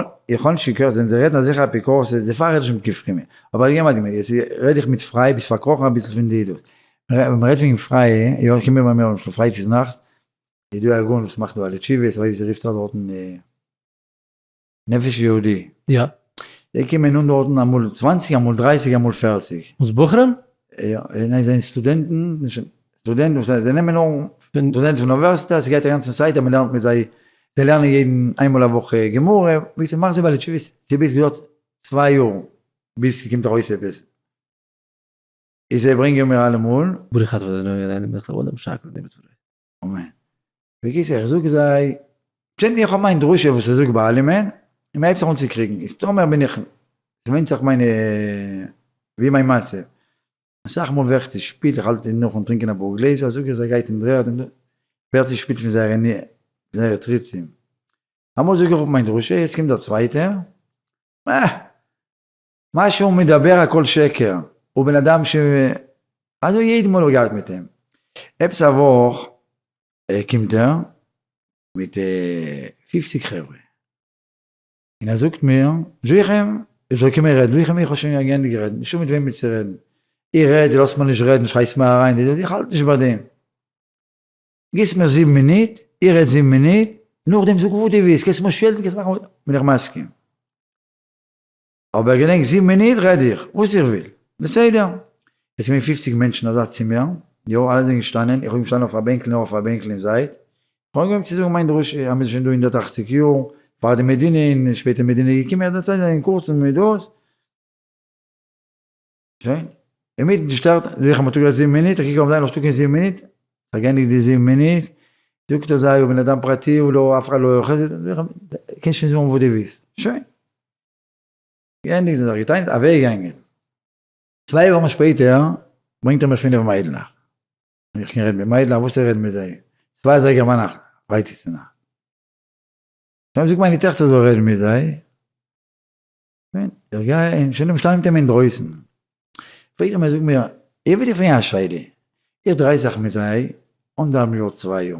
האב נישט געקערט ווען זיי רעדן אזעלכע אפיקורסות, דערפאר רעד איך נישט מיט קיין פרומע, אבער איך גיי מיט יעצט רעד איך מיט פריי, ביסט פארקראכן אביסל פון די דאס, ווען מ'רעדט וועגן פרייע, יא קומען ביי מיר למשל פרייטאג נאכט, איז דא א ארגון וואס מאכט דא אלע תשובות, אזוי ווי ס'רופט זיך דארטן. נפש יהודי. יא. זיי קומען אן דארטן אמאל צוואנציג אמאל דרייסיג אמאל פערציג. וואס בחורים? יא, ניין זיי זענען סטודענטן, סטודענטן וואס זיי נעמען אן סטודענטן פון אוניווערסיטע, ס'גייט א גאנצן צייט אז מ'לערנט מיט זיי, זיי לערנען יעדן איינמאל א וואך גמרא, בקיצור מאך זיי בעלי תשובות, ס'ביז געדויערט צוויי יאר ביז ס'קומט ארויס עפעס, איז זיי ברענגען מיר אלעמאל. ברוך אתה ה' אלוהינו מלך העולם שהכל נהיה בדברו. אמן. בקיצור איך זאג זיי, שטענדיג איך האב מיין דרשה וואס איך זאג ביי אלעמען, און מען הייבט זיך אן צו קריגן, איז טאמער בין איך, ס'ווענדט זיך מיינע, ווי מיין מצב, אסאך מאל ווער איך צושפילט, איך האלט נאכן טרינקען אפאר גלעזער, זאג איך זיי גייט אין דר'ערד, ווערט צושפילט פון זייערע תירוצים, אמאל זאג איך אפ מיין דרשה, יעצט קומט דער צווייטער, אה! מה שהוא מדבר הכל שקר, הוא בן אדם ש... אזוי יעדע מאל האב איך געהאט מיט אים. עפעס א וואך קומט ער מיט פופציג חברה, און ער זאגט מיר, זאג איך אים, איך זאל קומען רעדן, זאג איך אים, איך האב שוין געענדיגט רעדן, נישטא מיט וועמען צו רעדן, איך רעד, דו לאזט מיר נישט רעדן, שרייסט מיר אריין, איך האלט נישט ביי דעם. גיבסט מיר זיבן מינוט, איך רעד זיבן מינוט, נאכדעם זאג וואס דו ווילסט, קענסט מיר שעלטן, קענסט מאכן וואס, בין איך מסכים. אבער געדענק זיבן מינוט רעד איך וואס איך וויל, בסדר. עס איז געווען פופציג מענטשן אזא צימער, יא אלע זענען געשטאנען, איך האב געשטאנען אויף א בענקל נאר אויף א בענקל אין זייט, איך האב אנגעהויבן צו זאגן מיין דרשה אז מ'איז שוין דא הונדערט אַכציק יאר פאר די מדינה און שפעטער מדינה איז געקומען, איך דערצייל זיי אין קורצן מיט דאס, שוין, אינמיטן שטערט, זאג איך אים האט גערעדט זיבן מינוט, איך קוק אויף זיין נאך שטאק אין זיבן מינוט, פארגענדיגט די זיבן מינוט, זאגט ער זיי הוא בן אדם פרטי הוא לא אף אחד לא אוכל, זאג איך אים קענסט שוין זאגן וואס דו ווילסט, שוין. געענדיגט און זיך געטענה'ט אוועקגעגאנגען. צוויי וואכן שפעטער ברענגט ער מיר פינף מיידלעך. איך קען רעדן מיט מיידלעך, וואס איך רעד מיט זיי? צוויי אזייגער ביינאכט, פרייטאג צו נאכט. שוין זאגט מיינע טעכטער זאל רעדן מיט זיי. שוין, איך גיי און שוין שטיין מיט אים אינדרויסן. פרעגט ער מיר, זאג מיר, איך וויל דיך פרעגן א שאלה. איך דריי זיך מיט זיי אנדערהאלבן יאר צוויי יאר.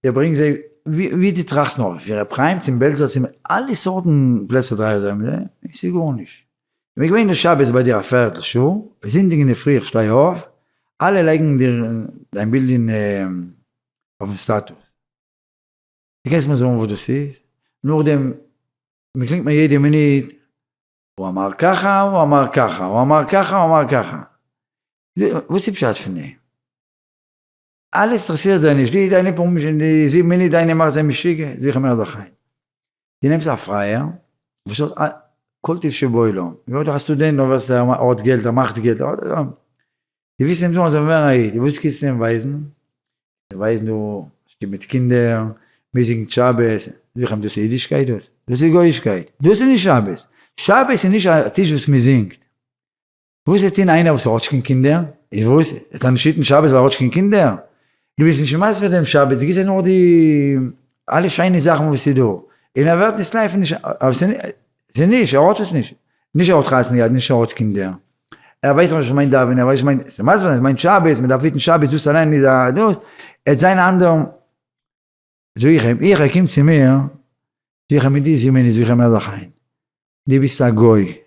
איך ברענג זיי ווי דו טראכסט נאר, פון ר' חיים צום בעלזער צום אלע סארטן פלעצער דריי איך זיי מיט זיי, עס איז גארנישט. איך בין געווען שבת ביי דיר א פערטל שעה, זונטאג אינדערפרי איך שטיי אויף, אלע לייגן דיר דיין בילד אין אויפן סטאטוס. דו קענסט מיר זאגן וואס דאס איז? נאכדעם מען קלינגט מיר יעדע מינוט, הוא אמר ככה, הוא אמר ככה, הוא אמר ככה, הוא אמר ככה. וואס איז פשט פון דעם? אלעס אינטערעסירט זיי נישט, די דיינע פאר די זיבן מינוט דיינע מאכט זיי משוגע, זוך מיר אזא חיים. דו נעמסט א פרייער וואס האט כל טוב שבעולם, ווערט דאך א סטודענט נאר וואס ער האט געלט ער מאכט געלט, דו ווילסט אים זאגן אז ער זאל ווערן א איד, וואס קענסטו אים ווייזן? ווייזן דא שטוב מיט קינדער, מיר זינגט שבת, זאג איך אים דאס איז אידישקייט דאס? דאס איז גויאישקייט, דאס איז נישט שבת, שבת איז נישט א טיש וואס מען זינגט, וואס וועט טון איינער וואס האט נישט קיין קינדער? איז וואס? ער קען נישט היטן שבת ווייל ער האט נישט קיין קינדער? דו ביסט נישט מסביר דעם שבת, דו גיבסט זיי נאר די אלע שיינע זאכן וואס איז דא, און ער ווערט נישט לייף נישט, אבער ס'איז נישט, ער האט עס נישט, נישט ער האט חתונה געהאט, נישט ער האט קינדער, ער ווייסט נישט וואס מיינט דאווענען, ער ווייסט נישט וואס מיינט, ס'איז מסביר, ס'מיינט שבת, מ'דארף היטן שבת, דאס אליין איז א דאס, ער האט זיין אנדערן, זאג איך אים, איך, ער קומט צו מיר, זאג איך אים, מיט די זימען, זאג איך אים, הער זיך איין, דו ביסט א גוי,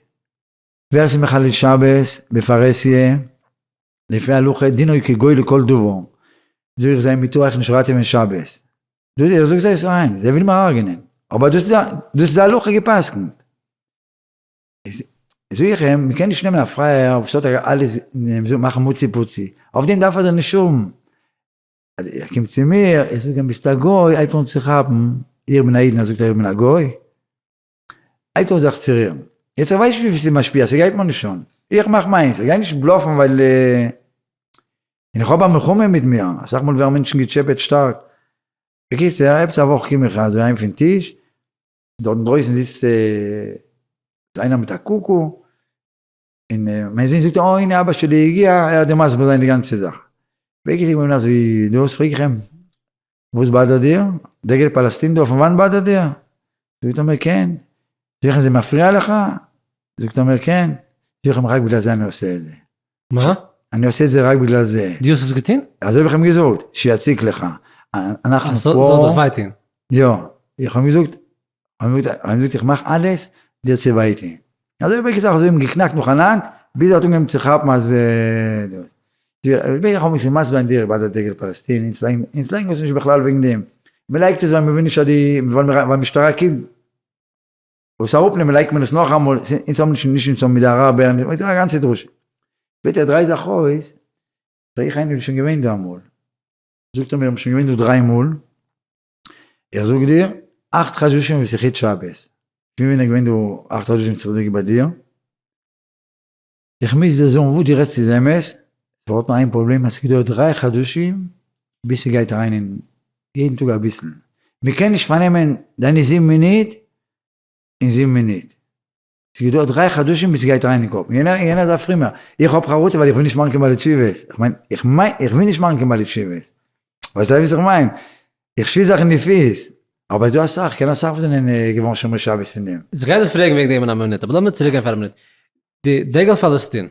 ווער ס'איז מחלל שבת בפרהסיא, לפי הלכה דינו כגוי לכל דבר, זאג איך זיי מ'טאר אייך נישט ראטעווען שבת, איך זאג זיי עס איין, זיי ווילן מיר הרג'נען, אבער דאס איז די הלכה גע'פסק'נט, זאג איך אים, מ'קען נישט נעמען א פרייער וואס האט אלעס, מאכן מוצי פוצי, אויף דעם דארף ער דאך נישט האבן, ער קומט צו מיר, איך זאג אים ביסט א גוי, הייבט אן צו כאפן, איך בין א איד און ער זאגט איך בין א גוי? הייבט אן זיך צו רירן. יעצט איך ווייס נישט וויפיל ס'איז משפיע, ס'גייט מיר נישט אן. איך מאך מיינס, איך גיי נישט בלאפן ווייל און איך האב א מלחמה מיט מיר, אסאך מאל ווערן מענטשן געטשעפעט שטארק. בקיצור, עפעס א וואך קום איך אזוי אהיים פון טיש, דארט אינדרויסן זיצט איינער מיט א קוקו, און מיין זון זאגט אוי הנה אבא שלי הגיע, ער האט דיר מסביר זיין די גאנצע זאך. בקיצור איך בין אזוי דאס פרעג איך אים, וואס באדערט דיר? דגל פאלעסטין דא אויפן וואנט באדערט דיר? זאגט ער מיר כן. זאג איך אים זה מפריע לך? זאגט ער מיר כן. זאג איך אים רק בגלל זה אני עושה את זה. מה? אני עושה את זה רק בגלל זה. דו האסט עס געטון? אזוי האב איך אים געזאגט, שיציק לך. אנחנו פה... זאל דיך וויי טון. יא. איך האב אים געזאגט, האב אים געזאגט איך מאך אלעס דיר צו וויי טון. אזוי האב איך געזאגט, אזוי האב אים געקנאקט נאכאנאנד, ביז ער האט אנגעהויבן צו כאפן אז דאס. איך האב נישט מסביר זיין דיר ביי די דגל פאלעסטין, אונז לייגן אונז לייגן עס נישט בכלל וועגן דעם. מען לייגט עס ווייל מען וויל נישט אז די ווייל משטרה קומט עס אראפנעמען לייגט מען עס נאכאמאל, אונז האבן נישט נישט אונז האבן מיט די אראבער, א גאנצע דרשה. שפעטער דריי זיך אויס, פרעג איך איינער איז שוין געווען דא אמאל, זאגט ער מיר איך בין שוין געווען דא דריי מאל, איך זאג דיר, אכט חדשים וואס איך היט שבת, פון ווען איך געווען דא אכט חדשים צוריק ביי דיר, איך מוז דיר זאגן וואס דו רעדסט איז אמת, ס'האט נאר איין פראבלעם אז ס'געדויערט דריי חדשים ביז ס'גייט אריין אין יעדן טאג אביסל, מ'קען נישט פארנעמען דיינע זיבן מינוט אין זיבן מינוט, ס'געדויערט דריי חדשים ביז ס'גייט אריין אין קאפ, יענער יענער דארף פרימער, איך האב חרטה ווייל איך וויל נישט מאכן קיין בעלי תשובות, איך מיין איך מיין איך וויל נישט מאכן קיין בעלי תשובות, פארשטייסט וואס איך מיין? איך שפיל זיך אין די פיס, אבער ס'דא אסאך, כ'קען אסאך וואס זענען געווארן שומרי שבת פון דעם. איך גיי דיך פרעגן וועגן דעם אין א מינוט, אבער לאמיר צוריק גיין פאר א מינוט, די דגל פאלעסטין,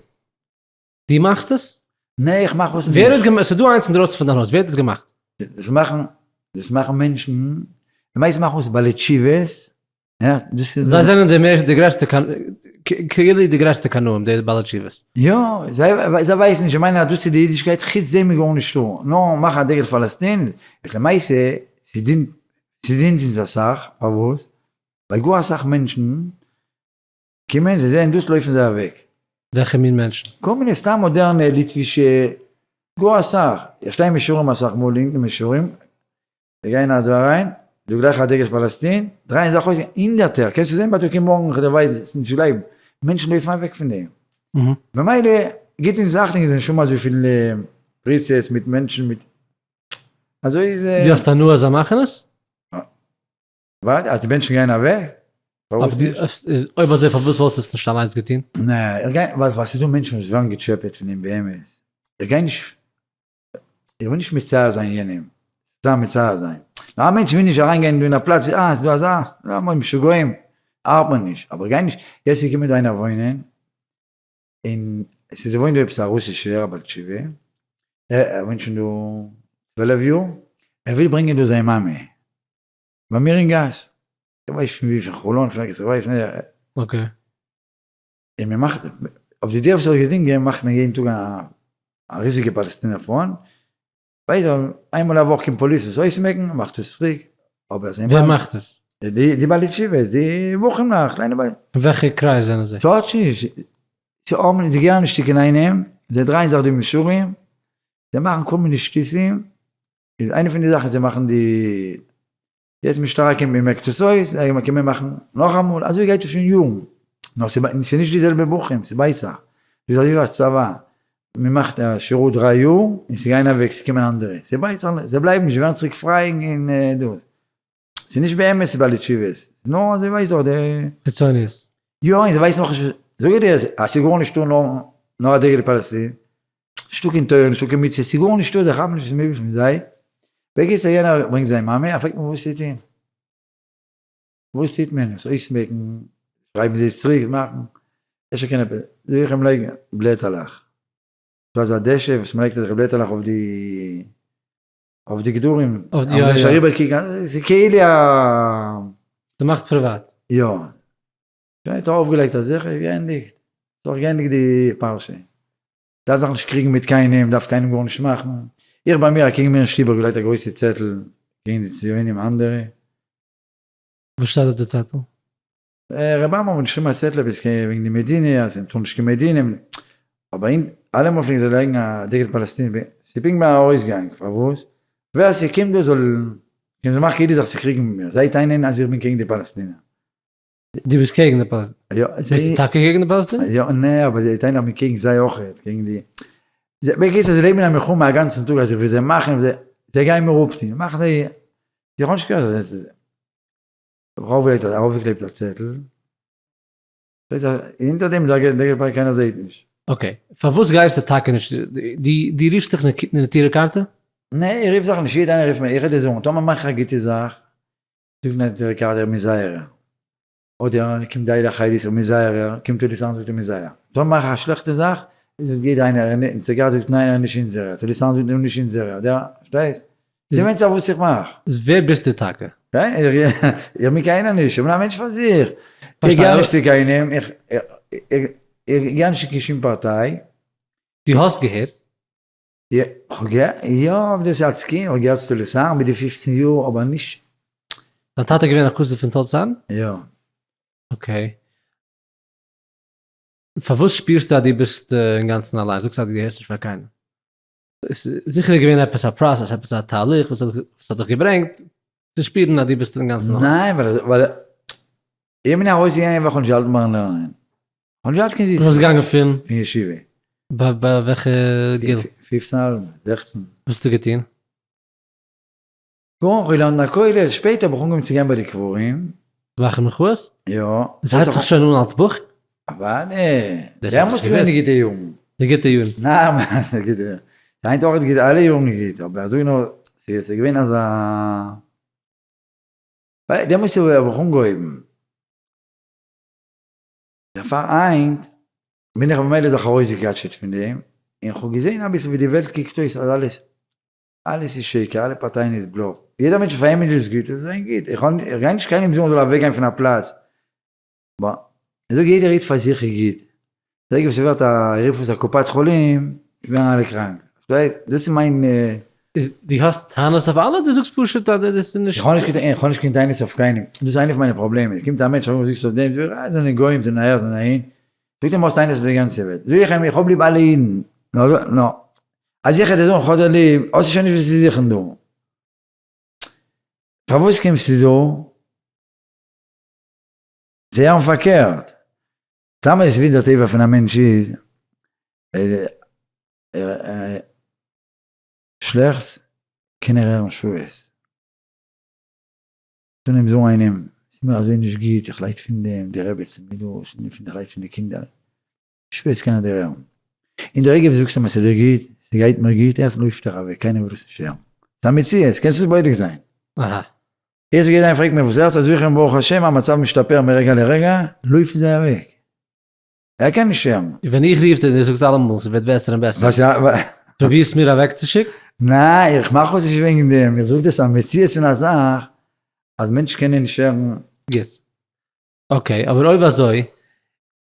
דו מאכסט עס? נע איך מאך עס נישט. ווער האט געמאכט, ס'איז דא איינס אינדרויסן פון דיין הויז, ווער האט עס געמאכט? דאס מאכן, דאס מאכן מענטשן, די מייסטע מאכן עס בעלי תשובות, יא, דאס איז. זיי זענען די מערסט, די גרעסטע, כאילו די גרעסטע קנאים, די בעלי תשובות. יא, זיי זיי ווייסן נישט, זיי מיינען אז דאס איז די אידישקייט, חוץ דעם איז גארנישטא, נאר מאכן א דגל פאלעסטין, איז למעשה, ס'דינט, ס'דינט אונז אסאך, פארוואס? ווייל גאר אסאך מענטשן קומען, זיי זעען דאס לויפן זיי אוועק. וועלכע מין מענטשן? כל מיני סתם מאדערנע ליטווישע, גאר אסאך, איך שטיי אין מישורים אסאך מאל אונטן מישורים, זיי גייען אזוי אריין, דא גלייך א דגל פאלעסטין, דרייען זיך אויס הונדערטער, קענסטו זען בייטאג און מארגן, כ'דערווייז, ס'איז נישט צו גלייבן, מענטשן לויפן אוועק פון דעם. ממילא גיט אונז אכטונג, עס זענען שוין אזויפיל פריצות מיט מענטשן מיט, אזוי איז. דו האסט הנאה אז זיי מאכן עס? וואס? אז די מענטשן גייען אוועק? פארוואס נישט? איז אויב אזוי פארוואס וואלסטו עס נישט אליינס געטון? נע, איך גיי, ווייל ס'איז דא מענטשן וואס ווערן געטשעפעט פון דעם באמת, איך גיי נישט, איך וויל נישט מצער זיין יענעם, סתם מצער זיין, נאר א מענטש וויל נישט אריין גיין דא אין א פלאץ ווי אה ס'איז דא אזא, יא משוגעים, ארט מיר נישט, אבער איך גיי נישט, יעצט איז געקומען דא איינער וואוינען, און עס איז געוואוינט דא עפעס א רוסישער א בעל תשובה, ער וואוינט שוין דא 12 יאר, ער וויל ברענגען דא זיין מאמע, ביי מיר אין גאס, איך ווייס פון ווי, פון חולון, פון ערגעץ, איך ווייס נישט. okay. און מען מאכט, אויף די דירה וואס איך האב געדינגען מאכט מען יעדן טאג א ריזיגע פאלעסטינער פאן, ווייס איך, איינמאל א וואך קומט פאליס עס אויסמעקן, מאכט עס צוריק, אבער זיי ווער מאכט עס? די בעלי תשובות, די בחורים'לעך, קליינע בעלי. פון וועלכע קרייז זענען זיי? ס'האט נישט, זיי האבן, זיי געהערן נישט צו קיין איינעם. זיי דרייען זיך די משוגעים, זיי מאכן כל מיני שטותים, איז איינע פון די זאכן זיי מאכן די, יעצט משטרה קומט מען מעקט עס אויס, זיי קומען מאכן נאכאמאל, אזוי גייט עס שוין יארן, נאר ס'איז נישט די זעלבע בחורים, ס'בייט זיך, ס'איז אזוי ווי א צבא, מען מאכט א שירות 3 יאר, און ס'גייען אוועק, ס'קומען אנדערע, ס'בייט זיך, זיי בלייבן נישט, זיי ווערן צוריק פריי און דאס. ס'איז נישט באמת בעלי תשובות, נאר אזוי ווייס איך די. חיצוניות. יא, און זיי ווייסן נאכנישט, זאג איך דיר אז ס'איז גארנישטא נאר נאר א דגל פאלעסטין, נישטא קיין תורה, נישטא קיין מצוות, ס'איז גארנישטא, זיי כאפן נישט וואס מ'וויל פון זיי, בקיצור יענער ברענגט זיין מאמע, ער פרעגט מיר וואס צו טון, וואס טוט מען, עס אויסמעקן, שרייבן זיי צוריק, מאכן, אפשר קען עפעס, זאג איך אים לייג בלעטעלעך, ס'דא אזא דשא וואס מ'לייגט אזעלכע בלעטעלעך אויף די. אויף די גדרים, אויף די, יא יא. אריבער קוקן, ס'איז כאילו א. ס'מאכט פריוואט. יא. שוין האט ער אויפגעלייגט אזעלכע, געענדיגט. ס'איז אויך געענדיגט די פרשה. דארף זיך נישט קריגן מיט קיינעם, דארף קיינעם גארנישט מאכן. איך ביי מיר אקעגן מיר אין שטוב האב געלייגט א גרויסע צעטל קעגן די ציונים אנדערע. וואס שטייט אויף די צעטל? ר' אברהם האט געשריבן א צעטל עפעס וועגן די מדינה אז מ'טאר נישט קיין מדינה, אבער אין אלעמאל פלעגן זיי לייגן א דגל פאלעסטין, ס'איז פונקט ביי ארויסגאנג, פארוואס? ווער ס'קומט דא זאל קען זיך מאכן כאילו זיך צו קריגן מיט מיר, זיי טענה'ן אז איך בין קעגן די פאלעסטינער. דו ביסט קעגן די פאלעסטינער? יא. ביסטו טאקע קעגן די פאלעסטינער? יא, נע, אבער זיי טענה'ן איך בין קעגן זיי אויכעט, קעגן די, בקיצור זיי לעבן אין א מלחמה א גאנצן טאג אז איך וויל זיי מאכן, זיי גייען מיר אפטון, מאכן זיי, איך האב נישט קיין. האב איך ארויפגעקלעבט א צעטל, אונטער דעם דגל פאר קיינער זעהט נישט. okay, פארוואס גייסטו טאקע נישט, דו רופסט דיך נטורי קרתא? נע, איך רוף זיך נישט, יעדער איינער רופט מיר, איך וועל דיר זאגן, טאמער מאך איך א גוטע זאך, זאגט נטורי קרתא איך בין זייערער, אדער קומט די עדה החרדית איך בין זייערער, קומט תולדות אהרן זאגט איך בין זייער, טאמער מאך איך א שלעכטע זאך, זאגט יעדער איינער, נטורי קרתא זאגט ניין ער איז נישט אונזערער, תולדות אהרן זאגט ער איז נישט אונזערער, דער, פארשטייסט? די ווענדט זיך וואס איך מאך. איז ווער ביסטו טאקע? איך בין קיינער נישט, איך בין א מענטש פאר זיך. איך גיי נישט צו קיינעם, איך גיי נישט צו קיין שום פארטיי. דו האסט געהערט? יא, אבער דאס איז אלס קינד, איך האב געהערט צו תולדות אהרן ביי די 15 יאר, אבער נישט. דיין טאטע איז געווען א חסיד פון תולדות אהרן? יא. okay. פארוואס שפירסטו אז דו ביסט אינגאנצן אליין? זאגסט אז דו הערסט נישט פאר קיינעם. עס איז זיכער געווען עפעס א process, עפעס א תהליך וואס האט דיך געברענגט צו שפירן אז דו ביסט אינגאנצן אליין. ניין, ווייל איך בין ארויסגעגאנגען ווייל איך האב נישט געהאלטן ביים לערנען. איך האב נישט געהאט קיין זיץ. דו ביסט געגאנגען פון? פון ישיבה. ביי וועלכע גיל? 15 האלב, 16. וואס האסטו געטון? גארנישט, געלערנט אין א כולל, שפעטער האב איך אנגעהויבן צו גיין ביי די קברים. מאכן מחאות? יא. עס הייבט זיך שוין אן אלס בחור? אוודאי. דעמאלטס איז געווען די גוטע יארן. די גוטע יארן. ניין, די גוטע יארן. היינט אויך די גוטע, אלע יארן גוט, אבער זאג נאר, ס'איז געווען אזא, דעמאלטס האב איך אנגעהויבן. דערפאר היינט בין איך במילא זיך ארויסגעקאטשעט פון דעם, און כ'האב געזען אביסל ווי די וועלט קוקט אויס אז אלעס אלעס איז שקר, אלע פארטייען איז בלאף, יעדער מענטש פאר אים איז עס גוט, איז זיין גוט, איך האב איך גיי נישט קיינעם זאגן ער זאל אוועק גיין פון א פלאץ, ב איך זאג יעדער איד פאר זיך איז גוט, די רגע וואס ס'ווערט א רוף עס א קופת חולים, ווערן אלע קראנק, פארשטייסט? דאס איז מיין. איז דו האסט טענות אויף אלע? דו זאגסט פשוט אז דאס איז נישט. איך האב נישט איך האב נישט קיין טענות אויף קיינעם, דאס איז איינע פון מיינע פראבלעמען, קומט א מענטש ארום וואס זאגסטו אויף דעם, זאג איך אה זענען גוים זענען אהער זענען אהין, זאגט ער מיר האסט טענות אויף די גאנצע וועלט, זאג איך אים איך האב ליב אלע אידן, נאר נאר אז איך העט דיר זאגן כ'האב דיר ליב, האסטו שוין נישט וואס צו זוכן דא. פארוואס קומסטו דא? זיי האבן פארקערט. טאמער איז ווי דער טבע פון א מענטש איז, שלעכטס קען ער הערן שעות. זאל אים זאגן איינעם, ס'איז מיר אזוי נישט גוט, איך לייד פון דעם, די רעבעצן מיט דאס, איך לייד פון די קינדער. שווער עס קען ער דיר הערן. אין די רגע וואס זאגסט אים אז ס'איז דיר גוט, ס'גייט מיר גוט, ערשט לויפט ער אוועק, קיינער וויל עס נישט הערן. ס'איז א מציאות, קענסט עס בודק זיין. אהא. יעצט גייט איינער פרעגט מיר וואס הערסט, אזוי איך אים ברוך השם המצב משתפר מרגע לרגע, לויפן זיי אוועק. ער קען נישט הערן. ווען איך רוף דיר און דו זאגסט אלעמאל ס'ווערט בעסער און בעסער. פרובירסט מיר אוועקצושיקן? ניין, איך מאך עס נישט וועגן דעם, איך זאג דיר ס'איז א מציאות פון א זאך אז מענטשן קענען נישט הערן. גוט. okay, אבער אויב אזוי,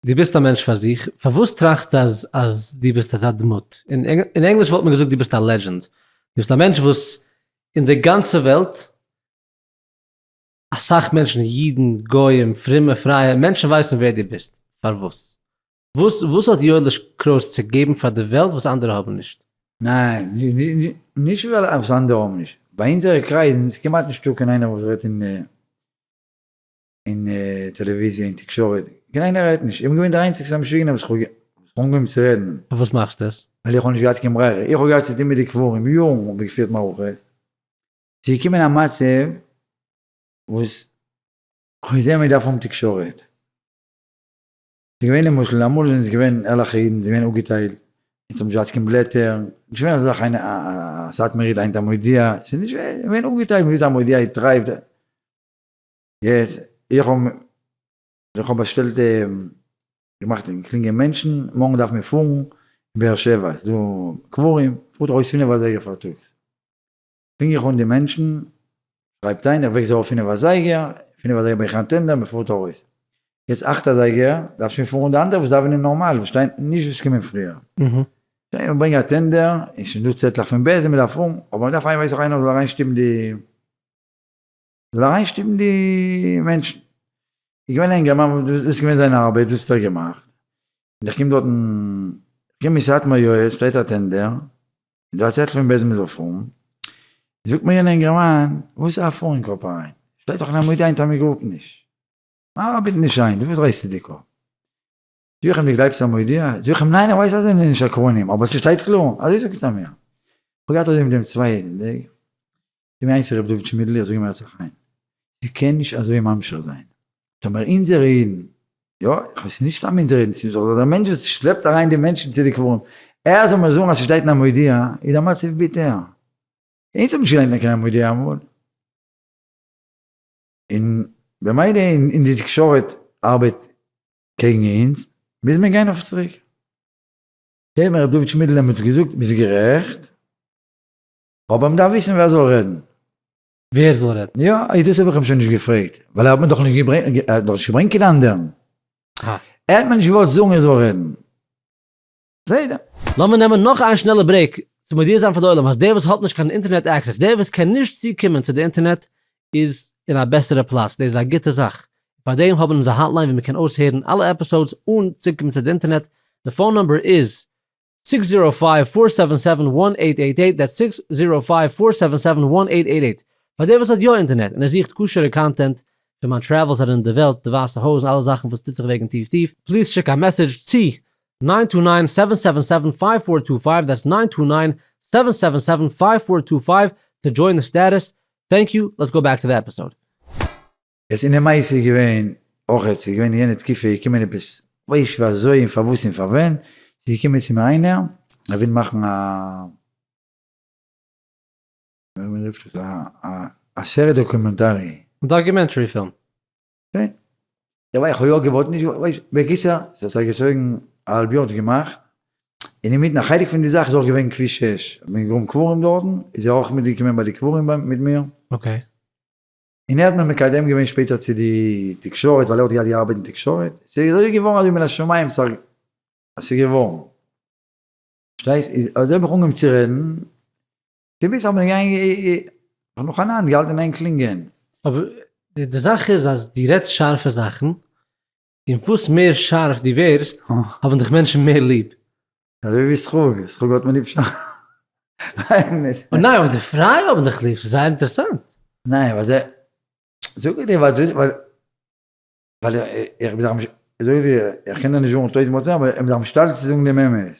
דו ביסט א מענטש פאר זיך, פארוואס טראכסטו אז אז דו ביסט אזא דמות? אין ענגליש וואלט מען געזאגט דו ביסט א legend, דו ביסט א מענטש וואס אין די גאנצע וועלט, אסאך מענטשן, אידן, גוים, פרומע, פרייע, מענטשן ווייסן ווער דו ביסט, פארוואס? וואס וואס האט יואליש קרויס צו געבן פאר די וועלט וואס אנדערע האבן נישט? ניין, נישט ווייל וואס אנדערע האבן נישט. ביי אונזערע קרייזן איז כמעט נישטא קיין איינער וואס רעדט אין אין טעלעוויזיע אין תקשורת, קיין איינער רעדט נישט. איך בין געווען דער איינציגסטער משוגענער וואס כ'האב אנגעהויבן צו רעדן. פארוואס מאכסטו עס? ווייל איך האב נישט געהאט קיין ברירה. איך האב געהאט צו טון מיט די קברים, יארן האב איך געפירט מערכות. ס'איז געקומען א מצב וואס כ'האב געזען מען דארף האבן תקשורת. ס'איז געווען למשל אמאל זענען עס געווען ערליכע אידן, זיי געווען אפגעטיילט, אונז האבן נישט געהאט קיין בלעטער, נישט געווען אזא זאך איינער א סאטמאר איד ליינט א מודיע, ס'איז נישט געווען אפגעטיילט מ'וויל א מודיע איז טרייף, יעצט איך האב איך האב באשטעלט געמאכט קלינגען מענטשן, מארגן דארף מען פארן אין באר שבע, ס'איז דא קברים, פארט ארויס פינף אזייגער פארטאגס. קלינג איך אן די מענטשן, שרייבט איין, איך וועק זיי אויף פינף אזייגער, פינף אזייגער בין איך אין טענדער, מען פארט ארויס. יעצט אכט אזייגער, דארף שוין פארן די אנדערע וואס דאווענען נארמאל, וואס שטייען, נישט וואס קומען פריער. שוין, מען ברענגט א טענדער, איז שוין דא צעטלעך פון בית דין, מען דארף פארן, אבער מען דארף איין ווייס איך איינער זאל אריינשטופן די, זאל אריינשטופן די מענטשן. איז געווען א אינגערמאן וואס דאס איז געווען זיין ארבעט, דאס האט ער געמאכט. און איך קום דארטן, איך קום אין סאטמאר יואל, שטייט א טענדער, און דא א צעטל פון בית דין מ'זאל פארן, זאגט מיר יענער אינגערמאן, וואס איז א פארן אין קאפ אריין, שטייט דאך אין המודיע היינט אז מ'גראבט נישט, מ'ארבעט נישט היינט, וואס דרייסטו די קאפ? זאג איך אים, דו גלייבסט המודיע? זאג איך אים, ניין איך ווייס אז זיי זענען נישט שקרנים, אבער ס'שטייט קלאר, אזוי זאגט ער מיר. איך האב געהאט אזוי מיט דעם צוויי טעג, זאגט מיר איינס ר' דוד שמידל, איך זאג אים הערט זיך איין, ס'קען נישט אזוי ממשיך זיין, טאמער אונזערע אידן, יא, איך ווייס נישט סתם אונזערע אידן, ס'איז דאך דער מענטש וואס שלעפט אריין די מענטשן צו די קברים, ער זאל מיר זאגן אז ס'שטייט אין המודיע, איז דער מצב ביטער. אונז האבן נישט געליינט אין קיין המודיע אמאל. און במילא אין די תקשורת ארבעט קעגן אונז, מוז מען גיין אויף צוריק. האט מיר ר' דוד שמידל דעמאלטס געזאגט, ביסט גערעכט, אבער מ'דארף וויסן ווער זאל רעדן. ווער זאל רעדן? יא, איז דאס האב איך אים שוין נישט געפרעגט, ווייל ער האט מיר דאך נישט געברענגט, ער האט דאך נישט געברענגט קיין אנדערן. ער האט מיר נישט געוואלט זאגן איך זאל רעדן. בסדר. לאמיר נעמען נאך איין שנעלע break צו מודיע זיין פאר די עולם אז דער וואס האט נישט קיין אינטערנעט access, דער וואס קען נישט צוקומען צו די אינטערנעט איז אין א בעסערע פלאץ, דאס איז א גוטע זאך, פאר דעם האבן אונז א hotline ווי מען קען אויסהערן אלע episodes אן צוקומען צו די אינטערנעט, די phone number איז six zero five four seven seven one eight eight eight, that's six zero five four seven seven one eight eight eight. פאר דער וואס האט יא אינטערנעט און ער זוכט כשר'ע content פון מיין travels ארום די וועלט, די ווייסע הויז און אלע זאכן וואס טוט זיך וועגן טיף טיף, please שיק א message צו nine two nine seven seven seven five four two five, that's nine two nine seven seven seven five four two five to join the status, thank you, let's go back to the episode. יעצט אין די מעשה איז געווען אויכעט, ס'איז געווען אין יענע תקופה איז געקומען עפעס, כ'ווייס נישט ווי אזוי און פארוואס און פארווען, ס'איז געקומען צו מיר איינער, ער וויל מאכן א, ווי מען רופט עס, א א סעריע documentary. documentary film. שוין. איך ווייס, כ'האב יא געוואלט נישט געוואלט, כ'ווייס, בקיצור, ס'האט זיך געצויגן א האלב יאר האט געמאכט, און אינמיטן א חלק פון די זאך איז אויך געווען כביש שש, האט מען געגראבן קברים דארטן, איז ער אויך מיטגעקומען ביי די קברים מיט מיר. okay. און ער האט מיר מקדם געווען שפעטער צו די תקשורת ווייל ער האט געהאט געארבעט אין תקשורת, ס'איז אזוי געווארן אזוי מן השמים אז ס'איז געווארן. פארשטייסט? איז אזוי האב איך אנגעהויבן צו רעדן, צוביסלעך האט מען געגאנגען, כ'האב נאכאנאנד געהאלטן אין איין קלינגען. אבער די זאך איז אז דו רעדסט שארפע זאכן, און וואס מער שארף דו ווערסט, האבן דיך מענטשן מער ליב. אזוי ווי סרוג, סרוג האט מען ליב שארף. ניין, אבער די פרייע האבן דיך ליב, ס'איז זייער אינטערעסאנט. ניין, ווייל זיי, זאג איך דיר, ווייל דו, ווייל, ווייל איך בין זיך, זאג איך דיר, איך קען דיר נישט זאגן טויזנט מאל, אבער איך בין זיך משתדל צו זאגן דעם אמת.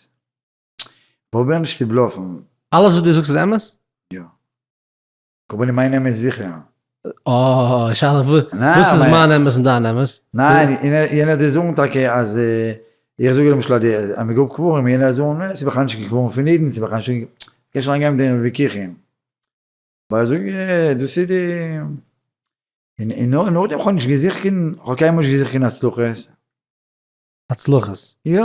פרוביר נישט צו בלאפן. אלעס וואס דו זאגסט איז אמת? יא. כ'בין אין מיין אמת זיכער. אה, שאלה וואס איז מיין אמת און דיין אמת? ניין, יענער די זאגן טאקע אז איך זאג למשל אז מ'גראבט קברים, יענער זאגן נע, ס'איז בכלל נישט קיין קברים פון אידן, ס'איז בכלל נישט קיין, קענסט שוין אריינגיין מיט די וויכוחים. אבער איך זאג דאס איז די, און נאכדעם כ'האב נישט געזוכט קיין, כ'האב קיינמאל נישט געזוכט קיין הצלחות. הצלחות? יא,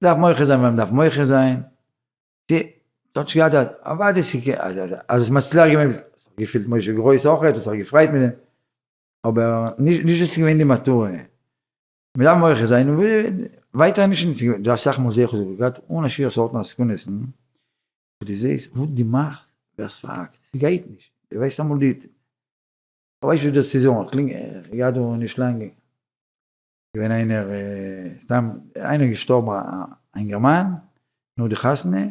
מ'דארף מוחה זיין ווען מ'דארף מוחה זיין. ס'האט נישט געהאט א, אוודאי אז עס מצליח געווען, האט זיך געפילט משה גרויס אויך, האט זיך געפרייט מיט דעם, אבער נישט דאס איז געווען די מטרה, מ'דארף מוחה זיין, ווייטער נישט, דא אסאך מאל זעה איך אז געהאט אן א שיעור סארטן עסקנות'ן, וואס דו זעהסט וואס דו מאכסט ווערסט פארהאקט, ס'גייט נישט, דו ווייסט אמאל די, כ'ווייס נישט וואס דיר צו זאגן, כ'קלינג, איך געהאט דא נישט לאנג. געווען איינער סתם איינער געשטארבן א אינגערמאן נאך די חתונה,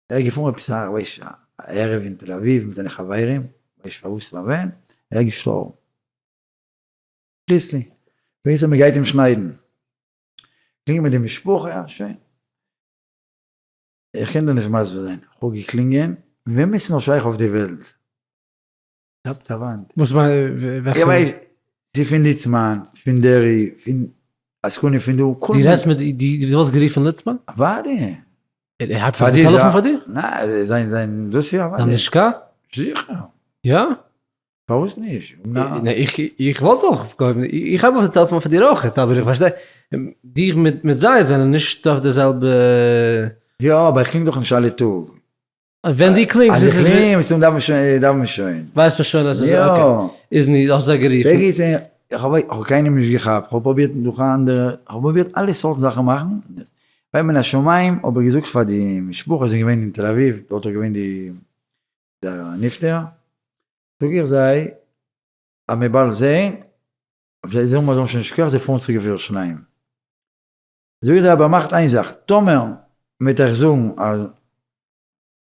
ער איז געפארן עפעס א כ'ווייס א ערב אין תל אביב מיט זיינע חברים, כ'ווייס נישט פארוואס פארווען, ער איז געשטארבן. פלוצלינג, ווייס אז מ'גייט אים שניידן, קלינגט מיר די משפחה, שוין. איך קען דיר נישט מסביר זיין, כ'האב געקלינגען, וועם איז נאר שייך אויף די וועלט? טאפט א וואנט. וואס מיינט וועלכע? איך ווייס, ס'איז פון ליצמאן, פון דערי, פון עסקנים פון דא, דו רעדסט מיט די, דו וואלסט גערופן ליצמאן? אוודאי. ער הייבט אויף די טעלעפאן פאר דיר? ניין, זיין זיין דאס יא אוודאי. זיין לשכה? זיכער. יא? פארוואס נישט? איך וואלט אויך אויפגעהויבן, איך הייב אויף די טעלעפאן פאר דיר אויך, אבער איך פארשטיי, דיך מיט זיי זענען נישט אויף די זעלבע. יא, אבער איך קלינג דאך נישט אלע טאג. ווען דו קלינגסט איז עס. אז איך קלינג צום דאווען מען שוין. ווייסט מען שוין אז עס איז okay. איז נישט, האסט זיי גערופן. איך האב קיינעם נישט געכאפט, איך האב פרובירט דורך אנדערע, איך האב פרובירט אלע סארטן זאכן מאכן, ביי מן השמים האב איך געזאגט פאר די משפחה זענען געווען אין תל אביב, דארט איז געווען די נפטר, זאג איך זיי אז מען באלד זעהן, זיי זאגן מיר זיי האבן שוין נישט כח זיי פארן צוריק אויף ירושלים, זאג איך זיי אבער מאכט איין זאך, טאמער מ'וועט אייך זאגן אז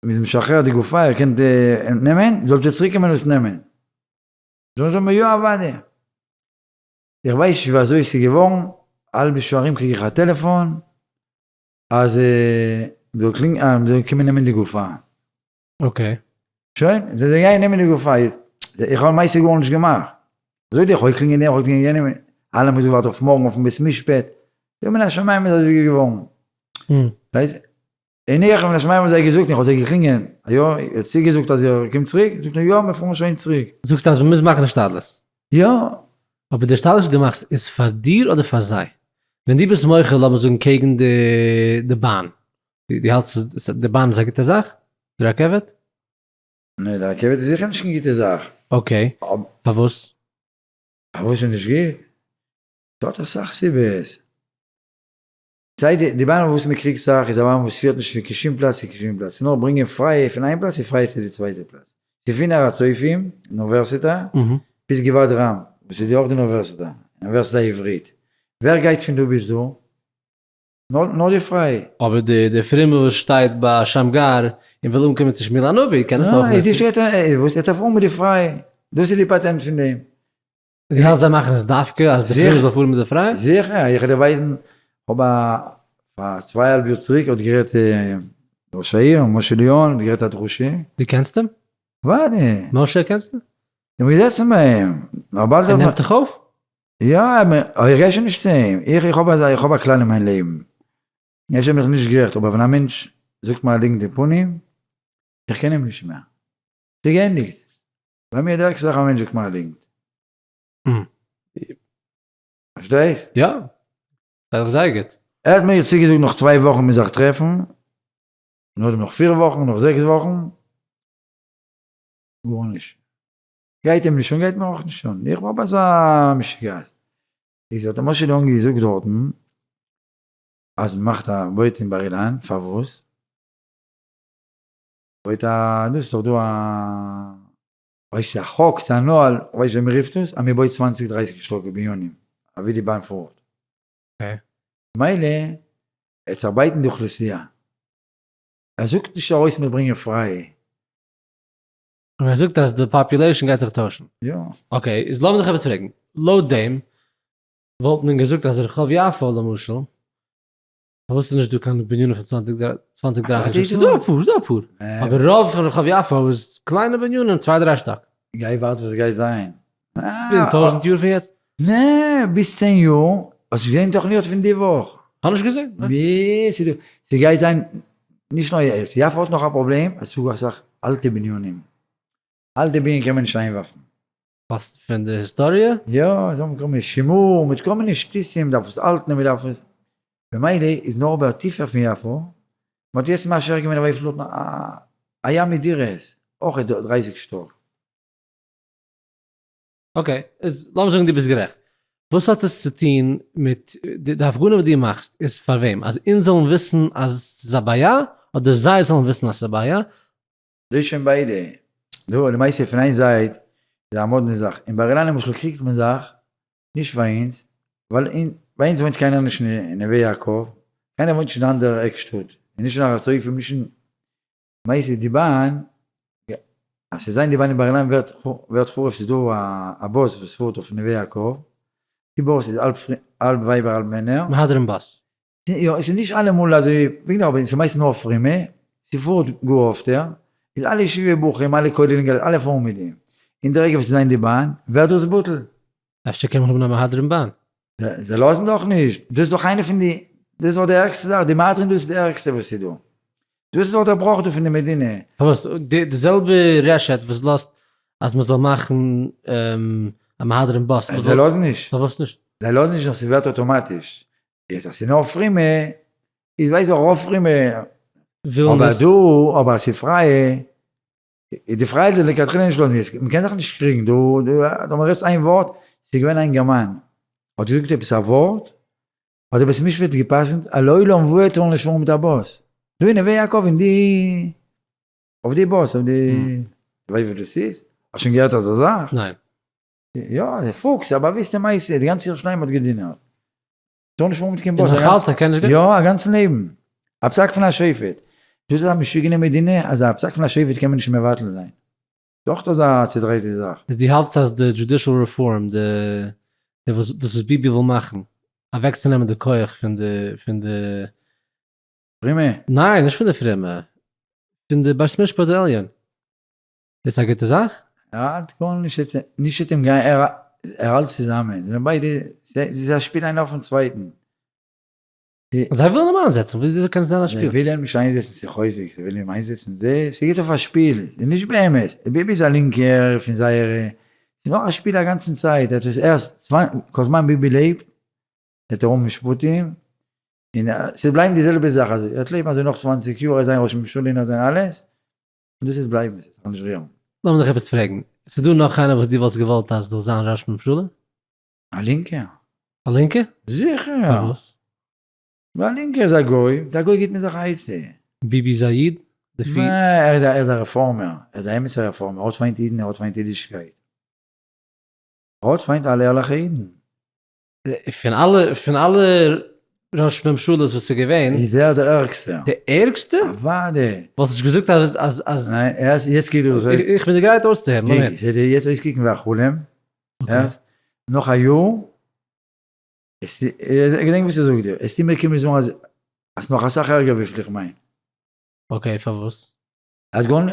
מ'איז משחרר די גופה איר קענט נעמען, זאלט איר צוריק קומען עס נעמען, זאגן זיי מיר יא אוודאי, איך ווייס נישט ווי אזוי עס איז געווארן, האלבע שעה ארום קריג איך א טעלעפאן אז מ'זאל קומען נעמען די גופה. okay. שוין, זיי זאלן גיין נעמען די גופה. איך האב למעשה גארנישט געמאכט. אזוי די איך קלינגען דעם, איך קלינגען יענעם, אלע האבן געווארט אויף מארגן אויפן בית משפט. יא מן השמים איז אזוי געווארן. ווייסט? און איך מן השמים האב זיי געזאגט, איך האב זיי געקלינגען, יא, איר האט צוגעזאגט אז איר קומט צוריק? זאגט ער יא, מיר פארן שוין צוריק. זאגסט אז מ'מוז מאכן השתדלות. יא. אבער די השתדלות וואס דו מאכסט איז פאר דיר אדער פאר זיי? ווען דו ביסט מוחה לאמיר זאגן קעגן די באן, דו האלטסט אז די באן איז א גוטע זאך? די רכבת? נע, די רכבת איז זיכער נישט קיין גוטע זאך. okay, פארוואס? פארוואס איז נישט גוט? ס'האט אסאך סיבות. סיי די באן אויף וואס מ'קריגט זיך איז א באן וואס פירט נישט פון קיין שום פלאץ צו קיין שום פלאץ, ס'איז נאר ברענגען פרייע פון איין פלאץ און פרייע צו די צווייטע פלאץ. ס'איז פון הר הצופים, אוניברסיטה, ביז גבעת רם, וואס איז אויך די אוניברסיטה, אוניברסיטה העברית. ווער גייט פון דא ביז דא? נאר די פרייע. אבער די פרומע וואס שטייט ביי שמגר און וויל אנקומען צו שמואל הנביא קען עס אויך ניין, די נוצן. שטייט וואס ער פארן מיט די פרייע, דאס איז די פאטענט פון דעם. די האלטסט זיי מאכן עס דווקא אז די פרומע זאל פארן מיט די פרייע? זיכער, איך וועל דיר ווייזן, כ'האב א פאר צוויי האלב יאר צוריק האט גערעדט ראש העיר משה ליאון האט גערעדט א דרשה. דו קענסט אים? אוודאי. משה קענסטו? איך בין געזעצן ביי אים. נאר באלד ער נעמט דיך אויף? יא, אבער איך גיי שוין נישט צו אים, איך איך האב אזא איך האב א כלל אין מיין לעבן, אפשר בין איך נישט גערעכט אבער ווען א מענטש זאגט מיר א ליגנט אין פנים, איך קען אים נישט מער, ס'איז געענדיגט, ביי מיר די ערגסטע זאך א מענטש זאגט מיר א ליגנט. פארשטייסט? יא, פארשטיי איך זייער גוט. ער האט מיר צוגעזאגט נאך צוויי וואכן מיר זיך טרעפן, נאכדעם נאך פיר וואכן, נאך זעקס וואכן, גארנישט. גייט אים נישט אן גייט מיר אויך נישט אן, איך האב אזא משוגעת. איז האט משה ליאון געזאגט דארטן אז מען מאכט א בויט אין בר אילן, פארוואס? בויט א דאס איז דאך דא א ווייס א חוק צו א נוהל, כ'ווייס נישט ווי מען רופט עס, אז מען בויט צוואנציג דרייסיג שטאקע בנינים, אווי די באן פארט. מילא עס ארבייטן די אוכלוסייה. ער זאגט נישט ארויס מיר ברענגען פריי. אבער ער זאגט אז די population גייט זיך טוישן. יא. okay, איז לאמיר דיך עפעס פרעגן. לויט דעם וואלט מען געזאגט אז רחוב יפו למשל, פארוואס איז נישט דא קיין בנינים פון צוואנציג צוואנציג דרייסיג שטאק? ס'איז דא אפאר, ס'איז דא אפאר. אבער רוב פון רחוב יפו איז קליינע בנינים צוויי דריי שטאק. גיי ווארט וואס גייט זיין. אין טויזנט יאר פון יעצט? נע, ביז צען יאר. האסט נישט געזען תוכניות פון די וואך? כ'האב נישט געזען. ווי ס'דא, ס'גייט זיין נישט נאר יעצט, יפו האט נאך א פראבלעם אז ס'דא אסאך אלטע בנינים, אלטע בנין קען מען נישט איינווארפן. וואס פון די היסטאריע? יא, זיי האבן כל מיני שימור מיט כל מיני שטותים, מ'דארף עס האלטן און מ'דארף עס, במילא איז נאר אבער טיפער פון יפו, מ'האט יעצט מאשר געווען אויף לויטן א ים מיט דירות, אויך דרייסיג שטאק. okay, איז לאמיר זאגן דו ביסט גערעכט. וואס האט עס צו טון מיט די הפגנה וואס דו מאכסט איז פאר וועם? אז אונז זאלן וויסן אז ס'איז א בעיה? אדער זיי זאלן וויסן אז ס'איז א בעיה? דאס איז שוין ביידע. דא למעשה פון איין זייט איז א מאדנע זאך, אין בר אילן למשל קריגט מען זיך נישט פאר אונז, ווייל ביי אונז וואוינט קיינער נישט אין נווה יעקב, קיינער וואוינט נישט אין די אנדערע עק שטאט, און נישט אין הר הצופים, נישט אין, למעשה די באן, אז ס'זיין די באן אין בר אילן ווערט ווערט חרוב ס'איז דא א באס וואס פארט אויף נווה יעקב, די באס איז האלב האלב ווייבער האלב מענער. מהדרין באס. יא, עס איז נישט אלעמאל אזוי פונקטליך אבער עס איז מייסטנס נאר פרומע, ס'פארט גאר אפטער, איז אלע ישיבה בחורים אלע כולל אינגעלייט אלע פארן מיט דעם, אין די רגע וואס ס'איז אין די באן ווערט דאס בטל. אפשר קען מען האבן א מהדרין באן? זיי לאזן דאך נישט, דאס איז דאך איינע פון די, דאס איז דאך די ערגסטע זאך, די מהדרין דאס איז די ערגסטע וואס איז דא, דאס איז דאך דער בראך דא פון די מדינה. פארוואס? די זעלבע רשת וואס לאזט אז מען זאל מאכן א מהדרין באס. זיי לאזן נישט. פארוואס נישט? זיי לאזן נישט נאר ס'ווערט אויטאמאטיש. יעצט אז ס'איז נאר פרומע, איז ווייסט דאך רוב פרומע, אבער דא, אבער אז ס'איז פרייע, איז די פרייע איז לכתחילה נישט לאזן, יעצט מ'קען זיך נישט קריגן, דא, דא, דא מ'רעדט איין ווארט, ס'איז געווען א אינגערמאן, האט געזאגט עפעס א ווארט, האט דער בית משפט גע'פסק'נט אז לעולם ועד טאר נישט פארן מיט א באס, דא אין נווה יעקב אין די, אויף די באס, אויף די, ווייסט וואס דאס איז? האסט שוין געהערט אזא זאך? ניין. יא, די פוקס, א באוויסטע מעשה, די גאנצע ירושלים האט געדינערט. טאר נישט פארן מיט קיין באס. און נאך אלץ ער קען נישט גיין? יא, א גאנצן לעבן. א פסק פון א שופט. דאס איז א משוגענע מדינה, אז א פסק פון א שופט קען מען נישט מבטל זיין. דאך אזא צעדרייטע זאך. איז דו האלטסט אז די judicial reform, די די וואס דאס וואס ביבי וויל מאכן, אוועקצונעמען די כח פון די פון די. פרומע? ניין, נישט פון די פרומע. פון די בית משפט העליון. דאס איז א גוטע זאך? ער האלט גארנישט נישט מיט אים גיין ער האלט צוזאמען זיי זענען ביידע זיי שפילן איינער אויפן צווייטן. זיי ווילן אים איינזעצן וויאזוי קען עס זיין א שפיל? זיי ווילן אים נישט איינזעצן ס'איז חוזק זיי ווילן אים איינזעצן ס'גייט אויף א שפיל ס'איז נישט באמת ביבי איז א לינקער פון זייערע ס'איז נאר א שפיל א גאנצן צייט ער האט עס ערשט כל זמן ביבי לעבט וועט ער האבן משפטים און ס'וועט בלייבן די זעלבע זאך אזוי ער וועט לעבן אזוי נאך צוואנציג יאר ער וועט זיין ראש ממשלה און ער וועט זיין אלעס. און דאס איז בלייבן, ס'זאל נישט רירן. לאמיר דיך עפעס פרעגן, ס'איז דא נאך איינער וואס דו וואלסט געוואלט אז זאל זיין ראש ממשלה? א לינקער. א לינקער? זיכער! פארוואס? ווייל א לינקער איז א גוי, מיט א גוי גיבט מען זיך א עצה. ביבי איז א איד? נע, ער איז א רעפארמער, ער איז א אמת'ער רעפארמער, ער האט פיינט אידן, ער האט פיינט אידישקייט. ער האט פיינט אלע ערליכע אידן. פון אלע פון אלע ראש ממשלות וואס איז געווען. איז ער דער ערגסטער. דער ערגסטער? אוודאי. וואלסט נישט געזאגט אז אז אז. ניין, ער איז יעצט קוקט דאס אויס. איך בין דיר גרייט אויסצוהערן, לאמיר הערן. ס'וועט דיר יעצט אויסקוקן ווי א חלום. הערסט? נאך א יאר, געדענק וואס איך זאג דיר, עסטו מיר קומען זאגן אז אז נאך אסאך ערגער וויפיל איך מיין. okay, פארוואס? אז גאון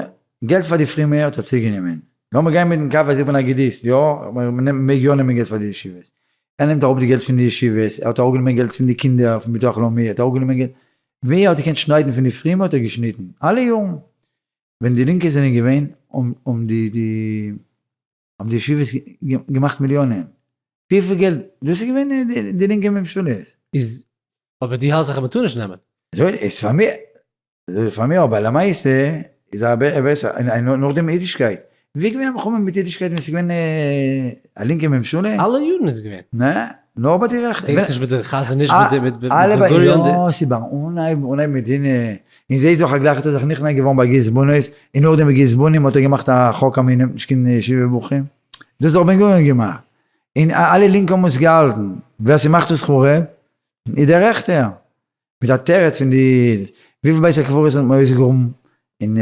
געלט פאר די פרומע האט ער צוגענומען. לאמיר גיין מיטן קו אז איך בין אגודיסט, יא, מען מעג יא נעמען געלט פאר די ישיבות. ער נעמט אראפ די געלט פון די ישיבות, ער האט אראפגענומען געלט פון די קינדער פון ביטוח לאומי, ער האט אראפגענומען געלט, ווי ער האט געקענט שניידן פון די פרומע האט ער געשניטן, אלע יארן ווען די לינקע זענען געווען האבן די די האבן די ישיבות געמאכט מיליאנען, וויפיל געלט, דאס איז געווען די לינקע ממשלות. איז אבער דו האלסט זיך אז מען טאר נישט נעמען? אזוי איז פאר מיר, אזוי איז פאר מיר אבער למעשה איז א בעסער, און נאכדעם אידישקייט, ווי געווען א מלחמה מיט אידישקייט ווען ס'איז געווען א לינקע ממשלה? אלע יארן איז געווען. נע, נאר ביי די רעכטע. דענקסט נישט מיט די חזון איש מיט מיט בן גוריון? יא, ס'איז ביים אנהייב אנהייב מדינה, און זי איז דאך א גלייך האט ער זיך נכנע געווארן ביי גיוס בנות, און נאכדעם ביי גיוס בנים האט ער געמאכט א חוק אז מ'נעמט נישט קיין ישיבה בחורים, דאס האט דאך בן גוריון געמאכט, און אלע לינקע האבן עס געהאלטן, ווער ס'מאכט עס חרוב איז דער רעכטער. מיט א תירוץ פון די וויפיל בית הקברות האט מען אויסגעגראבן אין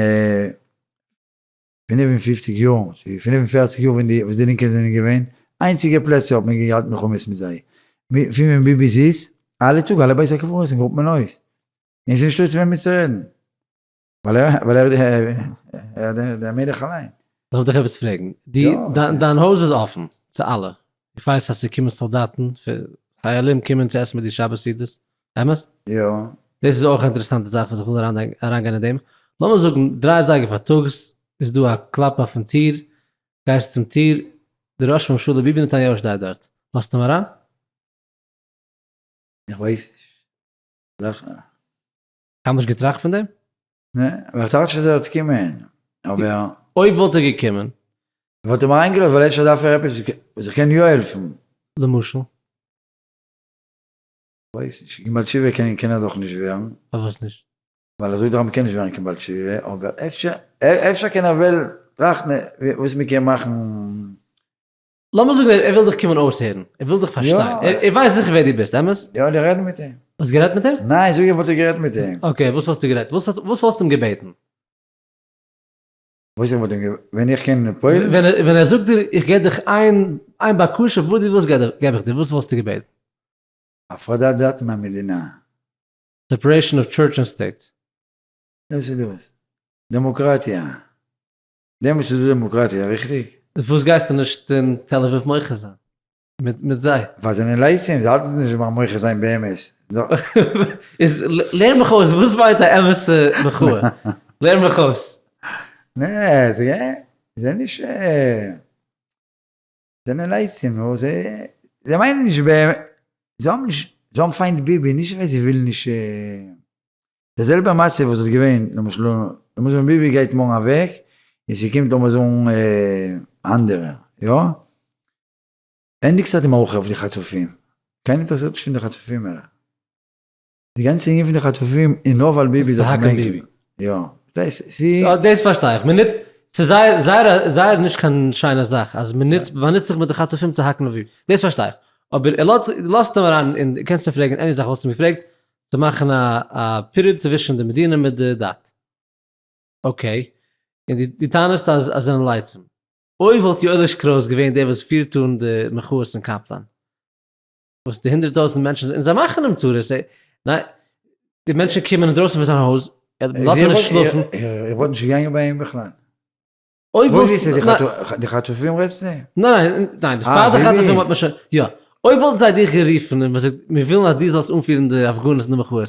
55 יאר, צו 45 יאר ווען די וואס די לינקע זענען געווען, איינציגע פלעצער האט מען געהאלטן מלחמות מיט זיי, פון ווען ביבי זיצט, אלע טאג אלע בית הקברות גראבט מען אויס, און ס'איז נישטא צו וועמען צו רעדן. ווייל ער ווייל ער איז דער מלך אליין. לאמיר דיך עפעס פרעגן, די דיין הויז איז אפן צו אלע, איך ווייס אז ס'קומען סאלדאטן, חיילים קומען צו עסן מיט דיר שבת סעודות, אמת? יא. דאס איז אויך א אינטערעסאנטע זאך וואס איך וויל אריינגיין אין דעם, לאמיר זאגן דריי אזייגער פארטאגס איז דא א קלאפ אויפן טיר, גייסט צום טיר, די ראש ממשלה ביבי נתניהו שטייט דארט, לאזט אים אריין? איך ווייס נישט. קיינמאל נישט געטראכט פון דעם? נע, אבער איך טראכט נישט אז ער וועט קומען, אבער. אויב וואלט ער געקומען? וואלט אים אריינגעלאזט ווייל אפשר דארף ער עפעס וואס איך קען יא העלפן. למשל? כ'ווייס נישט, קיין בעל תשובה קען קען ער דאך נישט ווערן. פארוואס נישט? ווייל ער זאגט דאך אז מ'קען נישט ווערן קיין בעל תשובה, אבער אפשר אפשר קען ער וועל טראכטן וואס מ'קען מאכן. לאמיר זאגן ער וויל דיך קומען אויסהערן, ער וויל דיך פארשטיין, ער ווייסט זיכער ווער דו ביסט, אמת? יא, איך רעד מיט אים. האסט גערעדט מיט אים? ניין, זאג איך וואלט איך גערעדט מיט אים. okay, וואס וואלסטו גערעדט? וואס וואלסטו אים געבעטן? וואס איך וואלט אים געבעטן? ווען איך קען פועל'ן? ווען ער זאגט דיר איך געב דיך איין איין בקשה וואס דו ווילסט געב איך דיר, וואס וואלסטו געבעטן? הפרדת דת מהמדינה. Separation of church and state. דאס איז דאס. דעמאקראטיע. דעמאלטס איז דא דעמאקראטיע, ריכטיג? וואס גייסטו נישט אין תל אביב מוחה זיין מיט זיי? ווייל זיי זענען לצים, זיי האלטן נישט ביים מוחה זיין באמת. איז לערן מיך אויס, וואס מיינט א אמת'ע מחאה? לערן מיך אויס. נע, זיי זענען נישט, זיי זענען לצים, נו, זיי מיינען נישט באמת, זיי האבן נישט, זיי האבן פיינט ביבי, נישט ווייל זיי ווילן נישט. די זעלבע מצב וואס איז געווען למשל למשל ווען ביבי גייט מארגן אוועק און ס'קומט לאמיר זאגן אנדערע יא ענדיגט זיך די מערכה אויף די חטופים קיינער אינטערעסירט נישט פון די חטופים מער די גאנצע ענין פון די חטופים איז נאר ווייל ביבי איז אויפן בענקל יא יא דאס פארשטיי איך מ'נוצט ס'איז זייער זייער זייער נישט קיין שיינע זאך אז מ'נוצט מ'באנוצט זיך מיט די חטופים צו האקן אויף ביבי דאס פארשטיי איך אבער ער לאזט אים אריין און קענסט אים פרעגן any זאך וואלסט אים געפרעגט צו מאכן א פירוד צווישן די מדינה מיט די דת. okay, און דו טענה'סט אז זיי זענען לצים. אויב וואלט יואליש קרויס געווען דער וואס פירט אן די מחאות אין קאפלאן, וואס די 100,000 מענטשן, און זיי מאכן אים צרות, ניין, די מענטשן קומען אינדרויסן פון זיין הויז, ער לאזט אים נישט שלאפן. איך וואלט נישט געגאנגען ביי אים בכלל. אויב וואס איז די חטופים רעדסטו? ניין ניין, פאר די חטופים האט מען שוין, יא, אויב וואלטן זיי דיך גערופן און מ'זאגט מיר ווילן אז דו זאלסט אנפירן די הפגנות און די מחאות,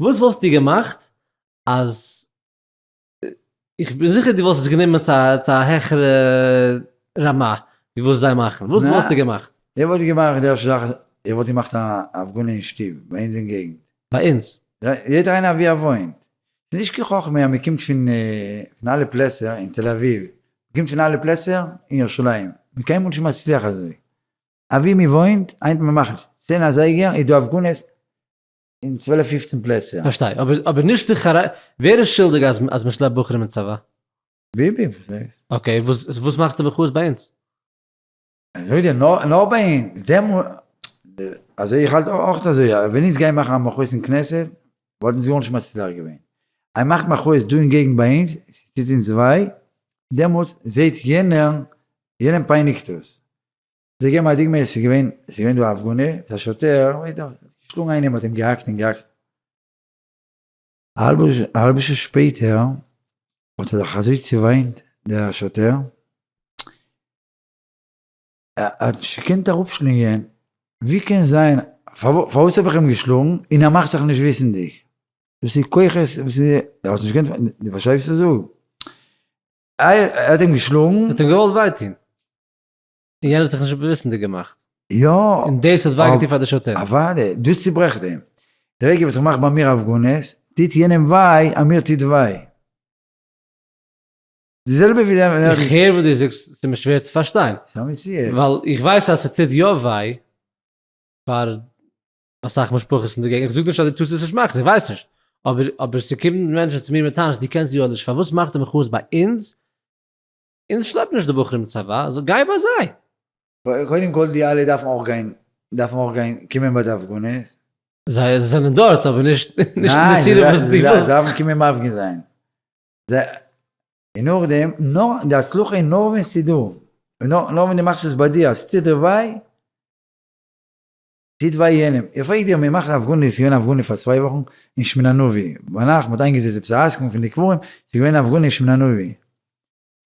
וואס וואלסטו געמאכט אז, איך בין זיכער דו וואלסט עס גענומען צו א העכערע רמה ווי וואס זיי מאכן, וואס וואלסטו געמאכט? איך וואלט געמאכט די ערשטע זאך, איך וואלט געמאכט א הפגנה אין שטוב, ביי אונז אין געגנט. ביי אונז? יעדער איינער ווי ער וואוינט. ס'איז נישט קיין חכמה אז מ'קומט פון אלע פלעצער אין תל אביב, מ'קומט פון אלע פלעצער אין ירושלים, מ'איז קיינמאל נישט מצליח אזוי. אבי מ'וואוינט, היינט מ'מאכט 10 אזייגער איז דא הפגנות אין 12 פופצן פלעצער. פארשטיי, אבער נישט די חרדים, ווער איז שולדיג אז מ'שלעפט בחורים אין צבא? ביבי, וואס הייסט? okay, וואס מאכסטו מחאות ביי אונז? אזוי די נאר ביי אונז, דעם אזוי איך האלט אויך אזוי, ווען אונז גייען מאכן א מחאות אין כנסת, וואלט אונז גארנישט מצליח געווען, אז מ'מאכט מחאות דא אין געגנט ביי אונז, ס'טוט אונז וויי, דעמאלטס זעהט יענער, יענעם פייניגט עס. זיי געבן א דוגמא, עס איז געווען, עס איז געווען דא א הפגנה, א שוטר, האט געשלאגן איינעם, האט אים געהאקט און געהאקט. א האלבע שעה שפעטער האט ער זיך אזוי צעוויינט דער שוטר, ער האט נישט געקענט אראפשלינגען, ווי קען זיין, פארוואס האב איך אים געשלאגן און ער מאכט זיך נישט וויסנדיג, דאס איז כוחות וואס ער האט נישט געקענט, דו פארשטייסט וואס איך זאג? ער האט אים געשלאגן. ער האט אים געוואלט וויי טון, און יענער האט זיך נישט וויסנדיג געמאכט. יא. און דאס האט וויי געטון פאר די שוטר. אוודאי, דאס צוברעכט אים. די רגע וואס איך מאך ביי מיר הפגנות, טוט יענעם וויי אז מיר טוט וויי. די זעלבע ווי דער. איך הער וואס דו זאגסט, ס'איז מיר שווער צו פארשטיין. ס'איז א מציאות. ווייל איך ווייס אז ס'טוט יא וויי פאר אסאך משפחות אין די געגנט, איך זאג נישט אז דו טארסט עס נישט מאכן, איך ווייס נישט, אבער אבער ס'קומען מענטשן צו מיר מיט טענות, דו קענסט יא נישט, פארוואס מאכט די מחאות ביי אונז? אונז שלעפן נישט די בחורים אין צבא, so גיי ביי זיי. קודם כל די אלע דארפן אויך גיין, דארפן אויך גיין קומען ביי די הפגנות. זיי זענען דארט אבער נישט נישט אין די צורה וואס דו ווילסט. זיי דארפן קומען מפגין זיין. און נאכדעם, נאר די הצלחה איז נאר ווען ס'איז דא, נאר ווען דו מאכסט עס ביי דיר, אז ס'טוט דיר וויי, טוט וויי יענעם. איך פרעג דיר, מען מאכט א הפגנה, ס'איז געווען א הפגנה פאר צוויי וואכן אין שמעון הנביא, ביינאכט, מ'האט איינגעזעצט עפעס א עסקן פון די קברים, ס'איז געווען א הפגנה אין שמעון הנביא,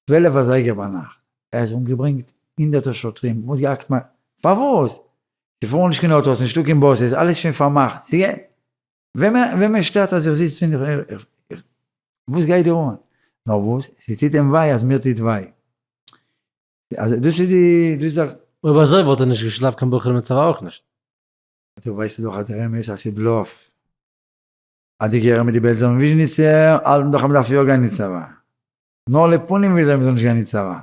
12 אזייגער ביינאכט, ער האט אומגעברענגט הונדערטער שוטרים, מ'האט געהאקט מ. פארוואס? ס'פארן נישט קיין אויטאס, נישטא קיין buses, אלעס שוין פארמאכט, וועמען שטערט אז איך זיץ און איך וואס גייט דיר אן? נאר וואס, ס'טוט אים וויי אז מיר טוט וויי. אז דאס איז די, דאס איז א. אויב אזוי וואלט ער נישט געשלעפט קיין בחורים אין צבא אויך נישט. דו ווייסט דאך אז דער אמת אז ס'איז בלאף. אז די גערער מיט די בעלזער און וויזשניצער האלטן דאך אז מ'דארף יא גיין אין צבא. נאר לפנים וויל זיי מ'זאל נישט גיין אין צבא.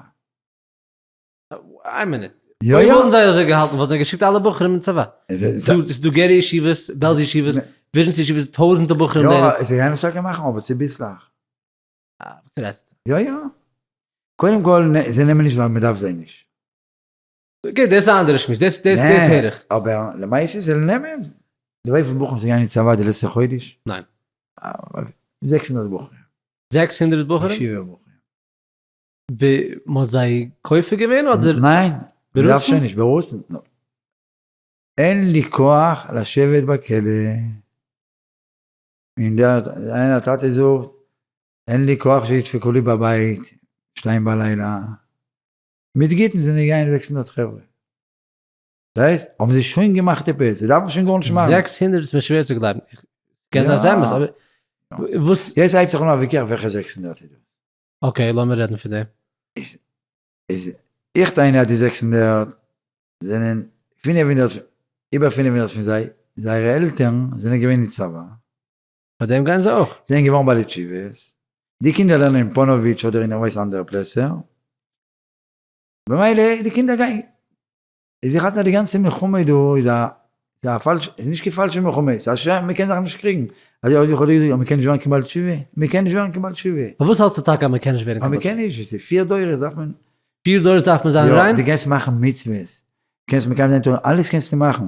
איין מינוט. אויב וואלטן זיי אזוי געהאלטן וואלטן זיי געשיקט אלע בחורים אין צבא. ס'איז דא גערע ישיבות, בעלזע ישיבות, וויזשניצע ישיבות, טויזענטער בחורים לערנען. יא, זיי גייען עס טאקע מאכן אבער צוביסלעך. וואס רעדסטו? יא יא. קודם כל זיי נעמען נישט ווייל מ'דארף זיי נישט. Okay, דאס איז א אנדערע שמועס, דאס דאס דאס הער איך. אבער למעשה זאל נעמען, דו ווייסט וויפיל בחורים ס'גייען אין צבא די לעצטע חודש? ניין. 600 בחורים. 600 בחורים? ישיבה בחורים. ב מ'האט זיי כופה געווען אדער? ניין, מ'דארף שוין נישט, ברצון. אין לי כח לשבת בכלא. און דער איינער טאטע זאגט, אין לי כח שידפקו לי בבית שתיים בלילה. מיט גוטן זענען געגאנגען 600 חברה. דאס הייסט, האבן זיי שוין געמאכט עפעס, זיי דארפן שוין גארנישט מאכן. 600 איז מיר שווער צו גלייבן. קען זיין ס'איז אמת, אבער וואס. יעצט הייבט זיך אן א וויכוח וועלכע 600 איז דאס. Okay, לאמיר רעדן פון דעם. איז איך טענה אז די 600 זענען 500, איבער 500 פון זיי, זייערע עלטערן זענען געווען אין צבא. פאר דעם גייען זיי אויך. זענען געווארן בעלי תשובות. די קינדער לערנען אין פאנאוויטש אדער אין איך אנדערע פלעצער. במילא די קינדער גייען. איז איך האלט אז די גאנצע מלחמה דא איז א איז א פאלש איז נישט קיין פאלשע מלחמה, ס'איז א שם מ'קען זיך נישט קריגן. אזוי האב איך געזאגט אז מ'קען נישט ווערן קיין בעל תשובה, מ'קען נישט ווערן קיין בעל תשובה. פארוואס האלטסטו טאקע אז מ'קען נישט ווערן קיין בעל תשובה? מ'קען נישט, עס איז פיר דורות דארף מען. פיר דורות דארף מען זיין ריין? יא, דו קענסט מאכן מצוות, קענסט מקיים זיין תורה, אלעס קענסטו מאכן.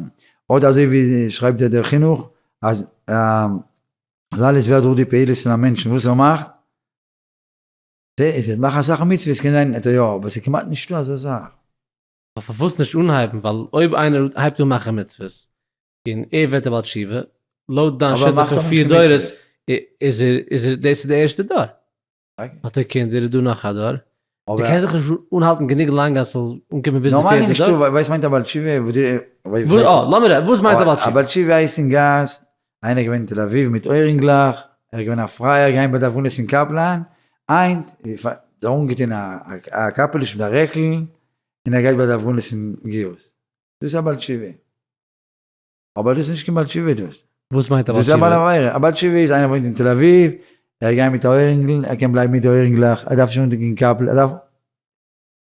אדער אזוי ווי שרייבט דער חינוך אז אז אלעס ווערט דורך די פעולות פון א מענטשן וואס ער מאכט, איז מאכן אסאך מצוות קען זיין יא, אבער ס'איז כמעט נישטא אזא זאך. אבער פארוואס נישט אנהייבן? ווייל אויב איינער הייבט אן מאכן מצוות און ער ווערט א בעל תשובה, לויט דיין שיטה פון פיר דורות איז ער איז ער דאס איז די ערשטע דור. האט ער קינדער איז דא נאך א דור. דו קענסט זיך נישט אנהאלטן גענוג לאנג אז ס'זאל אנקומען ביז די פערטע דור. נארמאל נישטא, וואס מיינט א בעל תשובה? לאמיר רעדן, וואס מיינט א בעל תשובה? א בעל תשובה הייסט אין גאס, איינער געווען אין תל אביב מיט אוירינגלעך, ער איז געווען א פרייער געגאנגען ביי די הפגנות אין קאפלאן, היינט האט ער אנגעטון א קאפעליש מיט א רעקל, און ער גייט ביי די הפגנות אין גיוס. דאס איז א בעל תשובה. אבער דאס איז נישט קיין בעל תשובה דאס. וואס מיינט א בעל תשובה? דאס איז א בעל עבירה. א בעל תשובה איז איינער וואוינט אין תל אביב, ער גייט מיט א אוירינגל, ער קען בלייבן מיט די אוירינגלעך, ער דארף נישט אנטון קיין קאפל, ער דארף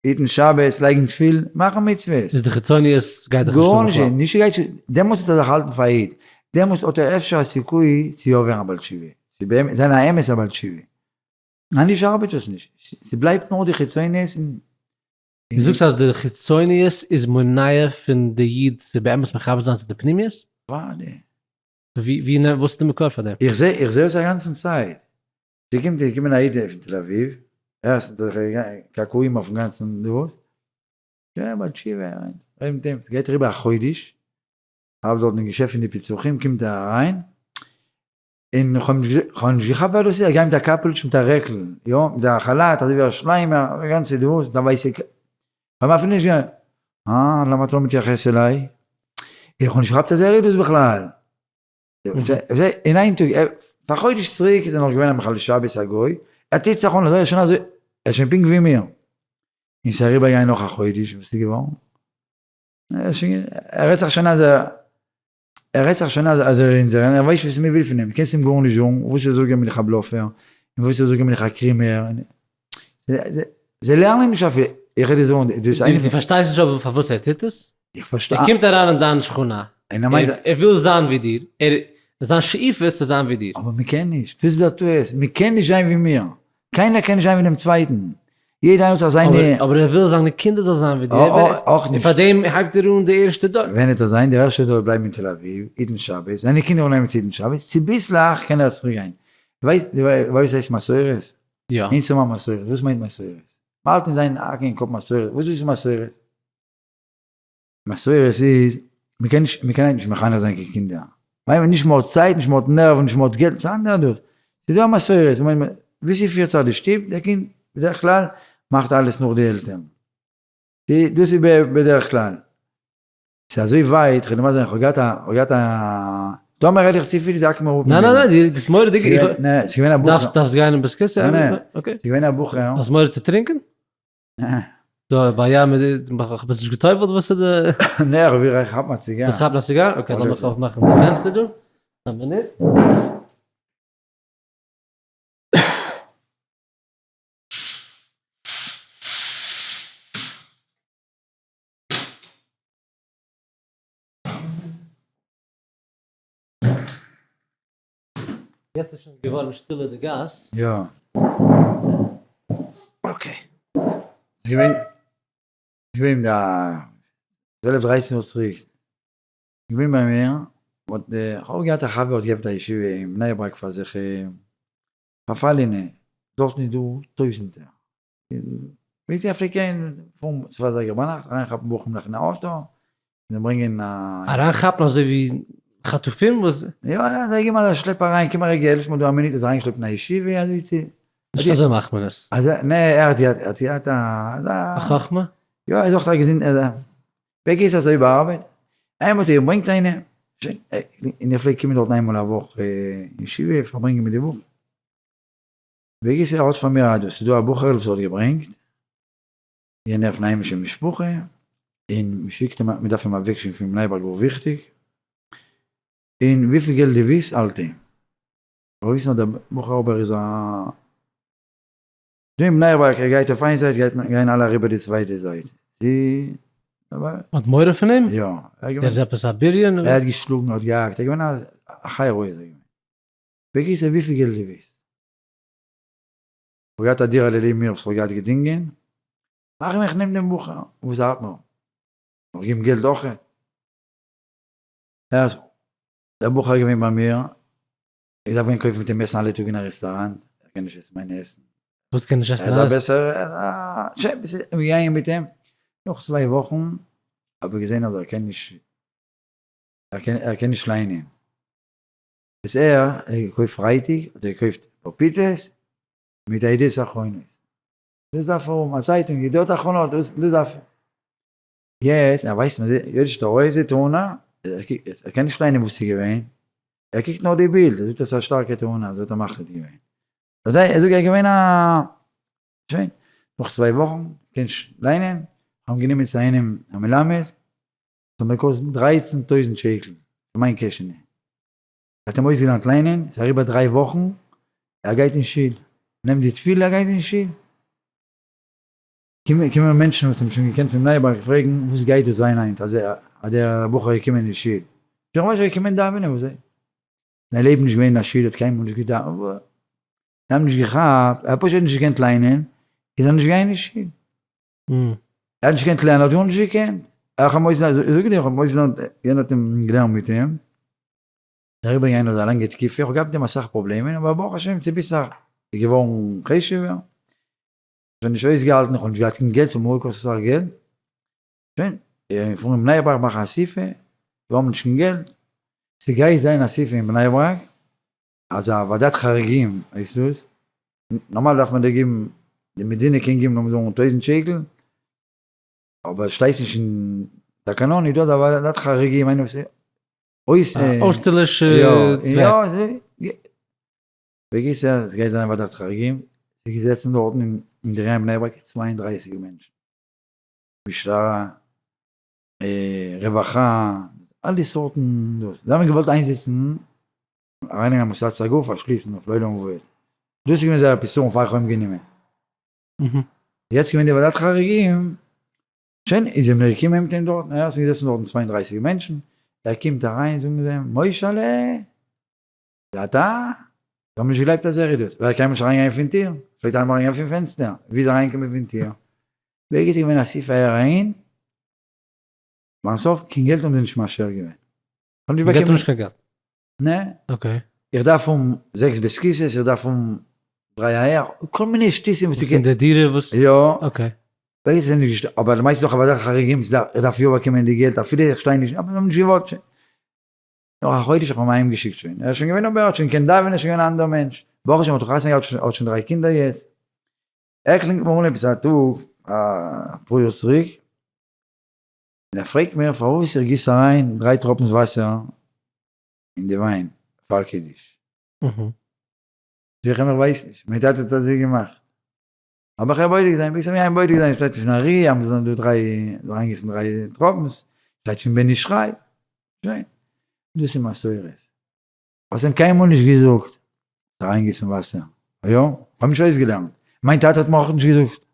היטן שבת, לייגן תפילין, מאכן מצוות. איז די חיצוניות גייט דיך נישט אן בכלל? גארנישט, נישט גייט, דעמאלטס וועט ער זיך האלטן פאר א איד, דעמאלטס האט ער אפשר א סיכוי צו יא ווערן א בעל תשובה, צו באמת זיין א אמת'ער בעל תשובה. אנישט ארבעט עס נישט, ס'בלייבט נאר די חיצוניות און. דו זאגסט אז די חיצוניות איז מונע פון די איד צו באמת מחבר זיין צו די פנימיות? אוודאי. ווי ווי וואס איז די מקור פאר דעם? איך זע איך זע עס א גאנצן צייט. ס'קומט איז געקומען א איד פון תל אביב, ער האט קעקועים אויפן גאנצן דאס, יא בעל תשובה, רעד מיט אים, ס'גייט אריבער א חודש, האלט דארט אין געשעפט פון די פיצוחים, קומט ער אריין, און איך האב נישט געכאפט ווער דאס איז, ער גייט מיט א קאפעלוטש מיט א רעקל, יא, מיט א כאלאט, אזוי ווי א שליימער, א גאנצע דאס, מיט א ווייסע ק, כ'האב אפילו נישט גע, אה, למה אתה לא מתייחס אליי? איך האב נישט געכאפט אז ער איז דאס בכלל. אין איין טאג, פאר חודש צוריק איז ער נאך געווען א מחלל שבת א גוי, ער טוט זיך אן אזוי, ער איז שוין אזוי, ער איז שוין פונקט ווי מיר. און ס'איז אריבערגעגאנגען נאך א חודש, וואס איז געווארן? ער רעדט זיך שוין אז ער, ער רעדט זיך שוין אז ער איז אונזער, ער ווייסט וואס מען וויל פון אים, קענסט אים גארנישט זאגן, וואס ער זאגט בין איך א bluffער, און וואס ער זאגט בין איך א קרימער, זיי לערנען נישט אפילו, איך וועל דיר זאגן, דאס איז איינע דו פארשטייסט נישט אבער פארוואס ער טוט עס? איך פארשטיי. ער קומט אריין אין דיין שכונה, ער וויל זיין ווי דיר, ער, זיין שאיפה איז צו זיין ווי דיר. אבער מען קען נישט, דאס איז דער טעות, מען קען נישט זיין ווי מיר, קיינער קען נישט זיין ווי דעם צווייטן, יעדער איינער האט זיך זיינע. אבער ער וויל זיינע קינדער זאלן זיין ווי דיר, אויך נישט. און פאר דעם הייבט ער אן די ערשטע דור. ווען וועט ער זיין די ערשטע דור בלייבן אין תל אביב, היטן שבת, זיינע קינדער אנהייבן צו היטן שבת, צוביסלעך קען ער צוריק גיין. ווייסט וואס הייסט מסורת? יא. אונז האבן א מסורת, וואס מיינט מסורת? מ'האלט אין זיין האקן אין קאפ מסורת, וואס איז מסורת? מסורת איז, מ'קען נישט, מ'קען היינט נישט מחנך זיין קיין קינדער, ווייל נישט מ'האט צייט, נישט מ'האט נערוון, נישט מ'האט געלט, ס'איז אנדערע דאס. ס'איז דא א מסורת, ווי ס'פירט זיך די שטוב, דער קינד בדרך כלל מאכט אלעס נאך די עלטערן. דאס איז בדרך כלל. ס'איז אזוי ווייט, כ'וועל דיר מסביר זיין, כ'האב געהאט א, כ'האב געהאט א, טאמער רעד איך צופיל זאג מיר אפ. ניין ניין ניין, דו ביסט מורא'דיג, ס'איז געווען א בחור. דארפסט גיין אין בית כסא? ניין ניין, okay. ס'איז געווען א בחור. האסט מורא צו טרינקען? דא ביי יא מיט די ביסט נישט געטובלט וואס איז די. נע איך וויל כאפן א ציגאר. ווילסט כאפן א ציגאר? okay לאמיך אויפמאכן די פענסטער דא. א מינוט. יעצט איז שוין געווארן שטילער די גאס. יא. okay. ס'איז געווען, ס'איז געווען א. 12 דרייצן יאר צוריק, געווען ביי מיר, האט איך האב געהאט א חבר האט געעפנט א ישיבה אין בני ברק פאר זיך פארפאלענע, דארטן איז דא טויזענטער, ווי זיי פלעגן פארן צוויי אזייגער ביינאכט אריינכאפן בחורים נאך אין א אוטא, און ברענגען א. אריינכאפן אזוי ווי חטופים וואס. יא יא זיי געבן אזא שלעפ אריין, קום א רגע העלף מיר דא א מינוט, האט אריינגעשלעפט אין א ישיבה אזוי צו. נישט אזוי מאכט מען עס. אזוי נע ער האט געהאט ער האט געהאט א אזא. א חכמה? יא ער איז אויך א געזונט בקיצור אזוי באארבעט, איינמאל האט ער געברענגט איינעם, שוין, און איך פלעג קומען דארטן איינמאל א וואך אין ישיבה פארברענגען מיט די בחורים, בקיצור ער האט פאר מיר א דאס איז דא א בחור'ל וואס ער האט געברענגט, יענער פון א היימישע משפחה, און מען שיקט אים, מען דארף אים אוועקשיקן פון בני ברק גאר וויכטיג, און וויפיל געלט דו ווילסט האלט אים, זאל וויסן אז דער בחור אבער איז א. דא אין בני ברק ער גייט אויף איין זייט גייט מען גייען אלע אריבער די צווייטע זייט זי האט מורא פון אים? יא. ער איז עפעס א בריון? ער האט געשלאגן ער האט געהאקט ער איז געווען א חיה רעה איז ער געווען. בקיצור וויפיל געלט דו ווילסט. כ'האב געהאט א דירה לעבן מיר וואס כ'האב געהאט געדינגען. מאך איך נעם דעם בחור וואס ארט מיר. נאך געבן געלט אויך. ער איז דער בחור איז געווען ביי מיר. איך דארף גיין קויפן מיט אים עסן אלע טאג אין א רעסטאראנט, ער קען נישט עסן מיינע עסן. וואס קען נישט עסן אלעס? ער איז א בעסער, שוין, איך בין געגאנגען מיט אים, נאך צוויי וואכן האב איך געזען אז ער קען נישט, ער קען, ער קען נישט ליינען. איז ער, ער האט געקויפט פרייטאג, האט ער געקויפט פאפיטעס מיט א ידיעות אחרונות. דאס דארף ער האבן, א צייטונג, ידיעות אחרונות, דאס דארף ער. יעצט ער ווייסט יעצט די רויזע תמונה, ער קען נישט ליינען וואס איז געווען, ער קוקט נאר די בילד, ער זאגט עס איז א שטארקע תמונה, אזוי האט ער מחליט געווען. אודאי ער זאגט ער איז געווען א, שוין, נאך צוויי וואכן, קען נישט ליינען, האבן גענומען צו איינעם א מלמד, עס האט מיר געקאסט דרייצן טויזנט שקל, פון מיין קעשענע. ער האט אים אויסגעלערנט ליינען, עס איז אריבער דריי וואכן, ער גייט אין שול, נעמט די תפילה ער גייט אין שול. קומען מענטשן וואס האבן שוין געקענט פון בני ברק פרעגן וואס גייט דא זיין היינט אז דער בחור איז געקומען אין שול, איך ווייס ער איז געקומען דאווענען וואס איז זיין לעבן נישט געווען אין א שול האט קיינמאל נישט געדאווענט, זיי האבן נישט געכאפט, ער האט פשוט נישט געקענט ליינען איז ער נישט געגאנגען אין שול, ער האט נישט געקענט לערנען האט גארנישט געקענט, איך האב מוז זאג דיר איך האב מוז יענער האט אים געלערנט מיט אים, אריבער געגאנגען אזא לאנגע תקופה, איך האב געהאט מיט אים אסאך פראבלעמען אבער ברוך השם צוביסלעך איז געווארן חשוב'ער. שוין נישט אויסגעהאלטן, איך האב נישט געהאט קיין געלט, ס'האט מיר געקאסט אסאך געלט, שוין, איך פאר אין בני ברק מאכן אסיפה, מיר האבן נישט קיין געלט, ס'גייט זיין אסיפה אין בני ברק, אזא ועדת חריגים הייסט דאס, נארמאל דארף מען דיר געבן, די מדינה קען געבן לאמיר זאגן טויזנט שקל, אבער שטייסט נישט אין תקנון איז דא אזא ועדת חריגים, איינער וואס אויס אויסטערלישע צוועק. יא, בקיצור, עס גייט זיין ועדת חריגים, ס'איז געזעצן דארטן אין די רייען בני ברק 32 מענטשן, משטרה, רווחה, אלע סארטן דאס, זיי האבן געוואלט איינזיצן, ארייננעמען א מוסד סגור פארשליסן אויף לעולם ועד, דאס איז געווען זייער פתרון פאר איך האב אים גענומען. יעצט געווען די ועדת חריגים, שוין איז ער מיר געקומען מיט אים דארטן, ער איז געזעצן דארטן 32 מענטשן, ער קומט אריין זאגן זיי אים, משה'לע! זה אתה? זיי האבן נישט געגלייבט אז ער איז דאס, ווייל ער קען נישט אריינגיין פון טיר, פלעגט אלעמאל אריינגיין פון פענסטער, ווי איז ער אריינגעקומען פון טיר? וועג איז געווען אסיפה ער אהין, ביים סוף קיין געלט האבן זיי נישט מאשר געווען. כ'האב נישט באקומען. נישט קיין געלט? נע. okay. איך דארף האבן זעקס בית הכסא'ס, איך דארף האבן דריי אייער, כל מיני שטותים וואס אין די דירה וואס? יא. okay. ווייס איך נישט, אבער למעשה איז דאך א ועדת חריגים, איך דארף יא באקומען די געלט אפילו איך שטיי נישט, אבער זיי האבן נישט געוואלט. נאך א חודש האט מען אים אהיים געשיקט שוין, ער איז שוין געווען אבער ער האט שוין געקענט דאווענען, שוין געווען א אנדער מענטש, ברוך השם האט ער חתונה געהאט, האט שוין דריי קינדער יעצט, ער קלינגט מיר אן עפעס א טאג אפאר יאר צוריק, און ער פרעגט מיר פארוואס איך גיס אריין דריי טראפנס וואסער אין די וויין פאר קידוש, זאג איך אים איך ווייס נישט, מיין טאטע האט אזוי געמאכט, אבער איך וועל בודק זיין, ביסט מיר בודק זיין, שטייט פון ארי, אז מ'זאל דא דריי, אריינגיסן דריי טראפנס, שטייט פון בן איש חי, שוין, דאס איז מסורת. האסט אים קיינמאל נישט געזאגט אריינגיסן וואסער, יא? כ'האב נישט אויסגעלערנט, מיין טאטע האט מיר אויך נישט געזאגט.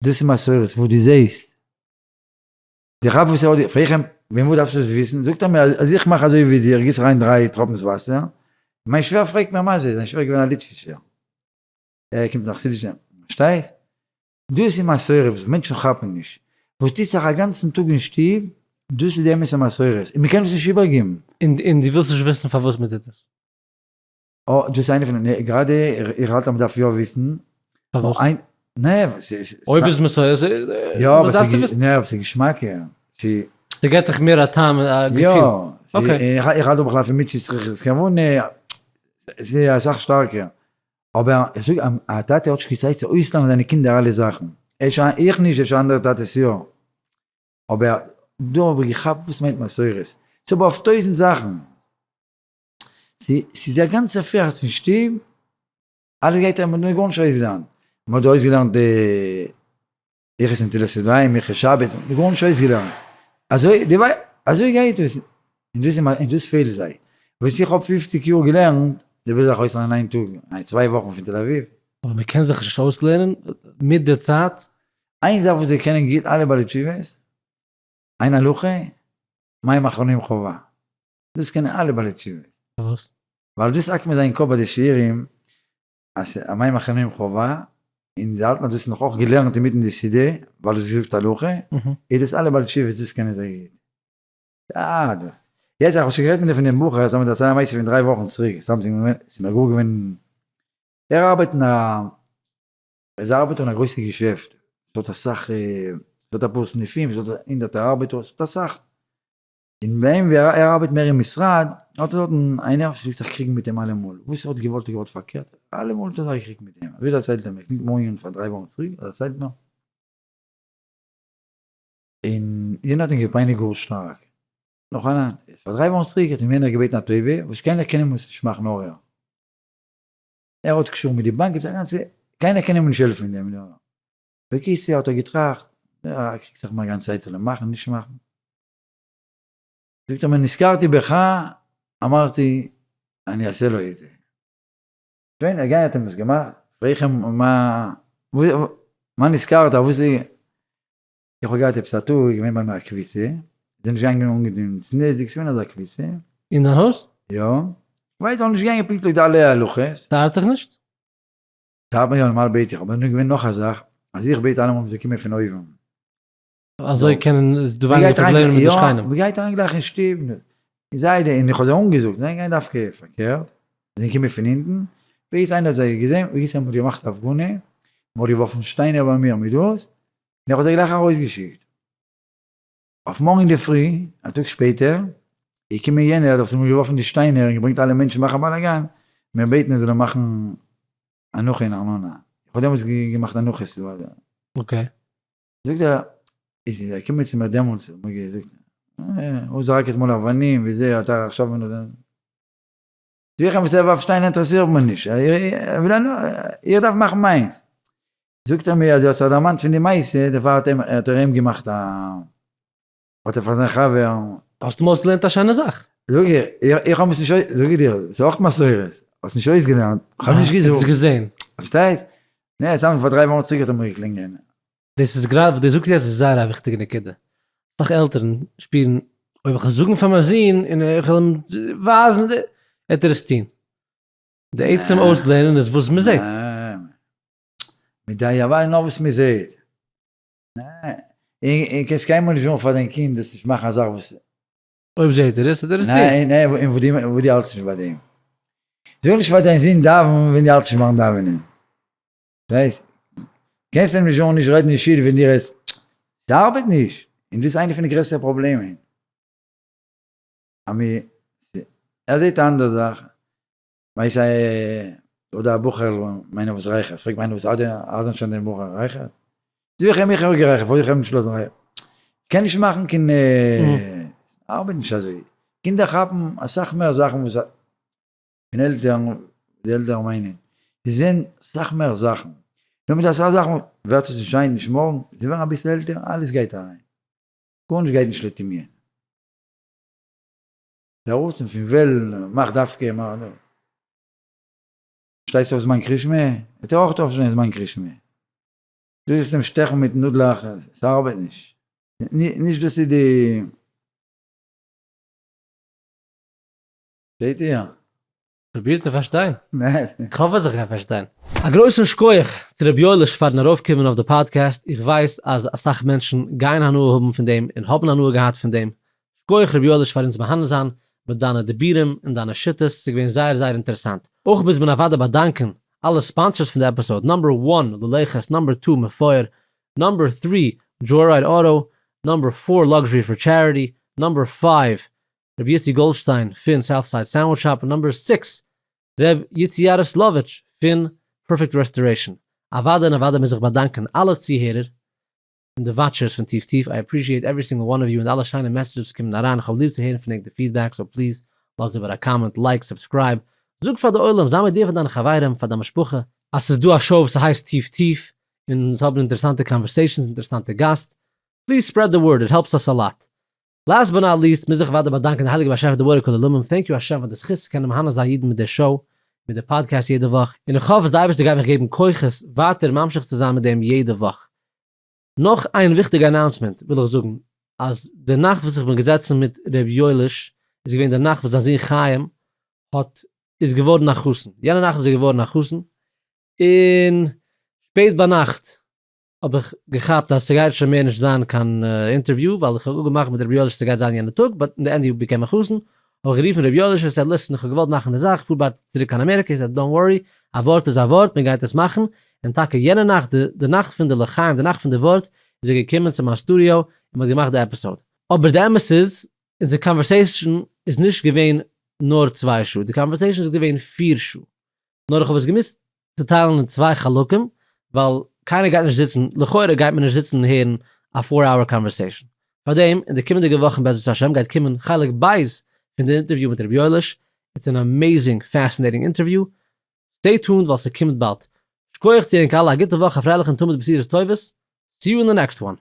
דאס איז מסורת, וואס דו זעסט. די רב וואס ער האט, פרעג איך אים, פון וואו דארפסטו עס וויסן? זאגט ער מיר, אז איך מאך אזוי ווי דיר, איך גיס אריין דריי טראפנס וואסער, מיין שווער פרעגט מיר מה זה, זיין שווער איז געווען א ליטווישער. ער קומט נאך חסידישע, פארשטייסט? דאס איז מסורה וואס מענטשן כאפן נישט. וואס טוט זיך א גאנצן טאג אין שטוב, דאס איז די אמת'ע מסורת, און מ'קען עס נישט איבערגעבן. און דו ווילסט נישט וויסן פארוואס מ'טוט עס? אה, דאס איז איינע פון די, גראדע איך האלט אז מ'דארף יא וויסן. פארוואס? נע, אויב איז מסורת, יא, אבער ס'איז געשמאקער. ס'געט דיך מער א טעם, א געפיל. יא, איך האלט בכלל פון מצוות צריכות כוונה, ס'איז אסאך שטארקער. אבער איך זאג א טאטע האט נישט קיין צייט צו אויסלערנען זיינע קינדער אלע זאכן, אפשר איך נישט אפשר אנדערע טאטעס יא, אבער דא האב איך געכאפט וואס מיינט מסורת, ס'איז אבער אויף טויזנט זאכן, ס'איז דער גאנצער פירעכץ פון שטוב, אלעס גייט ארום, מ'האט גארנישט אויסגעלערנט, מ'האט דא אויסגעלערנט די הלכות נטילת ידיים, הלכות שבת, מ'האט גארנישט אויסגעלערנט, אזוי די וויי אזוי גייט עס, און דאס און דאס פעלט זיי, וואס איך האב פופציג יאר געלערנט, די ווילסט זיך אויסלערנען איין טאג, ניין צוויי וואכן פון תל אביב. אבער מ'קען זיך נישט אויסלערנען מיט די צייט. איין זאך וואס זיי קענען גוט אלע בעלי תשובות, איין הלכה, מים אחרונים חובה, דאס קענען אלע בעלי תשובות. פארוואס? ווייל דאס האקט מיר זיין קאפ ביי די שיעורים, אז מים אחרונים חובה, און זיי האלטן אז דאס איז נאך אויך געלערנט אינמיטן די סעודה, ווייל דאס איז געזאגט הלכה, איז דאס אלע בעלי תשובות דאס קענען זיי גוט. אה דאס. יעצט איך האב שוין גערעדט מיט דיר פון דעם בחור, סתם דערציילן א מעשה פון דריי וואכן צוריק, סתם ס'איז מיר גאר געווען, ער ארבעט אין א, ער ארבעט אין א גרויסע געשעפט, ס'האט אסאך, ס'האט אפאר סניפים, ס'האט הונדערטער ארבעטער, ס'האט אסאך, און ביי אים ווי ער ארבעט מער אין משרד, האט ער דארטן איינער וואס פלעגט זיך קריגן מיט אים אלעמאל, וואס ער האט געוואלט האט געוואלט פארקערט, אלעמאל האט ער זיך געקריגט מיט אים, אזוי דערציילט ער מיר, קומט מארגן פאר דריי וואכן צוריק, ער דערציילט מיר, און יענער האט אים געפייניגט גאר שטארק, נאכאנאנד, פאר דריי וואכן צוריק האט אים יענער געבעטן א טובה, וואס קיינער קען אים עס נישט מאכן נאר ער, ער האט קשרים מיט די באנק, קיינער קען אים נישט העלפן אין דעם, בקיצור האט ער געטראכט, ער קריגט זיך מיין גאנצע צייט זאל ער מאכן נישט מאכן, זאגט ער מיר נזכרתי בך, אמרתי אני אעשה לו את זה. שוין ער גייט האט אים עס געמאכט, פרעג איך אים מה מה נזכרת וואס איז, איך האב געהאט עפעס א טאג איז געווען ביי מיר א קבוצה, זיי נישט געגאנגען אנגעטון צניעות'דיג, ס'איז געווען אזא קבוצה. אין דיין הויז? יא, כ'ווייס זיי זאלן נישט געגאנגען פונקטליך די אלע הלכות. ס'ארט דיך נישט? ס'ארט מיר יא, נארמאל בעט איך, אבער נאר געווען נאך א זאך, אז איך בעט אלעמאל מ'זאל קומען פון אויבן. אזוי קענען איז דא ווייניגער פראבלעמען מיט די שכנים. יא, מ'גייט אריין גלייך אין שטוב, זיי די, און איך האב זיי אנגעזאגט, זיי גייען דווקא פארקערט, זיי קומען פון אונטן, ביז איינער האט זיי געזען, ווי מ'האט געמאכט הפגנה, מ'האט געווארפן שטיינער ביי מיר מיט דאס, און איך האב זיי גלייך ארויסגעשיקט. אויף מארגן אינדערפרי, א טאג שפעטער, איז געקומען יענער, האט אויף מיר געווארפן די שטיינער און געברענגט אלע מענטשן מאכן באלאגאן, מיר בעטן ער זאל מאכן הנחה אין ארנונה. איך האב דעמאלטס געמאכט הנחות. okay. זאגט ער, איז ער געקומען צו מיר דעמאלטס, האט מיר געזאגט, הוא זרק אתמול אבנים וזה, אתה עכשיו נותן. זאג איך אים וואס ער ווארפט שטיינער אינטערעסירט מיר נישט, איך דארף מאכן מיינס. זאגט ער מיר אז ער האט זיך דערמאנט פון די מעשה, דערפאר האט האט ער אים געמאכט א, האט ער פאר זיין חבר. האסט אים אויסגעלערנט א שיינע זאך. זאג איך, איך האב עס נישט אויס, זאג איך דיר, ס'איז אויך מסורת, האסט נישט אויסגעלערנט, איך האב נישט געזאגט. ער האט עס געזען. פארשטייסט? נע, סתם פאר דריי וואכן צוריק האט ער מיר געקלינגען. דאס איז גראדע וואס דו זאגסט יעצט איז זייער א וויכטיגע נקודה. אסאך עלטערן שפירן אויב איך וועל זאגן פאר מיין זון און איך וועל אים ווייזן וועט ער עס טון. די עצם אויסלערנען איז וואס מען זעט. מיט די ווייל נאר וואס מען זעט. און קענסט קיינמאל נישט זאגן פאר דיין קינד זאלסט נישט מאכן א זאך וואס. אויב זעט ער עס וועט ער עס טון. ניין ניין און וואו דו האלטסט נישט ביי דעם. זאג נישט פאר דיין זון דאווען ווען דו האלטסט נישט ביים דאווענען. ווייסט? קענסט אים נישט זאגן נישט רעדן אין שול ווען דו רעדסט. ס'ארבעט נישט. און דאס איז איינע פון די גרעסטע פראבלעמען. אז מ. ער זעט א אנדערע זאך. ווייס א אדער א בחור מיינער וואס רייכערט, פרעגט מיינער וואס אדער שוין דעם בחור רייכערט, זאג איך אים איך האב גערייכערט פארוואס איך אים נישט לאזן רייכערן, קען נישט מאכן קיין ארבעט נישט אזוי, קינדער כאפן אסאך מער זאכן וואס פון עלטערן, די עלטערן מיינען, זיי זעהן אסאך מער זאכן, נאר מיט אסאך זאכן ווערט עס נישט היינט נישט מארגן, זיי ווערן אביסל עלטער אלעס גייט אריין, גארנישט גייט נישט לטמיון. דער רצון פון וועלן מאכט דווקא מאך דא. שטייסט אויף זמן קרישמע? וועט ער אויך אויפשטיין זמן קרישמע. דו זאלסט אים שטעכן מיט נאדלעך, ס'ארבעט נישט. נישט דאס איז די. זעהט איר? פרוביר צו פארשטיין. איך האף אז איך גיי פארשטיין. א גרויסן שכוח צו ר' יואליש פארן ארויפקומען אויף די פאדקעסט, איך ווייס אז אסאך מענטשן גייען הנאה האבן פון דעם און האבן הנאה געהאט פון דעם, שכוח ר' יואליש פאר אונז מהנה זיין מיט דיינע דיבורים און דיינע שיטות, ס'איז געווען זייער זייער אינטערעסאנט. אויך מוז מען אוודאי באדאנקען אלע sponsors פון די episode, number one ללכת, number two מפואר, number three Joyride Auto, number four Luxury for Charity, number five ר' יצי גאלדשטיין פון Southside Sandwich Shop, און number six ר' יצי יאראסלאוויטש פון Perfect Restoration. אוודאי און אוודאי מוז איך באדאנקען אלע צוהערער און די watchers פון טיף טיף, I appreciate every single one of you און אלע שיינע messages וואס קומען אריין, איך האב ליב צו הערן פון ענק די feedback, so please לאז איבער א comment, like, subscribe, זאג פאר די עולם, זיי מודיע פאר דיינע חברים, פאר דיין משפחה, אז ס'איז דא א show וואס ס'הייסט טיף טיף, און אונז האבן אינטערעסאנטע conversations, אינטערעסאנטע גאסט, please spread the word, it helps us a lot. Last but not least מוז איך אוודאי באדאנקען די הייליגע באשעפער די בורא כל עולמים, thank you השם פאר די זכות צו קענען מהנה זיין אידן מיט די show, מיט די פאדקעסט יעדע וואך, און איך האף אז די אייבערשטער גייט מיך געבן כוחות ווייטער ממשיך צו זיין מיט דעם יעדע וואך. נאך איין וויכטיגע announcement וויל איך זאגן, אז די נאכט וואס איך בין געזעצן מיט ר' יואליש איז געווען די נאכט וואס זיין זון חיים האט איז געווארן א חתן, יענע נאכט איז ער געווארן א חתן, און שפעט ביינאכט האב איך געכאפט אז ס'גייט שוין מער נישט זיין קיין אינטערוויו ווייל איך האב אפגעמאכט מיט רבי יואליש ס'גייט זיין יענע טאג but אין די end he became א חתן, האב איך גערופן רבי יואליש און said listen איך האב געוואלט מאכן די זאך איך פאר באלד צוריק קיין אמעריקע he said don't worry א ווארט איז א ווארט מען גייט עס מאכן, און טאקע יענע נאכט די נאכט פון די לחיים די נאכט פון די ווארט איז ער געקומען צו מיין סטודיאו און מ'האט געמאכט די episode. אבער די אמת איז אונזער conversation איז נישט געווען נאר צוויי שעה די conversation איז געווען פיר שעה נאר איך האב עס געמוזט צוטיילן אין צוויי חלקים, ווייל קיינער גייט נישט זיצן, לכאורה גייט מען נישט זיצן און הערן א four hour conversation. פארדעם, אין די קומענדיגע וואכן בעזרת השם גייט קומען חלק ב' פון די אינטערוויו מיט ר' יואליש, it's an amazing fascinating interview, stay tuned ווייל ס'קומט באלד. שקויעך צו ענק אלע, א גוטע וואך, א פרייליכן תמיד בשורות טובות, see you in the next one.